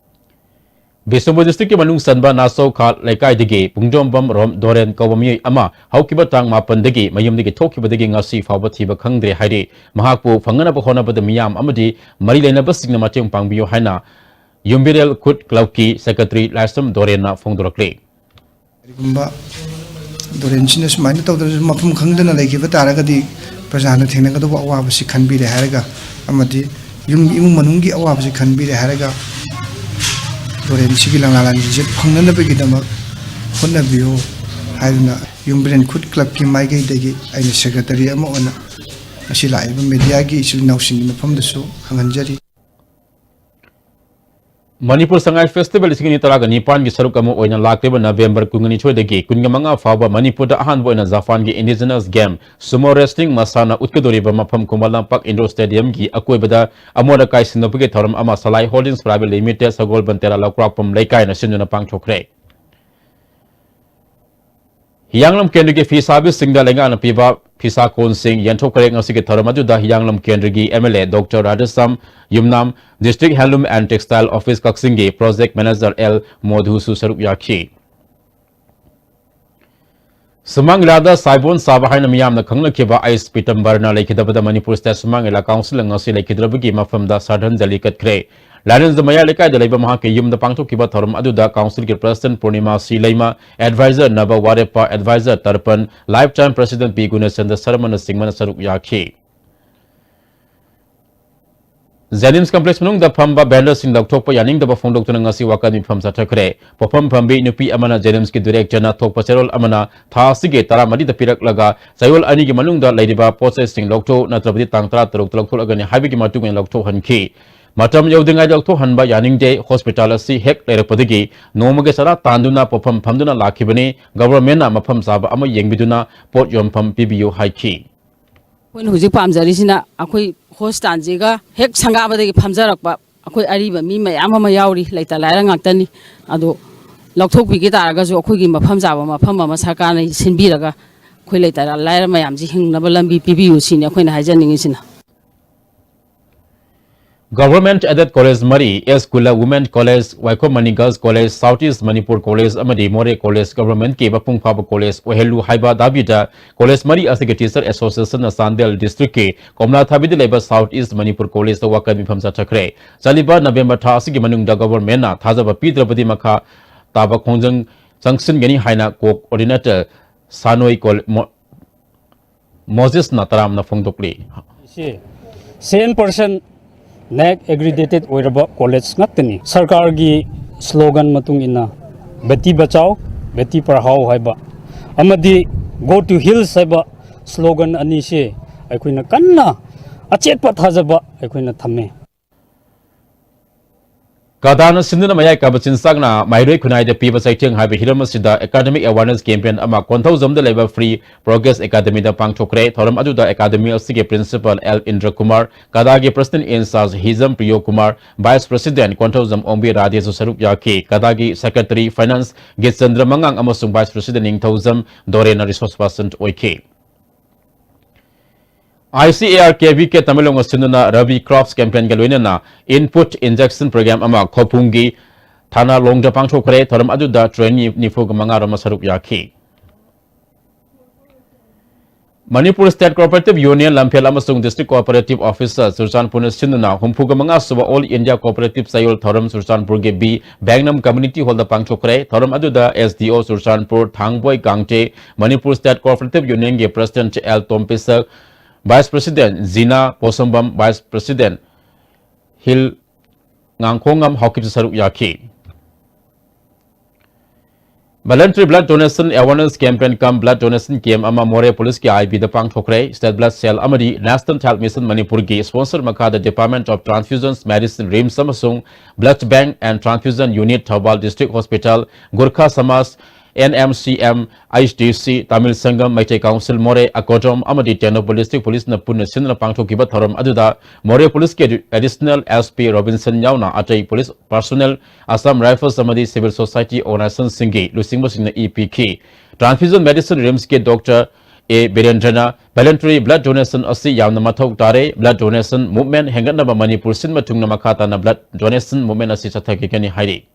ꯕꯤꯁꯅꯨꯄꯨꯔ district-ꯀꯤ ꯃꯅꯨꯡ ꯆꯟꯕ ꯅꯥꯆꯧꯈꯥ ꯂꯩꯀꯥꯏꯗꯒꯤ ꯄꯨꯡꯗꯣꯝꯕꯝ ꯔꯣꯝ ꯗꯣꯔꯦꯟ ꯀꯧꯕ ꯃꯤꯑꯣꯏ ꯑꯃ ꯍꯧꯈꯤꯕ ꯇꯥꯡ ꯃꯥꯄꯟꯗꯒꯤ ꯃꯌꯨꯝꯗꯒꯤ ꯊꯣꯛꯈꯤꯕꯗꯒꯤ ꯉꯁꯤ ꯐꯥꯎꯕ ꯊꯤꯕ ꯈꯪꯗ꯭ꯔꯦ ꯍꯥꯏꯔꯤ꯫ ꯃꯍꯥꯛꯄꯨ ꯐꯪꯅꯅꯕ ꯍꯣꯠꯅꯕꯗ ꯃꯤꯌꯥꯝ ꯑꯃꯗꯤ ꯃꯔꯤ ꯂꯩꯅꯕꯁꯤꯡꯅ ꯃꯇꯦꯡ ꯄꯥꯡꯕꯤꯌꯨ ꯍꯥꯏꯅ ꯌꯨꯝꯕꯤꯔꯦꯜ ꯈꯨꯠ club-ꯀꯤ secretary ꯂꯥꯏꯁ꯭ꯔꯝ ꯗꯣꯔꯦꯟꯅ ꯐꯣꯡꯗꯣꯔꯛꯂꯤ꯫ ꯀꯔꯤꯒꯨꯝꯕ ꯗꯣꯔꯦꯟꯁꯤꯅ ꯁꯨꯃꯥꯏꯅ ꯇꯧꯗꯅ ꯃꯐꯝ ꯈꯪꯗꯅ ꯂꯩꯈꯤꯕ ꯇꯥꯔꯒꯗꯤ ꯄ꯭ꯔꯖꯥꯅ ꯊꯦꯡꯅꯒꯗꯧꯕ ꯑꯋꯥꯕꯁꯤ ꯈꯟꯕꯤꯔꯦ ꯍꯥꯏꯔꯒ ꯑꯃꯗꯤ ꯌꯨꯝꯒꯤ ꯏꯃꯨꯡ ꯃꯅꯨꯡꯒꯤ ꯑꯋꯥꯕꯁꯤ ꯈꯟꯕꯤꯔꯦ ꯍꯥꯏꯔꯒ ꯗꯣꯔꯦꯟꯁꯤꯒꯤ ꯂꯪꯂꯥ ꯂꯥꯟꯃꯤꯁꯦ ꯐꯪꯅꯅꯕꯒꯤꯗꯃꯛ ꯍꯣꯠꯅꯕꯤꯌꯨ ꯍꯥꯏꯗꯨꯅ ꯌꯨꯝꯕꯤꯔꯦꯟ ꯈꯨꯠ club-ꯀꯤ ꯃꯥꯏꯀꯩꯗꯒꯤ ꯑꯩꯅ secretary ꯑꯃ ꯑꯣꯏꯅ ꯉꯁꯤ ꯂꯥꯛꯏꯕ media-ꯒꯤ ꯏꯆꯤꯜ ꯏꯅꯥꯎꯁꯤꯡꯒꯤ ꯃꯐꯝꯗꯁꯨ ꯈꯪꯍꯟꯖꯔꯤ꯫ ꯃꯅꯤꯄꯨꯔ ꯁꯉꯥꯏ Festival ꯂꯤꯁꯤꯡ ꯑꯅꯤ ꯇꯔꯥꯒ ꯅꯤꯄꯥꯟꯒꯤ ꯁꯔꯨꯛ ꯑꯃ ꯑꯣꯏꯅ ꯂꯥꯛꯂꯤꯕ November ꯀꯨꯟꯅꯤꯊꯣꯏꯗꯒꯤ ꯀꯨꯟꯃꯉꯥ ꯐꯥꯎꯕ ꯃꯅꯤꯄꯨꯔꯗ ꯑꯍꯥꯟꯕ ꯑꯣꯏꯅ ꯖꯄꯥꯟꯒꯤ indigenous game sumo wrestling ꯃꯁꯥꯟꯅ ꯎꯠꯀꯗꯧꯔꯤꯕ ꯃꯐꯝ ꯈꯨꯃꯟ ꯂꯝꯄꯥꯛ indoor stadium-ꯒꯤ ꯑꯀꯣꯏꯕꯗ ꯑꯃꯣꯠ ꯑꯀꯥꯏ ꯁꯦꯡꯗꯣꯛꯄꯒꯤ ꯊꯧꯔꯝ ꯑꯃ ꯁꯂꯥꯏ Holdings Private Limited, ꯁꯒꯣꯜꯕꯟ ꯇꯦꯔꯥ, ꯂꯧꯀ꯭ꯔꯥꯛꯄꯝ ꯂꯩꯀꯥꯏꯅ ꯁꯤꯟꯗꯨꯅ ꯄꯥꯡꯊꯣꯛꯈ꯭ꯔꯦ꯫ ꯍꯤꯌꯥꯡꯂꯝ ꯀꯦꯟꯗ꯭ꯔꯒꯤ ꯐꯤ ꯁꯥꯕꯤꯁꯤꯡꯗ ꯂꯩꯉꯥꯛꯅ ꯄꯤꯕ ꯐꯤꯁꯥ ꯀꯣꯟꯁꯤꯡ ꯌꯦꯟꯊꯣꯛꯈ꯭ꯔꯦ꯫ ꯉꯁꯤꯒꯤ ꯊꯧꯔꯝ ꯑꯗꯨꯗ ꯍꯤꯌꯥꯡꯂꯝ ꯀꯦꯟꯗ꯭ꯔꯒꯤ M L A Doctor Radheshyam Yumnam, District Handloom and Textile Office ꯀꯛꯆꯤꯡꯒꯤ Project Manager ꯑꯦꯜ ꯃꯣꯙꯨꯁꯨ ꯁꯔꯨꯛ ꯌꯥꯈꯤ꯫ ꯁꯨꯃꯥꯡ ꯂꯤꯂꯥꯗ ꯁꯥꯏꯕꯣꯟ ꯁꯥꯕ ꯍꯥꯏꯅ ꯃꯤꯌꯥꯝꯅ ꯈꯪꯅꯈꯤꯕ ꯑꯩꯁ ꯄꯤꯇꯝꯕꯔꯅ ꯂꯩꯈꯤꯗꯕꯗ ꯃꯅꯤꯄꯨꯔ State ꯁꯨꯃꯥꯡ ꯂꯤꯂꯥ Council-ꯅ ꯉꯁꯤ ꯂꯩꯈꯤꯗ꯭ꯔꯕꯒꯤ ꯃꯐꯝꯗ ꯁ꯭ꯔꯗ꯭ꯙꯥꯟꯖꯂꯤ ꯀꯠꯈ꯭ꯔꯦ꯫ ꯂꯥꯏꯔꯦꯟꯖ ꯃꯌꯥꯏ ꯂꯩꯀꯥꯏꯗ ꯂꯩꯕ ꯃꯍꯥꯛꯀꯤ ꯌꯨꯝꯗ ꯄꯥꯡꯊꯣꯛꯈꯤꯕ ꯊꯧꯔꯝ ꯑꯗꯨꯗ Council-ꯒꯤ President ꯄꯨꯔꯅꯤꯃꯥ ꯁꯤ ꯂꯩꯃ, Advisor ꯅꯕ ꯋꯥꯔꯦꯞꯄ, Advisor ꯇꯔꯄꯟ, Lifetime President ꯄꯤ ꯒꯨꯅꯦꯁꯟꯗ ꯁꯔꯃꯅꯆꯤꯡꯕꯅ ꯁꯔꯨꯛ ꯌꯥꯈꯤ꯫ JNIMS complex ꯃꯅꯨꯡꯗ ꯐꯝꯕ vendor-ꯁꯤꯡ ꯂꯧꯊꯣꯛꯄ ꯌꯥꯅꯤꯡꯗꯕ ꯐꯣꯡꯗꯣꯛꯇꯨꯅ ꯉꯁꯤ ꯋꯥꯀꯠ ꯃꯤꯐꯝ ꯆꯠꯊꯈ꯭ꯔꯦ꯫ ꯄꯣꯠꯐꯝ ꯐꯝꯕꯤ ꯅꯨꯄꯤ ꯑꯃꯅ JNIMS-ꯀꯤ Director-ꯅ ꯊꯣꯛꯄ ꯆꯦꯔꯣꯜ ꯑꯃꯅ ꯊꯥ ꯑꯁꯤꯒꯤ ꯇꯔꯥꯃꯔꯤꯗ ꯄꯤꯔꯛꯂꯒ ꯆꯌꯣꯜ ꯑꯅꯤꯒꯤ ꯃꯅꯨꯡꯗ ꯂꯩꯔꯤꯕ ꯄꯣꯠ ꯆꯩꯁꯤꯡ ꯂꯧꯊꯣꯛ ꯅꯠꯇ꯭ꯔꯕꯗꯤ ꯇꯥꯡ ꯇꯔꯥꯇꯔꯨꯛꯇ ꯂꯧꯊꯣꯛꯂꯒꯅꯤ ꯍꯥꯏꯕꯒꯤ ꯃꯇꯨꯡ ꯏꯟꯅ ꯂꯧꯊꯣꯛꯍꯟꯈꯤ꯫ ꯃꯇꯝ ꯌꯧꯗ꯭ꯔꯤꯉꯩꯗ ꯂꯧꯊꯣꯛꯍꯟꯕ ꯌꯥꯅꯤꯡꯗꯦ꯫ Hospital ꯑꯁꯤ ꯍꯦꯛ ꯂꯩꯔꯛꯄꯗꯒꯤ ꯅꯣꯡꯃꯒꯤ ꯆꯔꯥ ꯇꯥꯟꯗꯨꯅ ꯄꯣꯠꯐꯝ ꯐꯝꯗꯨꯅ ꯂꯥꯛꯈꯤꯕꯅꯤ꯫ Government-ꯅ ꯃꯐꯝ ꯆꯥꯕ ꯑꯃ ꯌꯦꯡꯕꯤꯗꯨꯅ ꯄꯣꯠ ꯌꯣꯟꯐꯝ ꯄꯤꯕꯤꯌꯨ ꯍꯥꯏꯈꯤ꯫ ꯑꯩꯈꯣꯏꯅ ꯍꯧꯖꯤꯛ ꯄꯥꯝꯖꯔꯤꯁꯤꯅ ꯑꯩꯈꯣꯏ ꯍꯣꯁꯄꯤꯇꯥꯜꯁꯤꯒ ꯍꯦꯛ ꯁꯪꯒꯥꯕꯗꯒꯤ ꯐꯝꯖꯔꯛꯄ ꯑꯩꯈꯣꯏ ꯑꯔꯤꯕ ꯃꯤ ꯃꯌꯥꯝ ꯑꯃ ꯌꯥꯎꯔꯤ, ꯂꯩꯇ ꯂꯥꯏꯔ ꯉꯥꯛꯇꯅꯤ꯫ ꯑꯗꯣ ꯂꯧꯊꯣꯛꯄꯤꯒꯦ ꯇꯥꯔꯒꯁꯨ ꯑꯩꯈꯣꯏꯒꯤ ꯃꯐꯝ ꯆꯥꯕ ꯃꯐꯝ ꯑꯃ ꯁꯔꯀꯥꯔꯅ ꯁꯤꯟꯕꯤꯔꯒ ꯑꯩꯈꯣꯏ ꯂꯩꯇ ꯂꯥꯏꯔ ꯃꯌꯥꯝꯁꯤ ꯍꯤꯡꯅꯕ ꯂꯝꯕꯤ ꯄꯤꯕꯤꯌꯨ ꯁꯤꯅꯤ ꯑꯩꯈꯣꯏꯅ ꯍꯥꯏꯖꯅꯤꯡꯉꯤꯁꯤꯅ꯫ Government aided college ꯃꯔꯤ, S Kula Women College, Waikhomani Girls College, South East Manipur College ꯑꯃꯗꯤ Moreh College governmentꯀꯤ ꯃꯄꯨꯡ ꯐꯥꯕ college ꯑꯣꯏꯍꯜꯂꯨ ꯍꯥꯏꯕ ꯗꯥꯕꯤꯗ college ꯃꯔꯤ ꯑꯁꯤꯒꯤ teacher associationꯅ ꯆꯥꯟꯗꯦꯜ districtꯀꯤ ꯀꯣꯝꯂꯥꯊꯥꯕꯤꯗ ꯂꯩꯕ South East Manipur Collegeꯇ ꯋꯥꯀꯠ ꯃꯤꯐꯝ ꯆꯠꯊꯈ꯭ꯔꯦ꯫ ꯆꯠꯂꯤꯕ November ꯊꯥ ꯑꯁꯤꯒꯤ ꯃꯅꯨꯡꯗ governmentꯅ ꯊꯥꯖꯕ ꯄꯤꯗ꯭ꯔꯕꯗꯤ ꯃꯈꯥ ꯇꯥꯕ ꯈꯣꯡꯖꯪ ꯆꯪꯁꯤꯟꯒꯅꯤ ꯍꯥꯏꯅ coordinator ꯁꯥꯅꯣꯏ ꯀꯣꯜ-, ꯃꯣ-, ꯃꯣꯖꯦꯁꯅ ꯇꯔꯥꯝꯅ ꯐꯣꯡꯗꯣꯛꯂꯤ꯫ ꯁꯤ cent percent NAAC accredited ꯑꯣꯏꯔꯕ college ꯉꯥꯛꯇꯅꯤ꯫ ꯁꯔꯀꯥꯔꯒꯤ slogan ꯃꯇꯨꯡ ꯏꯟꯅ ꯕꯦꯇꯤ ꯕꯆꯥꯎ, ꯕꯦꯇꯤ ꯄꯔꯍꯥꯎ ꯍꯥꯏꯕ ꯑꯃꯗꯤ Go to Hills ꯍꯥꯏꯕ slogan ꯑꯅꯤꯁꯤ ꯑꯩꯈꯣꯏꯅ ꯀꯟꯅ ꯑꯆꯦꯠꯄ ꯊꯥꯖꯕ ꯑꯩꯈꯣꯏꯅ ꯊꯝꯃꯤ꯫ ꯀꯗꯥꯅ ꯁꯤꯟꯗꯨꯅ ꯃꯌꯥꯏ ꯀꯥꯕ ꯆꯤꯟꯖꯥꯛꯅ ꯃꯍꯩꯔꯣꯏ ꯈꯨꯟꯅꯥꯏꯗ ꯄꯤꯕ ꯆꯩꯊꯦꯡ ꯍꯥꯏꯕ ꯍꯤꯔꯝ ꯑꯁꯤꯗ academic awareness campaign ꯑꯃ ꯀꯣꯟꯊꯧꯖꯝꯗ ꯂꯩꯕ Free Progress Academyꯗ ꯄꯥꯡꯊꯣꯛꯈ꯭ꯔꯦ꯫ ꯊꯧꯔꯝ ꯑꯗꯨꯗ academy ꯑꯁꯤꯒꯤ principal L ꯏꯟꯗ꯭ꯔ Kumar, ꯀꯗꯥꯒꯤ president in charge Hijam ꯄ꯭ꯔꯤꯌꯣ Kumar, vice president Konthoujam ꯑꯣꯡꯕꯤ ꯔꯥꯙꯦꯁꯨ ꯁꯔꯨꯛ ꯌꯥꯈꯤ꯫ ꯀꯗꯥꯒꯤ secretary finance ꯒꯤꯆꯟꯗ꯭ꯔ ꯃꯉꯥꯡ ꯑꯃꯁꯨꯡ vice president ꯅꯤꯡꯊꯧꯖꯝ ꯗꯣꯔꯦꯟꯅ resource person ꯑꯣꯏꯈꯤ꯫ ICAR KVK Tamenglong ꯑꯁꯤꯟꯗꯨꯅ Rabi Crops campaignꯒ ꯂꯣꯏꯅꯅ input injection program ꯑꯃ ꯈꯣꯄꯨꯡꯒꯤ ꯊꯥꯅꯥꯂꯣꯡꯗ ꯄꯥꯡꯊꯣꯛꯈ꯭ꯔꯦ꯫ ꯊꯧꯔꯝ ꯑꯗꯨꯗ trainee ꯅꯤꯐꯨꯒ ꯃꯉꯥ ꯔꯣꯝ ꯁꯔꯨꯛ ꯌꯥꯈꯤ꯫ Manipur State Cooperative Union ꯂꯝꯐꯦꯜ ꯑꯃꯁꯨꯡ District Cooperative Officer ꯆꯨꯔꯆꯥꯟꯄꯨꯔꯅ ꯁꯤꯟꯗꯨꯅ ꯍꯨꯝꯐꯨꯒ ꯃꯉꯥ ꯁꯨꯕ All India Cooperative ꯆꯌꯣꯜ ꯊꯧꯔꯝ ꯆꯨꯔꯆꯥꯟꯄꯨꯔꯒꯤ B ꯕꯦꯡꯅꯝ Community Hallꯗ ꯄꯥꯡꯊꯣꯛꯈ꯭ꯔꯦ꯫ ꯊꯧꯔꯝ ꯑꯗꯨꯗ SDO Churachandpur Thangboi Gangte, Manipur State Cooperative Unionꯒꯤ President L Tompisak, Vice President Jina Poshambam, Vice President Hil ꯉꯥꯡꯈꯣꯡꯉꯝ ꯍꯥꯎꯀꯤꯞꯁꯨ ꯁꯔꯨꯛ ꯌꯥꯈꯤ꯫ Voluntary Blood Donation Awareness Campaign cum Blood Donation Camp ꯑꯃ ꯃꯣꯔꯦ ꯄꯨꯂꯤꯁꯀꯤ IBꯗ ꯄꯥꯡꯊꯣꯛꯈ꯭ꯔꯦ꯫ State Blood Cell ꯑꯃꯗꯤ National Health Mission ꯃꯅꯤꯄꯨꯔꯒꯤ sponsor ꯃꯈꯥꯗ Department of Transfusions Medicine, RIMS ꯑꯃꯁꯨꯡ Blood Bank and Transfusion Unit, Thoubal District Hospital, ꯒꯨꯔꯈꯥ ꯁꯃꯥꯖ N M C M, H D C, Tamil Sangam, Meitei Council, Moreh, Akodom ꯑꯃꯗꯤ ꯇꯦꯡꯅꯧꯄꯜ District Police ꯅ ꯄꯨꯟꯅ ꯁꯤꯟꯗꯨꯅ ꯄꯥꯡꯊꯣꯛꯈꯤꯕ ꯊꯧꯔꯝ ꯑꯗꯨꯗ ꯃꯣꯔꯦ Police ꯀꯤ Additional S P ꯔꯣꯕꯤꯟꯁꯟ ꯌꯥꯎꯅ ꯑꯇꯩ police personnel, Assam Rifles ꯑꯃꯗꯤ civil society organization ꯁꯤꯡꯒꯤ ꯂꯨꯆꯤꯡꯕꯁꯤꯡꯅ ꯏ ꯄꯤꯈꯤ꯫ Transfusion Medicine RIMS ꯀꯤ Doctor A ꯕꯤꯔꯦꯟꯗ꯭ꯔꯅ voluntary blood donation ꯑꯁꯤ ꯌꯥꯝꯅ ꯃꯊꯧ ꯇꯥꯔꯦ, blood donation movement ꯍꯦꯟꯒꯠꯅꯕ ꯃꯅꯤꯄꯨꯔ ꯁꯤꯟꯕ ꯊꯨꯡꯅ ꯃꯈꯥ ꯇꯥꯅ blood donation movement ꯑꯁꯤ ꯆꯠꯊꯈꯤꯒꯅꯤ ꯍꯥꯏꯔꯤ꯫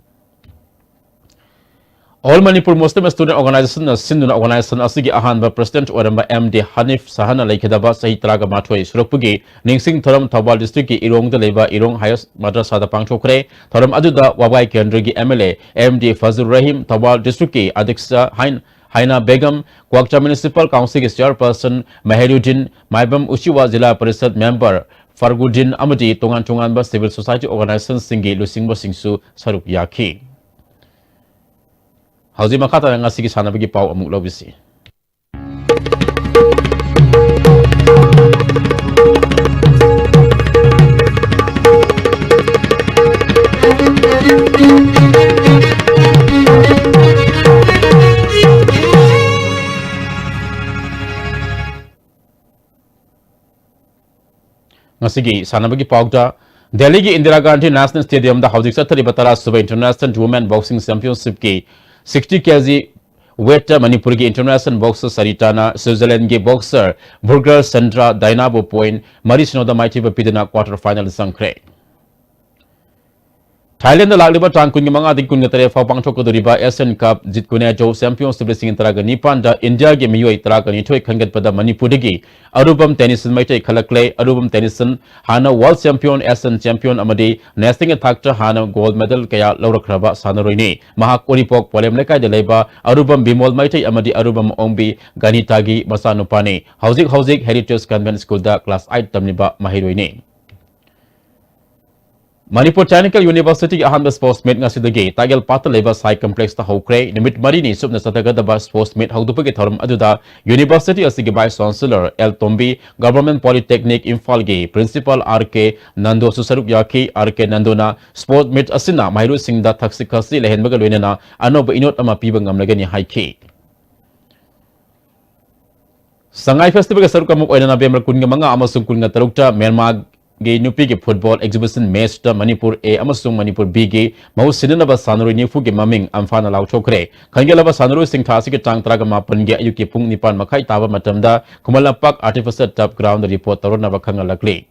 All Manipur Muslim Student Organization ꯅ ꯁꯤꯟꯗꯨꯅ organization ꯑꯁꯤꯒꯤ ꯑꯍꯥꯟꯕ president ꯑꯣꯏꯔꯝꯕ M D ꯍꯅꯤꯐ ꯁꯍꯥꯅ ꯂꯩꯈꯤꯗꯕ ꯆꯍꯤ ꯇꯔꯥꯒ ꯃꯥꯊꯣꯏ ꯁꯨꯔꯛꯄꯒꯤ ꯅꯤꯡꯁꯤꯡ ꯊꯧꯔꯝ ꯊꯧꯕꯥꯜ district ꯀꯤ ꯏꯔꯣꯡꯗ ꯂꯩꯕ ꯏꯔꯣꯡ Higher Madrasa ꯗ ꯄꯥꯡꯊꯣꯛꯈ꯭ꯔꯦ꯫ ꯊꯧꯔꯝ ꯑꯗꯨꯗ ꯋꯥꯕꯒꯥꯏ ꯀꯦꯟꯗ꯭ꯔꯒꯤ M L A M D ꯐꯖꯨꯔ Rahim, Thoubal district ꯀꯤ ꯑꯗꯤꯛꯁ ꯍꯥꯏꯟ-, ꯍꯥꯏꯅꯥ ꯕꯦꯒꯝ, ꯀ꯭ꯋꯥꯛꯆꯥ Municipal Council ꯒꯤ chairperson ꯃꯍꯦꯔꯨꯗꯤꯟ, ꯃꯥꯏꯕꯝ ꯎꯆꯤꯋꯥ ꯖꯤꯂꯥ ꯄꯔꯤꯁꯗ member ꯐꯔꯒꯨꯗꯤꯟ ꯑꯃꯗꯤ ꯇꯣꯉꯥꯟ ꯇꯣꯉꯥꯟꯕ civil society organization ꯁꯤꯡꯒꯤ ꯂꯨꯆꯤꯡꯕꯁꯤꯡꯁꯨ ꯁꯔꯨꯛ ꯌꯥꯈꯤ꯫ ꯍꯧꯖꯤꯛ ꯃꯈꯥ ꯇꯥꯅ ꯉꯁꯤꯒꯤ ꯁꯥꯟꯅꯕꯒꯤ ꯄꯥꯎ ꯑꯃꯨꯛ ꯂꯧꯕꯤꯁꯤ꯫ ꯉꯁꯤꯒꯤ ꯁꯥꯟꯅꯕꯒꯤ ꯄꯥꯎꯗ, ꯗꯦꯜꯂꯤꯒꯤ ꯏꯟꯗꯤꯔꯥ ꯒꯥꯟꯙꯤ National Stadium ꯗ ꯍꯧꯖꯤꯛ ꯆꯠꯊꯔꯤꯕ ꯇꯔꯥ ꯁꯨꯕ International Women Boxing Championship ꯀꯤ sixty K G weight ꯇ ꯃꯅꯤꯄꯨꯔꯒꯤ international boxer ꯁꯔꯤꯇꯥꯅ Switzerland ꯒꯤ boxer Burger Sandra Daina ꯕꯨ point ꯃꯔꯤ ꯁꯤꯅꯣꯗ ꯃꯥꯏꯊꯤꯕ ꯄꯤꯗꯨꯅ quarter final ꯆꯪꯈ꯭ꯔꯦ꯫ ꯊꯥꯏꯂꯦꯟꯗ ꯂꯥꯛꯂꯤꯕ ꯇꯥꯡ ꯀꯨꯟꯃꯉꯥꯗꯒꯤ ꯀꯨꯟꯇꯔꯦꯠ ꯐꯥꯎ ꯄꯥꯡꯊꯣꯛꯀꯗꯧꯔꯤꯕ Asian Cup Jitkuneo Championship ꯂꯤꯁꯤꯡ ꯇꯔꯥꯒ ꯅꯤꯄꯥꯟꯗ ꯏꯟꯗꯤꯌꯥꯒꯤ ꯃꯤꯑꯣꯏ ꯇꯔꯥꯒ ꯅꯤꯊꯣꯏ ꯈꯟꯒꯠꯄꯗ ꯃꯅꯤꯄꯨꯔꯗꯒꯤ ꯑꯔꯨꯕꯝ ꯇꯦꯅꯤꯁꯟ ꯃꯩꯇꯩ ꯈꯜꯂꯛꯂꯦ꯫ ꯑꯔꯨꯕꯝ ꯇꯦꯅꯤꯁꯟ ꯍꯥꯟꯅ world champion, Asian champion ꯑꯃꯗꯤ national ꯒꯤ ꯊꯥꯛꯇ ꯍꯥꯟꯅ gold medal ꯀꯌꯥ ꯂꯧꯔꯛꯈ꯭ꯔꯕ ꯁꯥꯟꯅꯔꯣꯏꯅꯤ꯫ ꯃꯍꯥꯛ ꯎꯔꯤꯄꯣꯛ ꯄꯣꯂꯦꯝ ꯂꯩꯀꯥꯏꯗ ꯂꯩꯕ ꯑꯔꯨꯕꯝ ꯕꯤꯃꯣꯜ ꯃꯩꯇꯩ ꯑꯃꯗꯤ ꯑꯔꯨꯕꯝ ꯑꯣꯡꯕꯤ ꯒꯅꯤꯇꯥꯒꯤ ꯃꯆꯥꯅꯨꯄꯥꯅꯤ꯫ ꯍꯧꯖꯤꯛ ꯍꯧꯖꯤꯛ Heritage Convent School ꯗ class eight ꯇꯝꯂꯤꯕ ꯃꯍꯩꯔꯣꯏꯅꯤ꯫ ꯃꯅꯤꯄꯨꯔ ꯇꯦꯛꯅꯤꯀꯦꯜ ꯌꯨꯅꯤꯚꯔꯁꯤꯇꯤꯒꯤ ꯑꯍꯥꯟꯕ ꯁ꯭ꯄꯣꯔꯠꯁ ꯃꯤꯠ ꯉꯁꯤꯗꯒꯤ ꯇꯥꯒꯦꯜ ꯄꯥꯠꯇ ꯂꯩꯕ ꯁꯥꯏ ꯀꯝꯄ꯭ꯂꯦꯛꯁꯇ ꯍꯧꯈ꯭ꯔꯦ꯫ ꯅꯨꯃꯤꯠ ꯃꯔꯤꯅꯤ ꯆꯨꯞꯅ ꯆꯠꯊꯒꯗꯕ ꯁ꯭ꯄꯣꯔꯠꯁ ꯃꯤꯠ ꯍꯧꯗꯣꯛꯄꯒꯤ ꯊꯧꯔꯝ ꯑꯗꯨꯗ ꯌꯨꯅꯤꯚꯔꯁꯤꯇꯤ ꯑꯁꯤꯒꯤ ꯚꯥꯏꯁ ꯆꯥꯟꯁꯦꯂꯔ ꯑꯦꯜ ꯇꯣꯝꯕꯤ, ꯒꯚꯔꯟꯃꯦꯟꯠ ꯄꯣꯂꯤꯇꯦꯛꯅꯤꯛ ꯏꯝꯐꯥꯜꯒꯤ ꯄ꯭ꯔꯤꯟꯁꯤꯄꯥꯜ ꯑꯥꯔ ꯀꯦ ꯅꯟꯗꯣꯁꯨ ꯁꯔꯨꯛ ꯌꯥꯈꯤ꯫ ꯑꯥꯔ ꯀꯦ ꯅꯟꯗꯣꯅ ꯁ꯭ꯄꯣꯔꯠꯁ ꯃꯤꯠ ꯑꯁꯤꯅ ꯃꯍꯩꯔꯣꯏꯁꯤꯡꯗ ꯊꯛꯁꯤ ꯈꯥꯁꯤ ꯂꯩꯍꯟꯕꯒ ꯂꯣꯏꯅꯅ ꯑꯅꯧꯕ ꯏꯅꯣꯠ ꯑꯃ ꯄꯤꯕ ꯉꯝꯂꯒꯅꯤ ꯍꯥꯏꯈꯤ꯫ ꯁꯉꯥꯏ ꯐꯦꯁꯇꯤꯚꯦꯜꯒꯤ ꯁꯔꯨꯛ ꯑꯃ ꯑꯣꯏꯅ ꯅꯕꯦꯝꯕꯔ ꯀꯨꯟꯒ ꯃꯉꯥ ꯑꯃꯁꯨꯡ ꯀꯨꯟꯒ ꯇꯔꯨꯛꯇ ꯃ꯭ꯌꯥꯟꯃꯥꯔꯒꯤ ꯅꯨꯄꯤꯒꯤ ꯐꯨꯠꯕꯣꯜ ꯑꯦꯛꯖꯤꯕꯤꯁꯟ ꯃꯦꯆꯇ ꯃꯅꯤꯄꯨꯔ ꯑꯦ ꯑꯃꯁꯨꯡ ꯃꯅꯤꯄꯨꯔ ꯕꯤꯒꯤ ꯃꯍꯨꯠ ꯁꯤꯟꯅꯅꯕ ꯁꯥꯟꯅꯔꯣꯏ ꯅꯤꯐꯨꯒꯤ ꯃꯃꯤꯡ ꯑꯝꯐꯥꯅ ꯂꯥꯎꯊꯣꯛꯈ꯭ꯔꯦ꯫ ꯈꯟꯒꯠꯂꯕ ꯁꯥꯟꯅꯔꯣꯏꯁꯤꯡ ꯊꯥ ꯑꯁꯤꯒꯤ ꯇꯥꯡ ꯇꯔꯥꯃꯥꯄꯟꯒꯤ ꯑꯌꯨꯛꯀꯤ ꯄꯨꯡ ꯅꯤꯄꯥꯟ ꯃꯈꯥꯏ ꯇꯥꯕ ꯃꯇꯝꯗ ꯈꯨꯃꯟ ꯂꯝꯄꯥꯛ ꯑꯥꯔꯇꯤꯐꯤꯁꯤꯌꯦꯜ ꯇꯔꯐ ꯒ꯭ꯔꯥꯎꯟꯗ ꯔꯤꯄꯣꯔꯠ ꯇꯧꯔꯛꯅꯕ ꯈꯪꯍꯜꯂꯛꯂꯤ꯫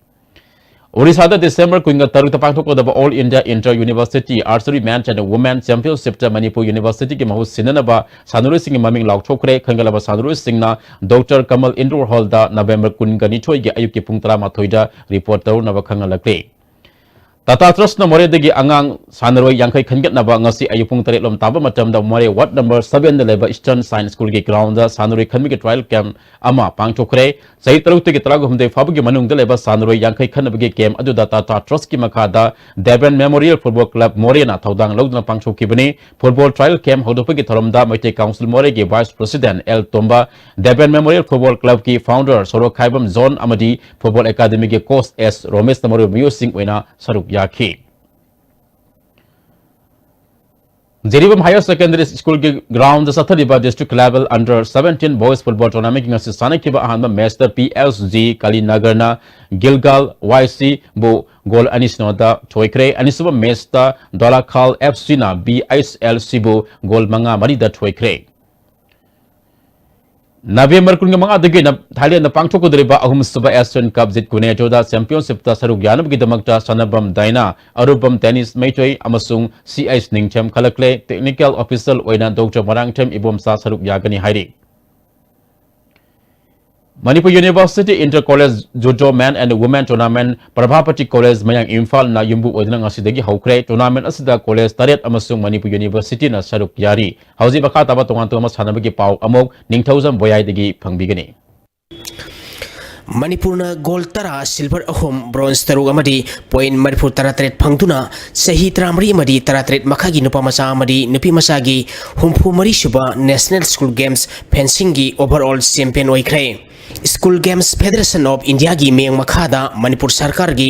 ꯑꯣꯔꯤꯁꯥꯗ ꯗꯤꯁꯦꯝꯕꯔ ꯀꯨꯟꯒ ꯇꯔꯨꯛꯇ ꯄꯥꯡꯊꯣꯛꯀꯗꯕ All India Inter University Archery Men's and Women Championshipꯇ Manipur ꯌꯨꯅꯤꯚꯔꯁꯤꯇꯤꯒꯤ ꯃꯍꯨꯠ ꯁꯤꯟꯅꯅꯕ ꯁꯥꯟꯅꯔꯣꯏꯁꯤꯡꯒꯤ ꯃꯃꯤꯡ ꯂꯥꯎꯊꯣꯛꯈ꯭ꯔꯦ꯫ ꯈꯟꯒꯠꯂꯕ ꯁꯥꯟꯅꯔꯣꯏꯁꯤꯡꯅ ꯗꯣꯛꯇꯔ ꯀꯃꯜ ꯏꯟꯗꯣꯔ ꯍꯣꯜꯗ ꯅꯕꯦꯝꯕꯔ ꯀꯨꯟꯒ ꯅꯤꯊꯣꯏꯒꯤ ꯑꯌꯨꯛꯀꯤ ꯄꯨꯡ ꯇꯔꯥꯃꯥꯊꯣꯏꯗ ꯔꯤꯄꯣꯔꯠ ꯇꯧꯔꯛꯅꯕ ꯈꯪꯍꯜꯂꯛꯂꯤ꯫ ꯇꯥꯇꯥ ꯇ꯭ꯔꯁꯅ ꯃꯣꯔꯦꯗꯒꯤ ꯑꯉꯥꯡ ꯁꯥꯟꯅꯔꯣꯏ ꯌꯥꯡꯈꯩ ꯈꯟꯒꯠꯅꯕ ꯉꯁꯤ ꯑꯌꯨꯛ ꯄꯨꯡ ꯇꯔꯦꯠ ꯂꯣꯝ ꯇꯥꯕ ꯃꯇꯝꯗ ꯃꯣꯔꯦ ꯋꯥꯔꯗ ꯅꯝꯕꯔ ꯁꯚꯦꯟꯗ ꯂꯩꯕ ꯏꯁꯇꯔꯟ ꯁꯥꯏꯟꯁ ꯁ꯭ꯀꯨꯜꯒꯤ ꯒ꯭ꯔꯥꯎꯟꯗ ꯁꯥꯟꯅꯔꯣꯏ ꯈꯟꯕꯒꯤ ꯇ꯭ꯔꯥꯌꯦꯜ ꯀꯦꯝꯞ ꯑꯃ ꯄꯥꯡꯊꯣꯛꯈ꯭ꯔꯦ꯫ ꯆꯍꯤ ꯇꯔꯨꯛꯇꯒꯤ ꯇꯔꯥꯍꯨꯝꯗꯣꯏ ꯐꯥꯎꯕꯒꯤ ꯃꯅꯨꯡꯗ ꯂꯩꯕ ꯁꯥꯟꯅꯔꯣꯏ ꯌꯥꯡꯈꯩ ꯈꯟꯅꯕꯒꯤ ꯀꯦꯝꯞ ꯑꯗꯨꯗ ꯇꯥꯇꯥ ꯇ꯭ꯔꯁꯀꯤ ꯃꯈꯥꯗ ꯗꯦꯕꯦꯟ ꯃꯦꯃꯣꯔꯤꯌꯦꯜ ꯐꯨꯠꯕꯣꯜ ꯀ꯭ꯂꯕ ꯃꯣꯔꯦꯅ ꯊꯧꯗꯥꯡ ꯂꯧꯗꯨꯅ ꯄꯥꯡꯊꯣꯛꯈꯤꯕꯅꯤ꯫ ꯐꯨꯠꯕꯣꯜ ꯇ꯭ꯔꯥꯌꯦꯜ ꯀꯦꯝꯞ ꯍꯧꯗꯣꯛꯄꯒꯤ ꯊꯧꯔꯝꯗ ꯃꯩꯇꯩ ꯀꯥꯎꯟꯁꯤꯜ ꯃꯣꯔꯦꯒꯤ vice president L Tomba, Deben memorial football ꯀ꯭ꯂꯕꯀꯤ ꯐꯥꯎꯟꯗꯔ ꯁꯣꯔꯣꯛꯈꯥꯏꯕꯝ ꯖꯣꯟ ꯑꯃꯗꯤ ꯐꯨꯠꯕꯣꯜ ꯑꯦꯀꯥꯗꯃꯤꯒꯤ ꯀꯣꯆ ꯑꯦꯁ ꯔꯣꯃꯦꯁꯅ ꯃꯔꯨꯑꯣꯏꯕ ꯃꯤꯑꯣꯏꯁꯤꯡ ꯑꯣꯏꯅ ꯁꯔꯨꯛ ꯌꯥꯈꯤ꯫ ꯖꯤꯔꯤꯕꯥꯝ ꯍꯥꯌꯔ ꯁꯦꯀꯦꯟꯗꯔꯤ ꯁ꯭ꯀꯨꯜꯒꯤ ꯒ꯭ꯔꯥꯎꯟꯗ ꯆꯠꯊꯔꯤꯕ district level under seventeen boys football ꯇꯣꯔꯅꯥꯃꯦꯟꯠꯀꯤ ꯉꯁꯤ ꯁꯥꯟꯅꯈꯤꯕ ꯑꯍꯥꯟꯕ ꯃꯦꯆꯇ ꯄꯤ ꯑꯦꯁ ꯖꯤ ꯀꯥꯂꯤꯅꯒꯔꯅ ꯒꯤꯜꯒꯥꯜ ꯋꯥꯏ ꯁꯤꯕꯨ ꯒꯣꯜ ꯑꯅꯤ ꯁꯤꯅꯣꯗ ꯊꯣꯏꯈ꯭ꯔꯦ꯫ ꯑꯅꯤꯁꯨꯕ ꯃꯦꯆꯇ ꯗꯣꯂꯥꯈꯥꯜ ꯑꯦꯐ ꯁꯤꯅ ꯕꯤ ꯑꯩꯆ ꯑꯦꯜ ꯁꯤꯕꯨ ꯒꯣꯜ ꯃꯉꯥ ꯃꯔꯤꯗ ꯊꯣꯏꯈ꯭ꯔꯦ꯫ ꯅꯕꯦꯝꯕꯔ ꯀꯨꯟꯃꯉꯥꯗꯒꯤ ꯊꯥꯏꯂꯦꯟꯗ ꯄꯥꯡꯊꯣꯛꯀꯗꯧꯔꯤꯕ ꯑꯍꯨꯝꯁꯨꯕ ꯑꯦꯁꯤꯌꯥꯟ ꯀꯞ ꯖꯤꯠ ꯀꯨꯅꯦꯆꯣꯗ ꯆꯦꯝꯄꯤꯌꯟꯁꯤꯞꯇ ꯁꯔꯨꯛ ꯌꯥꯅꯕꯒꯤꯗꯃꯛꯇ ꯁꯅꯥꯕꯝ ꯗꯥꯏꯅꯥ, ꯑꯔꯨꯕꯝ ꯇꯦꯅꯤꯁ ꯃꯩꯇꯣꯏ ꯑꯃꯁꯨꯡ ꯁꯤ ꯑꯩꯆ ꯅꯤꯡꯊꯦꯝ ꯈꯜꯂꯛꯂꯦ꯫ ꯇꯦꯛꯅꯤꯀꯦꯜ ꯑꯣꯐꯤꯁꯔ ꯑꯣꯏꯅ ꯗꯣꯛꯇꯔ ꯃꯣꯏꯔꯥꯡꯊꯦꯝ ꯏꯕꯣꯝꯆꯥ ꯁꯔꯨꯛ ꯌꯥꯒꯅꯤ ꯍꯥꯏꯔꯤ꯫ Manipur university inter college judo men and women tournament Pravabati college Mayang ꯏꯝꯐꯥꯜꯅ ꯌꯨꯝꯕꯨ ꯑꯣꯏꯗꯨꯅ ꯉꯁꯤꯗꯒꯤ ꯍꯧꯈ꯭ꯔꯦ꯫ ꯇꯣꯔꯅꯥꯃꯦꯟ ꯑꯁꯤꯗ ꯀꯣꯂꯦꯖ ꯇꯔꯦꯠ ꯑꯃꯁꯨꯡ ꯃꯅꯤꯄꯨꯔ ꯌꯨꯅꯤꯚꯔꯁꯤꯇꯤꯅ ꯁꯔꯨꯛ ꯌꯥꯔꯤ꯫ ꯍꯧꯖꯤꯛ ꯃꯈꯥ ꯇꯥꯕ ꯇꯣꯉꯥꯟ ꯇꯣꯉꯥꯟꯕ ꯁꯥꯟꯅꯕꯒꯤ ꯄꯥꯎ ꯑꯃꯨꯛ ꯅꯤꯡꯊꯧꯖꯝ ꯕꯣꯌꯥꯏꯗꯒꯤ ꯐꯪꯕꯤꯒꯅꯤ꯫ ꯃꯅꯤꯄꯨꯔꯅ ꯒꯣꯜ ꯇꯔꯥ, ꯁꯤꯜꯚꯔ ꯑꯍꯨꯝ, ꯕ꯭ꯔꯣꯟꯖ ꯇꯔꯨꯛ ꯑꯃꯗꯤ ꯄꯣꯏꯟ ꯃꯔꯤꯐꯨ ꯇꯔꯥ ꯇꯔꯦꯠ ꯐꯪꯗꯨꯅ ꯆꯍꯤ ꯇꯔꯥꯃꯔꯤ ꯑꯃꯗꯤ ꯇꯔꯥꯇꯔꯦꯠ ꯃꯈꯥꯒꯤ ꯅꯨꯄꯥ ꯃꯆꯥ ꯑꯃꯗꯤ ꯅꯨꯄꯤ ꯃꯆꯥꯒꯤ ꯍꯨꯝꯐꯨ ꯃꯔꯤ ꯁꯨꯕ ꯅꯦꯁꯅꯦꯜ ꯁ꯭ꯀꯨꯜ ꯒꯦꯝꯁ ꯐꯦꯟꯁꯤꯡꯒꯤ ꯑꯣꯚꯔ ꯑꯣꯜ ꯆꯦꯝꯄꯤꯌꯟ ꯑꯣꯏꯈ꯭ꯔꯦ꯫ ꯁ꯭ꯀꯨꯜ ꯒꯦꯝꯁ ꯐꯦꯗꯔꯦꯁꯟ ꯑꯣꯐ ꯏꯟꯗꯤꯌꯥꯒꯤ ꯃꯤꯠꯌꯦꯡ ꯃꯈꯥꯗ ꯃꯅꯤꯄꯨꯔ ꯁꯔꯀꯥꯔꯒꯤ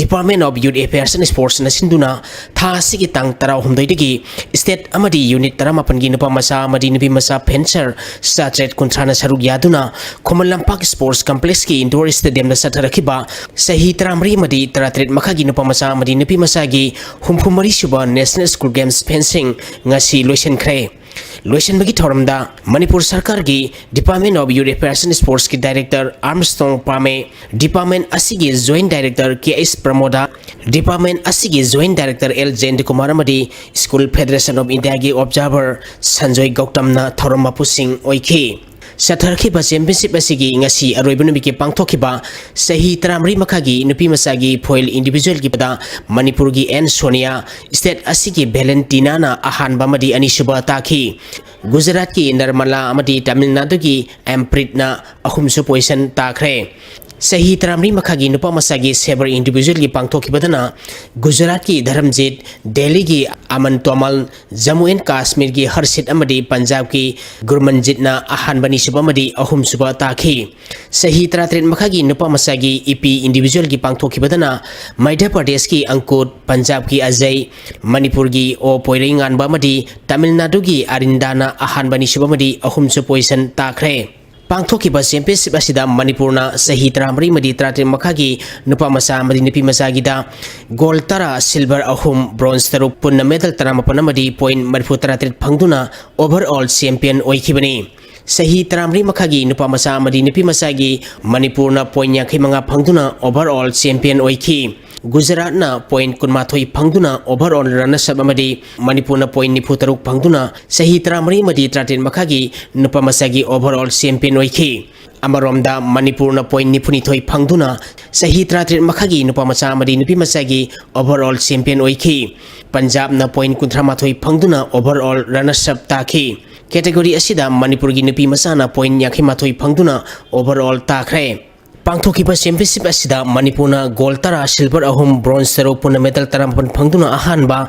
Department of Youth Affairs and Sportsꯅ ꯁꯤꯟꯗꯨꯅ ꯊꯥ ꯑꯁꯤꯒꯤ ꯇꯥꯡ ꯇꯔꯥꯍꯨꯝꯗꯣꯏꯗꯒꯤ ꯁ꯭ꯇꯦꯠ ꯑꯃꯗꯤ ꯌꯨꯅꯤꯠ ꯇꯔꯥꯃꯥꯄꯟꯒꯤ ꯅꯨꯄꯥ ꯃꯆꯥ ꯑꯃꯗꯤ ꯅꯨꯄꯤ ꯃꯆꯥ ꯐꯦꯟꯁꯔ ꯆꯥꯇ꯭ꯔꯦꯠ ꯀꯨꯟꯊ꯭ꯔꯥꯅ ꯁꯔꯨꯛ ꯌꯥꯗꯨꯅ ꯈꯨꯃꯟ ꯂꯝꯄꯥꯛ ꯁ꯭ꯄꯣꯔꯠꯁ ꯀꯝꯄ꯭ꯂꯦꯛꯁꯀꯤ ꯏꯟꯗꯣꯔ ꯁ꯭ꯇꯦꯗꯤꯌꯝꯗ ꯆꯠꯊꯔꯛꯈꯤꯕ ꯆꯍꯤ ꯇꯔꯥꯃꯔꯤ ꯑꯃꯗꯤ ꯇꯔꯥꯇꯔꯦꯠ ꯃꯈꯥꯒꯤ ꯅꯨꯄꯥ ꯃꯆꯥ ꯑꯃꯗꯤ ꯅꯨꯄꯤ ꯃꯆꯥꯒꯤ ꯍꯨꯝꯐꯨ ꯃꯔꯤ ꯁꯨꯕ ꯅꯦꯁꯅꯦꯜ ꯁ꯭ꯀꯨꯜ ꯒꯦꯝꯁ ꯐꯦꯟꯁꯤꯡ ꯉꯁꯤ ꯂꯣꯏꯁꯤꯟꯈ꯭ꯔꯦ꯫ ꯂꯣꯏꯁꯤꯟꯕꯒꯤ ꯊꯧꯔꯝꯗ ꯃꯅꯤꯄꯨꯔ ꯁꯔꯀꯥꯔꯒꯤ Department of Youth Affairs and Sportsꯀꯤ ꯗꯥꯏꯔꯦꯛꯇꯔ ꯑꯥꯔꯝꯁꯇꯣꯡ ꯄꯥꯃꯦ, ꯗꯤꯄꯥꯔꯠꯃꯦꯟ ꯑꯁꯤꯒꯤ joint director K H Pramoda, department ꯑꯁꯤꯒꯤ joint director L Jayanta Kumar ꯑꯃꯗꯤ ꯁ꯭ꯀꯨꯜ ꯐꯦꯗꯔꯦꯁꯟ ꯑꯣꯐ ꯏꯟꯗꯤꯌꯥꯒꯤ ꯑꯣꯕꯖꯥꯔꯚꯔ ꯁꯟꯖꯣꯏ ꯒꯧꯇꯝꯅ ꯊꯧꯔꯝ ꯃꯄꯨꯁꯤꯡ ꯑꯣꯏꯈꯤ꯫ ꯆꯠꯊꯔꯛꯈꯤꯕ ꯆꯦꯝꯄꯤꯌꯟꯁꯤꯞ ꯑꯁꯤꯒꯤ ꯉꯁꯤ ꯑꯔꯣꯏꯕ ꯅꯨꯃꯤꯠꯀꯤ ꯄꯥꯡꯊꯣꯛꯈꯤꯕ ꯆꯍꯤ ꯇꯔꯥꯃꯔꯤ ꯃꯈꯥꯒꯤ ꯅꯨꯄꯤ ꯃꯆꯥꯒꯤ ꯐꯣꯏꯜ ꯏꯟꯗꯤꯚꯤꯖꯨꯋꯦꯜꯒꯤ ꯄꯗ ꯃꯅꯤꯄꯨꯔꯒꯤ ꯑꯦꯟ ꯁꯣꯅꯤꯌꯥ, ꯁ꯭ꯇꯦꯠ ꯑꯁꯤꯒꯤ ꯚꯦꯂꯦꯟꯇꯤꯅꯥꯅ ꯑꯍꯥꯟꯕ ꯑꯃꯗꯤ ꯑꯅꯤꯁꯨꯕ ꯇꯥꯈꯤ꯫ ꯒꯨꯖꯔꯥꯠꯀꯤ ꯅꯔꯃꯂꯥ ꯑꯃꯗꯤ ꯇꯥꯃꯤꯜ ꯅꯥꯗꯨꯒꯤ ꯑꯦꯝꯄ꯭ꯔꯤꯠꯅ ꯑꯍꯨꯝꯁꯨ ꯄꯣꯖꯤꯁꯟ ꯇꯥꯈ꯭ꯔꯦ꯫ ꯆꯍꯤ ꯇꯔꯥꯃꯔꯤ ꯃꯈꯥꯒꯤ ꯅꯨꯄꯥ ꯃꯆꯥꯒꯤ ꯁꯦꯕꯔ ꯏꯟꯗꯤꯚꯤꯖꯨꯋꯦꯜꯒꯤ ꯄꯥꯡꯊꯣꯛꯈꯤꯕꯗꯅ ꯒꯨꯖꯔꯥꯠꯀꯤ ꯙꯔꯝꯖꯤꯠ, ꯗꯦꯜꯂꯤꯒꯤ ꯑꯃꯟ ꯇꯣꯃꯜ, ꯖꯝꯃꯨ ꯑꯦꯟ ꯀꯥꯁꯃꯤꯔꯒꯤ ꯍꯔꯁꯤꯠ ꯑꯃꯗꯤ ꯄꯟꯖꯥꯕꯀꯤ ꯒꯨꯔꯃꯟꯖꯤꯠꯅ ꯑꯍꯥꯟꯕ, ꯑꯅꯤꯁꯨꯕ ꯑꯃꯗꯤ ꯑꯍꯨꯝꯁꯨꯕ ꯇꯥꯈꯤ꯫ ꯆꯍꯤ ꯇꯔꯥꯇꯔꯦꯠ ꯃꯈꯥꯒꯤ ꯅꯨꯄꯥ ꯃꯆꯥꯒꯤ ꯏꯄꯤ ꯏꯟꯗꯤꯚꯤꯖꯨꯋꯦꯜꯒꯤ ꯄꯥꯡꯊꯣꯛꯈꯤꯕꯗꯅ ꯃꯙ꯭ꯌ ꯄ꯭ꯔꯗꯦꯁꯀꯤ ꯑꯪꯀꯨꯔ, ꯄꯟꯖꯥꯕꯀꯤ ꯑꯖꯌ, ꯃꯅꯤꯄꯨꯔꯒꯤ ꯑꯣ ꯄꯣꯏꯔꯩꯉꯥꯟꯕ ꯑꯃꯗꯤ ꯇꯥꯃꯤꯜ ꯅꯥꯗꯨꯒꯤ ꯑꯔꯤꯟꯗꯥꯅ ꯑꯍꯥꯟꯕ, ꯑꯅꯤꯁꯨꯕ ꯑꯃꯗꯤ ꯑꯍꯨꯝꯁꯨ ꯄꯣꯖꯤꯁꯟ ꯇꯥꯈ꯭ꯔꯦ꯫ ꯄꯥꯡꯊꯣꯛꯈꯤꯕ ꯆꯦꯝꯄꯤꯌꯟꯁꯤꯞ ꯑꯁꯤꯗ ꯃꯅꯤꯄꯨꯔꯅ ꯆꯍꯤ ꯇꯔꯥꯃꯔꯤ ꯑꯃꯗꯤ ꯇꯔꯥꯇꯔꯦꯠ ꯃꯈꯥꯒꯤ ꯅꯨꯄꯥ ꯃꯆꯥ ꯑꯃꯗꯤ ꯅꯨꯄꯤ ꯃꯆꯥꯒꯤꯗ ꯒꯣꯜ ꯇꯔꯥ, ꯁꯤꯜꯚꯔ ꯑꯍꯨꯝ, ꯕ꯭ꯔꯣꯟꯖ ꯇꯔꯨꯛ, ꯄꯨꯟꯅ ꯃꯦꯗꯜ ꯇꯔꯥꯃꯥꯄꯟ ꯑꯃꯗꯤ ꯄꯣꯏꯟ ꯃꯔꯤꯐꯨ ꯇꯔꯥꯇꯔꯦꯠ ꯐꯪꯗꯨꯅ ꯑꯣꯚꯔ ꯑꯣꯜ ꯆꯦꯝꯄꯤꯌꯟ ꯑꯣꯏꯈꯤꯕꯅꯤ꯫ ꯆꯍꯤ ꯇꯔꯥꯃꯔꯤ ꯃꯈꯥꯒꯤ ꯅꯨꯄꯥ ꯃꯆꯥ ꯑꯃꯗꯤ ꯅꯨꯄꯤ ꯃꯆꯥꯒꯤ ꯃꯅꯤꯄꯨꯔꯅ ꯄꯣꯏꯟ ꯌꯥꯡꯈꯩ ꯃꯉꯥ ꯐꯪꯗꯨꯅ ꯑꯣꯚꯔ ꯑꯣꯜ ꯆꯦꯝꯄꯤꯌꯟ ꯑꯣꯏꯈꯤ꯫ ꯒꯨꯖꯔꯥꯠꯅ ꯄꯣꯏꯟ ꯀꯨꯟꯃꯥꯊꯣꯏ ꯐꯪꯗꯨꯅ ꯑꯣꯚꯔ ꯑꯣꯜ ꯔꯅꯔꯁ ꯑꯞ ꯑꯃꯗꯤ ꯃꯅꯤꯄꯨꯔꯅ ꯄꯣꯏꯟ ꯅꯤꯐꯨ ꯇꯔꯨꯛ ꯐꯪꯗꯨꯅ ꯆꯍꯤ ꯇꯔꯥꯃꯔꯤ ꯑꯃꯗꯤ ꯇꯔꯥꯇꯔꯦꯠ ꯃꯈꯥꯒꯤ ꯅꯨꯄꯥ ꯃꯆꯥꯒꯤ ꯑꯣꯚꯔ ꯑꯣꯜ ꯆꯦꯝꯄꯤꯌꯟ ꯑꯣꯏꯈꯤ꯫ ꯑꯃꯔꯣꯝꯗ ꯃꯅꯤꯄꯨꯔꯅ ꯄꯣꯏꯟ ꯅꯤꯐꯨꯅꯤꯊꯣꯏ ꯐꯪꯗꯨꯅ ꯆꯍꯤ ꯇꯔꯥꯇꯔꯦꯠ ꯃꯈꯥꯒꯤ ꯅꯨꯄꯥ ꯃꯆꯥ ꯑꯃꯗꯤ ꯅꯨꯄꯤ ꯃꯆꯥꯒꯤ ꯑꯣꯚꯔ ꯑꯣꯜ ꯆꯦꯝꯄꯤꯌꯟ ꯑꯣꯏꯈꯤ꯫ ꯄꯟꯖꯥꯕꯅ ꯄꯣꯏꯟ ꯀꯨꯟꯊ꯭ꯔꯥꯃꯥꯊꯣꯏ ꯐꯪꯗꯨꯅ ꯑꯣꯚꯔ ꯑꯣꯜ ꯔꯅꯔꯁ ꯑꯞ ꯇꯥꯈꯤ꯫ ꯀꯦꯇꯦꯒꯣꯔꯤ ꯑꯁꯤꯗ ꯃꯅꯤꯄꯨꯔꯒꯤ ꯅꯨꯄꯤ ꯃꯆꯥꯅ ꯄꯣꯏꯟ ꯌꯥꯡꯈꯩ ꯃꯥꯊꯣꯏ ꯐꯪꯗꯨꯅ ꯑꯣꯚꯔ ꯑꯣꯜ ꯇꯥꯈ꯭ꯔꯦ꯫ ꯄꯥꯡꯊꯣꯛꯈꯤꯕ ꯆꯦꯝꯄꯤꯌꯟꯁꯤꯞ ꯑꯁꯤꯗ ꯃꯅꯤꯄꯨꯔꯅ ꯒꯣꯜ ꯇꯔꯥ, ꯁꯤꯜꯚꯔ ꯑꯍꯨꯝ, ꯕ꯭ꯔꯣꯟꯖ ꯇꯔꯨꯛ, ꯄꯨꯟꯅ ꯃꯦꯗꯜ ꯇꯔꯥꯃꯥꯄꯟ ꯐꯪꯗꯨꯅ ꯑꯍꯥꯟꯕ,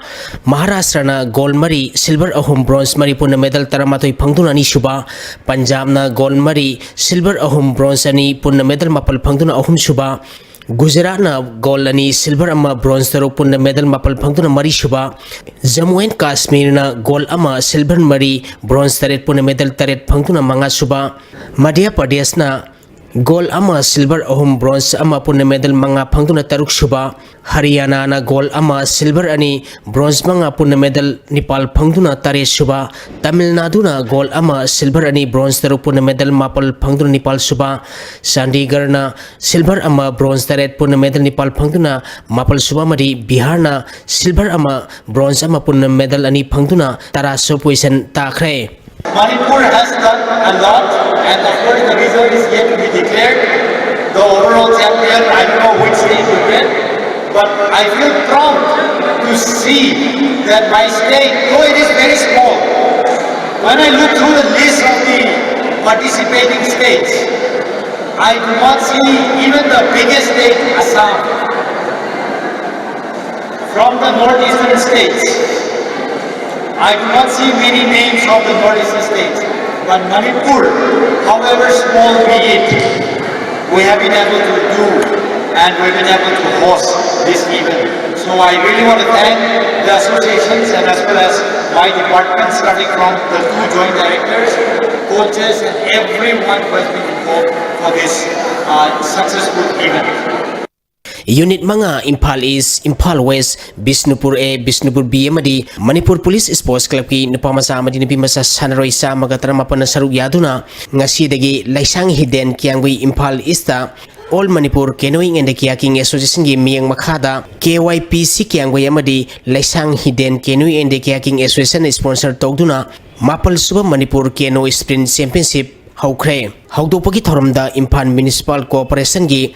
ꯃꯍꯥꯔꯥꯁꯇ꯭ꯔꯅ ꯒꯣꯜ ꯃꯔꯤ, ꯁꯤꯜꯚꯔ ꯑꯍꯨꯝ, ꯕ꯭ꯔꯣꯟꯖ ꯃꯔꯤ, ꯄꯨꯟꯅ ꯃꯦꯗꯜ ꯇꯔꯥꯃꯥꯊꯣꯏ ꯐꯪꯗꯨꯅ ꯑꯅꯤꯁꯨꯕ, ꯄꯟꯖꯥꯕꯅ ꯒꯣꯜ ꯃꯔꯤ, ꯁꯤꯜꯚꯔ ꯑꯍꯨꯝ, ꯕ꯭ꯔꯣꯟꯖ ꯑꯅꯤ, ꯄꯨꯟꯅ ꯃꯦꯗꯜ ꯃꯥꯄꯜ ꯐꯪꯗꯨꯅ ꯑꯍꯨꯝꯁꯨꯕ, ꯒꯨꯖꯔꯥꯠꯅ ꯒꯣꯜ ꯑꯅꯤ, ꯁꯤꯜꯚꯔ ꯑꯃ, ꯕ꯭ꯔꯣꯟꯖ ꯇꯔꯨꯛ, ꯄꯨꯟꯅ ꯃꯦꯗꯜ ꯃꯥꯄꯜ ꯐꯪꯗꯨꯅ ꯃꯔꯤꯁꯨꯕ, ꯖꯝꯃꯨ ꯑꯦꯟ ꯀꯥꯁꯃꯤꯔꯅ ꯒꯣꯜ ꯑꯃ, ꯁꯤꯜꯚꯔ ꯃꯔꯤ, ꯕ꯭ꯔꯣꯟꯖ ꯇꯔꯦꯠ, ꯄꯨꯟꯅ ꯃꯦꯗꯜ ꯇꯔꯦꯠ ꯐꯪꯗꯨꯅ ꯃꯉꯥꯁꯨꯕ, ꯃꯙ꯭ꯌ ꯄ꯭ꯔꯗꯦꯁꯅ ꯒꯣꯜ ꯑꯃ, ꯁꯤꯜꯚꯔ ꯑꯍꯨꯝ, ꯕ꯭ꯔꯣꯟꯖ ꯑꯃ, ꯄꯨꯟꯅ ꯃꯦꯗꯜ ꯃꯉꯥ ꯐꯪꯗꯨꯅ ꯇꯔꯨꯛ ꯁꯨꯕ, ꯍꯔꯤꯌꯥꯅꯥꯅ ꯒꯣꯜ ꯑꯃ, ꯁꯤꯜꯚꯔ ꯑꯅꯤ, ꯕ꯭ꯔꯣꯟꯖ ꯃꯉꯥ, ꯄꯨꯟꯅ ꯃꯦꯗꯜ ꯅꯤꯄꯥꯜ ꯐꯪꯗꯨꯅ ꯇꯔꯦꯠ ꯁꯨꯕ, ꯇꯥꯃꯤꯜ ꯅꯥꯗꯨꯅ ꯒꯣꯜ ꯑꯃ, ꯁꯤꯜꯚꯔ ꯑꯅꯤ, ꯕ꯭ꯔꯣꯟꯖ ꯇꯔꯨꯛ, ꯄꯨꯟꯅ ꯃꯦꯗꯜ ꯃꯥꯄꯜ ꯐꯪꯗꯨꯅ ꯅꯤꯄꯥꯜ ꯁꯨꯕ, ꯆꯥꯟꯗꯤꯒꯔꯅ ꯁꯤꯜꯚꯔ ꯑꯃ, ꯕ꯭ꯔꯣꯟꯖ ꯇꯔꯦꯠ, ꯄꯨꯟꯅ ꯃꯦꯗꯜ ꯅꯤꯄꯥꯜ ꯐꯪꯗꯨꯅ ꯃꯥꯄꯜ ꯁꯨꯕ, ꯑꯃꯗꯤ ꯕꯤꯍꯥꯔꯅ ꯁꯤꯜꯚꯔ ꯑꯃ, ꯕ꯭ꯔꯣꯟꯖ ꯑꯃ, ꯄꯨꯟꯅ ꯃꯦꯗꯜ ꯑꯅꯤ ꯐꯪꯗꯨꯅ ꯇꯔꯥ ꯁꯨꯕ ꯄꯣꯖꯤꯁꯟ ꯇꯥꯈ꯭ꯔꯦ꯫ Manipur has done a lot, and of course the result is yet to be declared. The overall champion, I don't know which state will win, but I feel proud to see that my state, though it is very small, when I look through the list of the participating states, I do not see even the biggest state, Assam. From the northeastern states, I do not see many names of the northeastern states, but Manipur, however small be it, we have been able to do and we've been able to host this event. So I really want to thank the associations and as well as my department, starting from the two joint directors, coaches, and everyone who has been involved for this uh, successful event. Unit ꯃꯉꯥ, ꯏꯝꯐꯥꯜ ꯏꯁ, ꯏꯝꯐꯥꯜ ꯋꯦꯁ, ꯕꯤꯁꯅꯨꯄꯨꯔ ꯑꯦ, ꯕꯤꯁꯅꯨꯄꯨꯔ ꯕꯤ ꯑꯃꯗꯤ ꯃꯅꯤꯄꯨꯔ ꯄꯨꯂꯤꯁ ꯁ꯭ꯄꯣꯔꯠꯁ ꯀ꯭ꯂꯕꯀꯤ ꯅꯨꯄꯥ ꯃꯆꯥ ꯑꯃꯗꯤ ꯅꯨꯄꯤ ꯃꯆꯥ ꯁꯥꯟꯅꯔꯣꯏ ꯆꯥꯝꯃꯒ ꯇꯔꯥꯃꯥꯄꯟꯅ ꯁꯔꯨꯛ ꯌꯥꯗꯨꯅ ꯉꯁꯤꯗꯒꯤ ꯂꯩꯁꯥꯡ ꯍꯤꯗꯦꯟ ꯀꯤꯌꯥꯝꯒꯩ Imphal east All Manipur Canoeing and Kayaking Associationꯒꯤ ꯃꯤꯠꯌꯦꯡ ꯃꯈꯥꯗ ꯀꯦ ꯋꯥꯏ ꯄꯤ ꯁꯤ ꯀꯤꯌꯥꯝꯒꯩ ꯑꯃꯗꯤ ꯂꯩꯁꯥꯡ ꯍꯤꯗꯦꯟ Canoeing and Kayaking Association sponsor ꯇꯧꯗꯨꯅ ꯃꯥꯄꯜ ꯁꯨꯕ ꯃꯅꯤꯄꯨꯔ ꯀꯦꯅꯣ ꯁ꯭ꯄ꯭ꯔꯤꯟ ꯆꯦꯝꯄꯤꯌꯟꯁꯤꯞ ꯍꯧꯈ꯭ꯔꯦ꯫ ꯍꯧꯗꯣꯛꯄꯒꯤ ꯊꯧꯔꯝꯗ ꯏꯝꯐꯥꯜ ꯃ꯭ꯌꯨꯅꯤꯁꯤꯄꯥꯜ ꯀꯣꯔꯄꯣꯔꯦꯁꯟꯒꯤ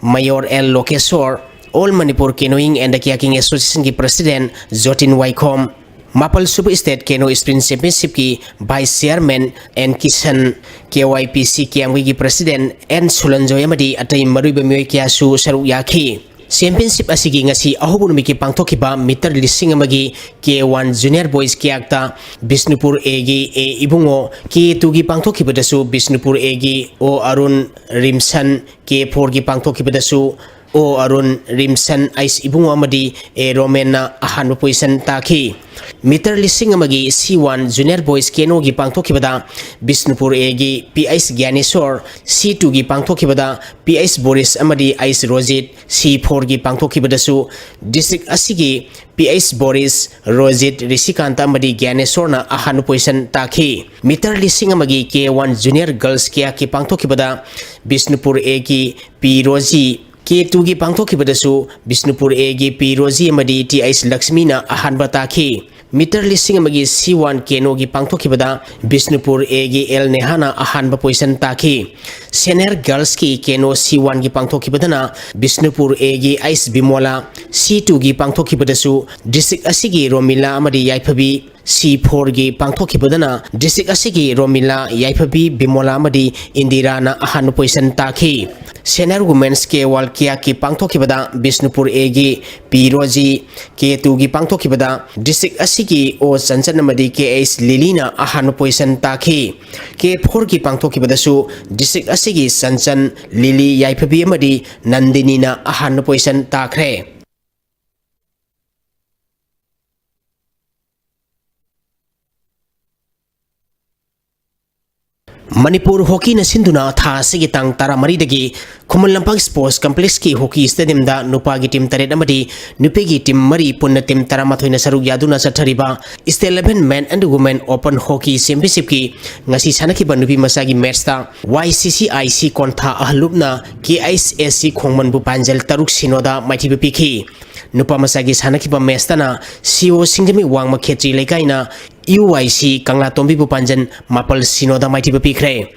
mayor L Lokeshor, All Manipur Canoeing and Kayaking Associationꯒꯤ ꯄ꯭ꯔꯁꯤꯗꯦꯟ ꯖꯣꯇꯤꯟ ꯋꯥꯏꯈꯣꯝ, ꯃꯥꯄꯜ ꯁꯨꯕ State Keno Sprint Championship ꯀꯤ Vice Chairman N Kishan, K Y P C ꯀꯤꯌꯥꯝꯒꯩꯒꯤ President N ꯁꯨꯂꯟꯖꯣꯏ ꯑꯃꯗꯤ ꯑꯇꯩ ꯃꯔꯨꯑꯣꯏꯕ ꯃꯤꯑꯣꯏ ꯀꯌꯥꯁꯨ ꯁꯔꯨꯛ ꯌꯥꯈꯤ꯫ Championship ꯑꯁꯤꯒꯤ ꯉꯁꯤ ꯑꯍꯧꯕ ꯅꯨꯃꯤꯠꯀꯤ ꯄꯥꯡꯊꯣꯛꯈꯤꯕ meter ꯂꯤꯁꯤꯡ ꯑꯃꯒꯤ K one Junior Boys ꯀꯤꯌꯥꯛꯇ Bishnupur A ꯒꯤ A ꯏꯕꯨꯡꯉꯣ, K two ꯒꯤ ꯄꯥꯡꯊꯣꯛꯈꯤꯕꯗꯁꯨ ꯕꯤꯁꯅꯨꯄꯨꯔ A ꯒꯤ O ꯑꯔꯨꯟ, ꯔꯤꯝꯁꯟ, K four ꯒꯤ ꯄꯥꯡꯊꯣꯛꯈꯤꯕꯗꯁꯨ O ꯑꯔꯨꯟ, ꯔꯤꯝꯁꯟ, ꯑꯩꯁ ꯏꯕꯨꯡꯉꯣ ꯑꯃꯗꯤ A ꯔꯣꯃꯦꯟꯅ ꯑꯍꯥꯟꯕ position ꯇꯥꯈꯤ꯫ Meter ꯂꯤꯁꯤꯡ ꯑꯃꯒꯤ C one Junior Boys Keno ꯒꯤ ꯄꯥꯡꯊꯣꯛꯈꯤꯕꯗ ꯕꯤꯁꯅꯨꯄꯨꯔ A ꯒꯤ P H ꯒ꯭ꯌꯥꯅꯦꯁꯣꯔ, C two ꯒꯤ ꯄꯥꯡꯊꯣꯛꯈꯤꯕꯗ P H ꯕꯣꯔꯤꯁ ꯑꯃꯗꯤ ꯑꯩꯁ ꯔꯣꯖꯤꯠ, C four ꯒꯤ ꯄꯥꯡꯊꯣꯛꯈꯤꯕꯗꯁꯨ district ꯑꯁꯤꯒꯤ P H ꯕꯣꯔꯤꯁ, ꯔꯣꯖꯤꯠ, ꯔꯤꯁꯤꯀꯥꯟꯇ ꯑꯃꯗꯤ ꯒ꯭ꯌꯥꯅꯦꯁꯣꯔꯅ ꯑꯍꯥꯟꯕ position ꯇꯥꯈꯤ꯫ Meter ꯂꯤꯁꯤꯡ ꯑꯃꯒꯤ K one Junior Girls ꯀꯤꯌꯥꯛꯀꯤ ꯄꯥꯡꯊꯣꯛꯈꯤꯕꯗ ꯕꯤꯁꯅꯨꯄꯨꯔ A ꯒꯤ P ꯔꯣꯖꯤ, K two ꯒꯤ ꯄꯥꯡꯊꯣꯛꯈꯤꯕꯗꯁꯨ ꯕꯤꯁꯅꯨꯄꯨꯔ A ꯒꯤ P ꯔꯣꯖꯤ ꯑꯃꯗꯤ T H ꯂꯛꯁꯃꯤꯅ ꯑꯍꯥꯟꯕ ꯇꯥꯈꯤ꯫ Meter ꯂꯤꯁꯤꯡ ꯑꯃꯒꯤ C one Keno ꯒꯤ ꯄꯥꯡꯊꯣꯛꯈꯤꯕꯗ ꯕꯤꯁꯅꯨꯄꯨꯔ A ꯒꯤ L ꯅꯦꯍꯥꯅ ꯑꯍꯥꯟꯕ position ꯇꯥꯈꯤ꯫ Senior Girls ꯀꯤ Keno C one ꯒꯤ ꯄꯥꯡꯊꯣꯛꯈꯤꯕꯗꯅ ꯕꯤꯁꯅꯨꯄꯨꯔ A ꯒꯤ ꯑꯩꯁ ꯕꯤꯃꯣꯂꯥ, C two ꯒꯤ ꯄꯥꯡꯊꯣꯛꯈꯤꯕꯗꯁꯨ district ꯑꯁꯤꯒꯤ ꯔꯣꯃꯤꯂꯥ ꯑꯃꯗꯤ ꯌꯥꯏꯐꯕꯤ, C four ꯒꯤ ꯄꯥꯡꯊꯣꯛꯈꯤꯕꯗꯅ district ꯑꯁꯤꯒꯤ ꯔꯣꯃꯤꯂꯥ, ꯌꯥꯏꯐꯕꯤ, ꯕꯤꯃꯣꯂꯥ ꯑꯃꯗꯤ ꯏꯟꯗꯤꯔꯥꯅ ꯑꯍꯥꯟꯕ position ꯇꯥꯈꯤ꯫ Senior Women's K one ꯀꯤꯌꯥꯛꯀꯤ ꯄꯥꯡꯊꯣꯛꯈꯤꯕꯗ ꯕꯤꯁꯅꯨꯄꯨꯔ A ꯒꯤ P ꯔꯣꯖꯤ, K two ꯒꯤ ꯄꯥꯡꯊꯣꯛꯈꯤꯕꯗ district ꯑꯁꯤꯒꯤ O ꯆꯟꯆꯟ ꯑꯃꯗꯤ K H ꯂꯤꯂꯤꯅ ꯑꯍꯥꯟꯕ position ꯇꯥꯈꯤ꯫ K four ꯒꯤ ꯄꯥꯡꯊꯣꯛꯈꯤꯕꯗꯁꯨ district ꯑꯁꯤꯒꯤ ꯆꯟꯆꯟ, ꯂꯤꯂꯤ, ꯌꯥꯏꯐꯕꯤ ꯑꯃꯗꯤ ꯅꯟꯗꯤꯅꯤꯅ ꯑꯍꯥꯟꯕ position ꯇꯥꯈ꯭ꯔꯦ꯫ ꯃꯅꯤꯄꯨꯔ ꯍꯣꯀꯤꯅ ꯁꯤꯟꯗꯨꯅ ꯊꯥ ꯑꯁꯤꯒꯤ ꯇꯥꯡ ꯇꯔꯥꯃꯔꯤꯗꯒꯤ ꯈꯨꯃꯟ ꯂꯝꯄꯥꯛ Sports Complex ꯀꯤ ꯍꯣꯀꯤ stadium ꯗ ꯅꯨꯄꯥꯒꯤ team ꯇꯔꯦꯠ ꯑꯃꯗꯤ ꯅꯨꯄꯤꯒꯤ team ꯃꯔꯤ, ꯄꯨꯟꯅ team ꯇꯔꯥꯃꯥꯊꯣꯏꯅ ꯁꯔꯨꯛ ꯌꯥꯗꯨꯅ ꯆꯠꯊꯔꯤꯕ State Eleven Men and Women Open Hockey Championship ꯀꯤ ꯉꯁꯤ ꯁꯥꯟꯅꯈꯤꯕ ꯅꯨꯄꯤ ꯃꯆꯥꯒꯤ match ꯇ Y C C I C ꯀꯣꯟꯊꯥ ꯑꯍꯜꯂꯨꯞꯅ K H S C ꯈꯣꯡꯃꯟꯕꯨ ꯄꯥꯟꯖꯜ ꯇꯔꯨꯛ ꯁꯤꯅꯣꯗ ꯃꯥꯏꯊꯤꯕ ꯄꯤꯈꯤ꯫ ꯅꯨꯄꯥ ꯃꯆꯥꯒꯤ ꯁꯥꯟꯅꯈꯤꯕ match ꯇꯅ C O ꯁꯤꯡꯖꯃꯩ ꯋꯥꯡꯃ ꯈꯦꯇ꯭ꯔꯤ ꯂꯩꯀꯥꯏꯅ U Y C ꯀꯪꯂꯥꯇꯣꯝꯕꯤꯕꯨ ꯄꯥꯟꯖꯜ ꯃꯥꯄꯜ ꯁꯤꯅꯣꯗ ꯃꯥꯏꯊꯤꯕ ꯄꯤꯈ꯭ꯔꯦ꯫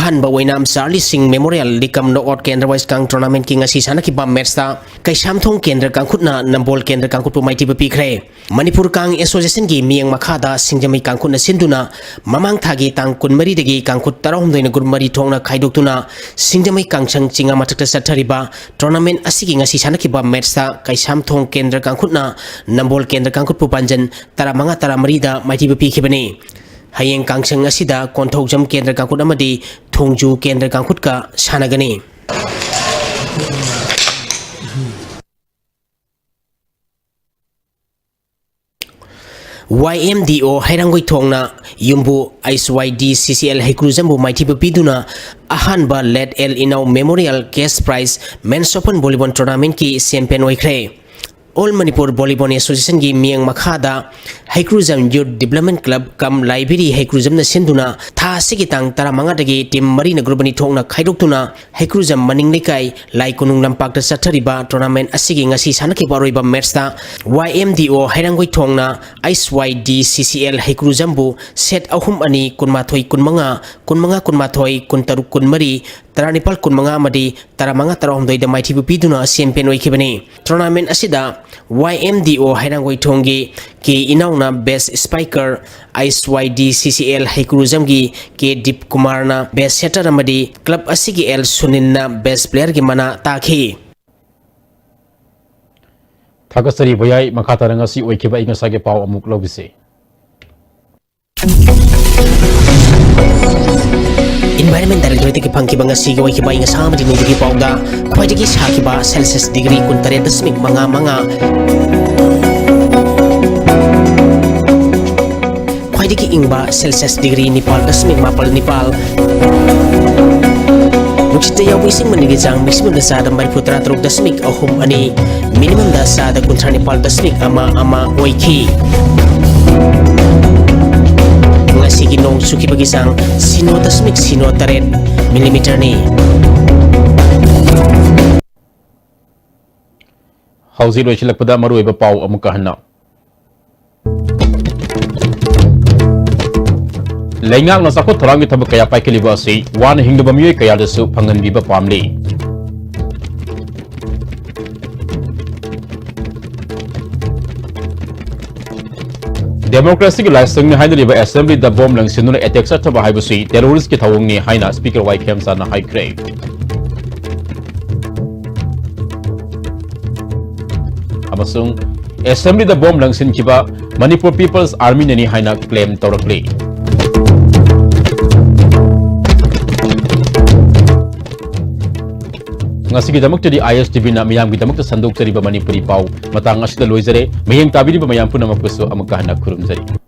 ꯑꯍꯥꯟꯕ ꯑꯣꯏꯅ ꯆꯥꯔꯂꯤ ꯁꯤꯡ ꯃꯦꯃꯣꯔꯤꯌꯦꯜ ꯂꯤꯛ ꯀꯝ ꯅꯣꯛ ꯑꯥꯎꯠ ꯀꯦꯟꯗ꯭ꯔ ꯋꯥꯏꯁ ꯀꯥꯡ ꯇꯣꯔꯅꯥꯃꯦꯟꯠꯀꯤ ꯉꯁꯤ ꯁꯥꯟꯅꯈꯤꯕ ꯃꯦꯠꯁꯇ ꯀꯩꯁꯥꯝꯊꯣꯡ ꯀꯦꯟꯗ꯭ꯔ ꯀꯥꯡꯈꯨꯠꯅ ꯅꯝꯕꯣꯜ ꯀꯦꯟꯗ꯭ꯔ ꯀꯥꯡꯈꯨꯠꯄꯨ ꯃꯥꯏꯊꯤꯕ ꯄꯤꯈ꯭ꯔꯦ꯫ ꯃꯅꯤꯄꯨꯔ ꯀꯥꯡ ꯑꯦꯁꯣꯁꯤꯌꯦꯁꯟꯒꯤ ꯃꯤꯠꯌꯦꯡ ꯃꯈꯥꯗ ꯁꯤꯡꯖꯃꯩ ꯀꯥꯡꯈꯨꯠꯅ ꯁꯤꯟꯗꯨꯅ ꯃꯃꯥꯡ ꯊꯥꯒꯤ ꯇꯥꯡ ꯀꯨꯟꯃꯔꯤꯗꯒꯤ ꯀꯥꯡꯈꯨꯠ ꯇꯔꯥꯍꯨꯝꯗꯣꯏꯅ ꯒ꯭ꯔꯨꯞ ꯃꯔꯤ ꯊꯣꯛꯅ ꯈꯥꯏꯗꯣꯛꯇꯨꯅ ꯁꯤꯡꯖꯃꯩ ꯀꯥꯡꯁꯪ ꯆꯤꯉꯥ ꯃꯊꯛꯇ ꯆꯠꯊꯔꯤꯕ ꯇꯣꯔꯅꯥꯃꯦꯟꯠ ꯑꯁꯤꯒꯤ ꯉꯁꯤ ꯁꯥꯟꯅꯈꯤꯕ ꯃꯦꯠꯁꯇ ꯀꯩꯁꯥꯝꯊꯣꯡ ꯀꯦꯟꯗ꯭ꯔ ꯀꯥꯡꯈꯨꯠꯅ ꯅꯝꯕꯣꯜ ꯀꯦꯟꯗ꯭ꯔ ꯀꯥꯡꯈꯨꯠꯄꯨ ꯄꯥꯟꯖꯟ ꯇꯔꯥꯃꯉꯥ ꯇꯔꯥꯃꯔꯤꯗ ꯃꯥꯏꯊꯤꯕ ꯄꯤꯈꯤꯕꯅꯤ꯫ ꯍꯌꯦꯡ ꯀꯥꯡꯁꯪ ꯑꯁꯤꯗ ꯀꯣꯟꯊꯧꯖꯝ ꯀꯦꯟꯗ꯭ꯔ ꯀꯥꯡꯈꯨꯠ ꯑꯃꯗꯤ ꯊꯣꯡꯖꯨ ꯀꯦꯟꯗ꯭ꯔ ꯀꯥꯡꯈꯨꯠꯀ ꯁꯥꯟꯅꯒꯅꯤ꯫ ꯋꯥꯏ ꯑꯦꯝ ꯗꯤ ꯑꯣ ꯍꯩꯔꯥꯡꯒꯣꯏꯊꯣꯡꯅ ꯌꯨꯝꯕꯨ ꯑꯩꯆ ꯋꯥꯏ ꯗꯤ ꯁꯤ ꯁꯤ ꯑꯦꯜ ꯍꯩꯀ꯭ꯔꯨꯖꯝꯕꯨ ꯃꯥꯏꯊꯤꯕ ꯄꯤꯗꯨꯅ ꯑꯍꯥꯟꯕ late L Inao memorial cash prize men's open volleyball ꯇꯣꯔꯅꯥꯃꯦꯟꯠꯀꯤ ꯆꯦꯝꯄꯤꯌꯟ ꯑꯣꯏꯈ꯭ꯔꯦ꯫ ꯑꯣꯜ ꯃꯅꯤꯄꯨꯔ ꯚꯣꯂꯤꯕꯣꯜ ꯑꯦꯁꯣꯁꯤꯌꯦꯁꯟꯒꯤ ꯃꯤꯠꯌꯦꯡ ꯃꯈꯥꯗ Heikrujam youth development club cum library ꯍꯩꯀ꯭ꯔꯨꯖꯝꯅ ꯁꯤꯟꯗꯨꯅ ꯊꯥ ꯑꯁꯤꯒꯤ ꯇꯥꯡ ꯇꯔꯥꯃꯉꯥꯗꯒꯤ ꯇꯤꯝ ꯃꯔꯤꯅ ꯒ꯭ꯔꯨꯞ ꯑꯅꯤ ꯊꯣꯛꯅ ꯈꯥꯏꯗꯣꯛꯇꯨꯅ ꯍꯩꯀ꯭ꯔꯨꯖꯝ ꯃꯅꯤꯡ ꯂꯩꯀꯥꯏ ꯂꯥꯏ ꯀꯣꯅꯨꯡ ꯂꯝꯄꯥꯛꯇ ꯆꯠꯊꯔꯤꯕ ꯇꯣꯔꯅꯥꯃꯦꯟꯠ ꯑꯁꯤꯒꯤ ꯉꯁꯤ ꯁꯥꯟꯅꯈꯤꯕ ꯑꯔꯣꯏꯕ ꯃꯦꯠꯁꯇ ꯋꯥꯏ ꯑꯦꯝ ꯗꯤ ꯑꯣ ꯍꯩꯔꯥꯡꯒꯣꯏꯊꯣꯡꯅ ꯑꯩꯆ ꯋꯥꯏ ꯗꯤ ꯁꯤ ꯁꯤ ꯑꯦꯜ ꯍꯩꯀ꯭ꯔꯨꯖꯝꯕꯨ ꯁꯦꯠ ꯑꯍꯨꯝ ꯑꯅꯤ, ꯀꯨꯟꯃꯥꯊꯣꯏ ꯀꯨꯟꯃꯉꯥ, ꯀꯨꯟꯃꯉꯥ ꯀꯨꯟꯃꯥꯊꯣꯏ, ꯀꯨꯟꯇꯔꯨꯛ ꯀꯨꯟꯃꯔꯤ, ꯇꯔꯥꯅꯤꯄꯥꯜ ꯀꯨꯟꯃꯉꯥ ꯑꯃꯗꯤ ꯇꯔꯥꯃꯉꯥ ꯇꯔꯥꯍꯨꯝꯗꯣꯏꯗ ꯃꯥꯏꯊꯤꯕ ꯄꯤꯗꯨꯅ ꯆꯦꯝꯄꯤꯌꯟ ꯑꯣꯏꯈꯤꯕꯅꯤ꯫ ꯇꯣꯔꯅꯥꯃꯦꯟꯠ ꯑꯁꯤꯗ ꯋꯥꯏ ꯑꯦꯝ ꯗꯤ ꯑꯣ ꯍꯩꯔꯥꯡꯒꯣꯏꯊꯣꯡꯒꯤ ꯀꯦ ꯏꯅꯥꯎꯅ ꯕꯦꯁ ꯁ꯭ꯄꯥꯏꯀꯔ, ꯑꯩꯆ ꯋꯥꯏ ꯗꯤ ꯁꯤ ꯁꯤ ꯑꯦꯜ ꯍꯩꯀ꯭ꯔꯨꯖꯝꯒꯤ ꯀꯦ ꯗꯤꯞ ꯀꯨꯃꯥꯔꯅ ꯕꯦꯁ ꯁꯦꯇꯔ ꯑꯃꯗꯤ ꯀ꯭ꯂꯕ ꯑꯁꯤꯒꯤ ꯑꯦꯜ ꯁꯨꯅꯤꯜꯅ ꯕꯦꯁ ꯄ꯭ꯂꯦꯌꯔꯒꯤ ꯃꯅꯥ ꯇꯥꯈꯤ꯫ ꯊꯥꯒꯠꯆꯔꯤ ꯚꯌꯥꯏ꯫ ꯃꯈꯥ ꯇꯥꯅ ꯉꯁꯤ ꯑꯣꯏꯈꯤꯕ ꯑꯏꯪ ꯑꯁꯥꯒꯤ ꯄꯥꯎ ꯑꯃꯨꯛ ꯂꯧꯈꯤꯁꯤ꯫ ꯏꯟꯚꯥꯏꯔꯟꯃꯦꯟ ꯗꯥꯏꯔꯦꯛꯇꯣꯔꯦꯠꯇꯒꯤ ꯐꯪꯈꯤꯕ ꯉꯁꯤꯒꯤ ꯑꯣꯏꯈꯤꯕ ꯑꯏꯪ ꯑꯁꯥ ꯑꯃꯗꯤ ꯅꯣꯡꯖꯨꯒꯤ ꯄꯥꯎꯗ ꯈ꯭ꯋꯥꯏꯗꯒꯤ ꯁꯥꯈꯤꯕ ꯁꯦꯜꯁꯤꯌꯁ ꯗꯤꯒ꯭ꯔꯤ ꯀꯨꯟꯇꯔꯦꯠ ꯗꯁꯃꯤꯛ ꯃꯉꯥ ꯃꯉꯥ, ꯈ꯭ꯋꯥꯏꯗꯒꯤ ꯏꯪꯕ ꯁꯦꯜꯁꯤꯌꯁ ꯗꯤꯒ꯭ꯔꯤ ꯅꯤꯄꯥꯜ ꯗꯁꯃꯤꯛ ꯃꯥꯄꯜ ꯅꯤꯄꯥꯜ, ꯅꯨꯡꯁꯤꯠꯇ ꯌꯥꯎꯕ ꯏꯁꯤꯡ ꯃꯅꯤꯜꯒꯤ ꯆꯥꯡ ꯃꯦꯛꯁꯤꯃꯝꯗ ꯆꯥꯗ ꯃꯔꯤꯐꯨ ꯇꯔꯥ ꯇꯔꯨꯛ ꯗꯁꯃꯤꯛ ꯑꯍꯨꯝ ꯑꯅꯤ, ꯃꯤꯅꯤꯃꯝꯗ ꯆꯥꯗ ꯀꯨꯟꯊ꯭ꯔꯥ ꯅꯤꯄꯥꯜ ꯗꯁꯃꯤꯛ ꯑꯃ ꯑꯃ ꯑꯣꯏꯈꯤ꯫ ꯉꯁꯤꯒꯤ ꯅꯣꯡ ꯆꯨꯈꯤꯕꯒꯤ ꯆꯥꯡ ꯁꯤꯅꯣ ꯗꯁꯃꯤꯛ ꯁꯤꯅꯣ ꯇꯔꯦꯠ ꯃꯤꯂꯤꯃꯤꯇꯔꯅꯤ꯫ ꯍꯧꯖꯤꯛ ꯂꯣꯏꯁꯤꯜꯂꯛꯄꯗ ꯃꯔꯨꯑꯣꯏꯕ ꯄꯥꯎ ꯑꯃꯨꯛꯀ ꯍꯟꯅ꯫ ꯂꯩꯉꯥꯛꯅ ꯆꯥꯎꯈꯠ ꯊꯧꯔꯥꯡꯒꯤ ꯊꯕꯛ ꯀꯌꯥ ꯄꯥꯏꯈꯠꯂꯤꯕ ꯑꯁꯤ ꯋꯥꯅ ꯍꯤꯡꯂꯤꯕ ꯃꯤꯑꯣꯏ ꯀꯌꯥꯗꯁꯨ ꯐꯪꯍꯟꯕꯤꯕ ꯄꯥꯝꯂꯤ꯫ ꯗꯦꯃꯣꯀ꯭ꯔꯦꯁꯤꯒꯤ ꯂꯥꯏꯁꯪꯅꯤ ꯍꯥꯏꯅꯔꯤꯕ ꯑꯦꯁꯦꯝꯕ꯭ꯂꯤꯗ ꯕꯣꯝ ꯂꯪꯁꯤꯟꯗꯨꯅ ꯑꯦꯇꯦꯛ ꯆꯠꯊꯕ ꯍꯥꯏꯕꯁꯤ ꯇꯦꯔꯣꯔꯤꯁ꯭ꯠꯀꯤ ꯊꯧꯑꯣꯡꯅꯤ ꯍꯥꯏꯅ ꯁ꯭ꯄꯤꯀꯔ ꯋꯥꯏ ꯈꯦꯝꯆꯥꯟꯅ ꯍꯥꯏꯈ꯭ꯔꯦ꯫ ꯑꯃꯁꯨꯡ ꯑꯦꯁꯦꯝꯕ꯭ꯂꯤꯗ ꯕꯣꯝ ꯂꯪꯁꯤꯟꯈꯤꯕ ꯃꯅꯤꯄꯨꯔ ꯄꯤꯄꯜꯁ ꯑꯥꯔꯃꯤꯅꯅꯤ ꯍꯥꯏꯅ ꯀ꯭ꯂꯦꯝ ꯇꯧꯔꯛꯂꯤ꯫ ꯉꯁꯤꯒꯤꯗꯃꯛꯇꯗꯤ ꯑꯥꯏ ꯑꯦꯁ ꯇꯤ ꯚꯤꯅ ꯃꯤꯌꯥꯝꯒꯤꯗꯃꯛꯇ ꯁꯟꯗꯣꯛꯆꯔꯤꯕ ꯃꯅꯤꯄꯨꯔꯤ ꯄꯥꯎ ꯃꯇꯥꯡ ꯑꯁꯤꯗ ꯂꯣꯏꯖꯔꯦ꯫ ꯃꯤꯠꯌꯦꯡ ꯇꯥꯕꯤꯔꯤꯕ ꯃꯌꯥꯝ ꯄꯨꯝꯅꯃꯛꯄꯨꯁꯨ ꯑꯃꯨꯛꯀ ꯍꯟꯅ ꯈꯨꯔꯨꯝꯖꯔꯤ꯫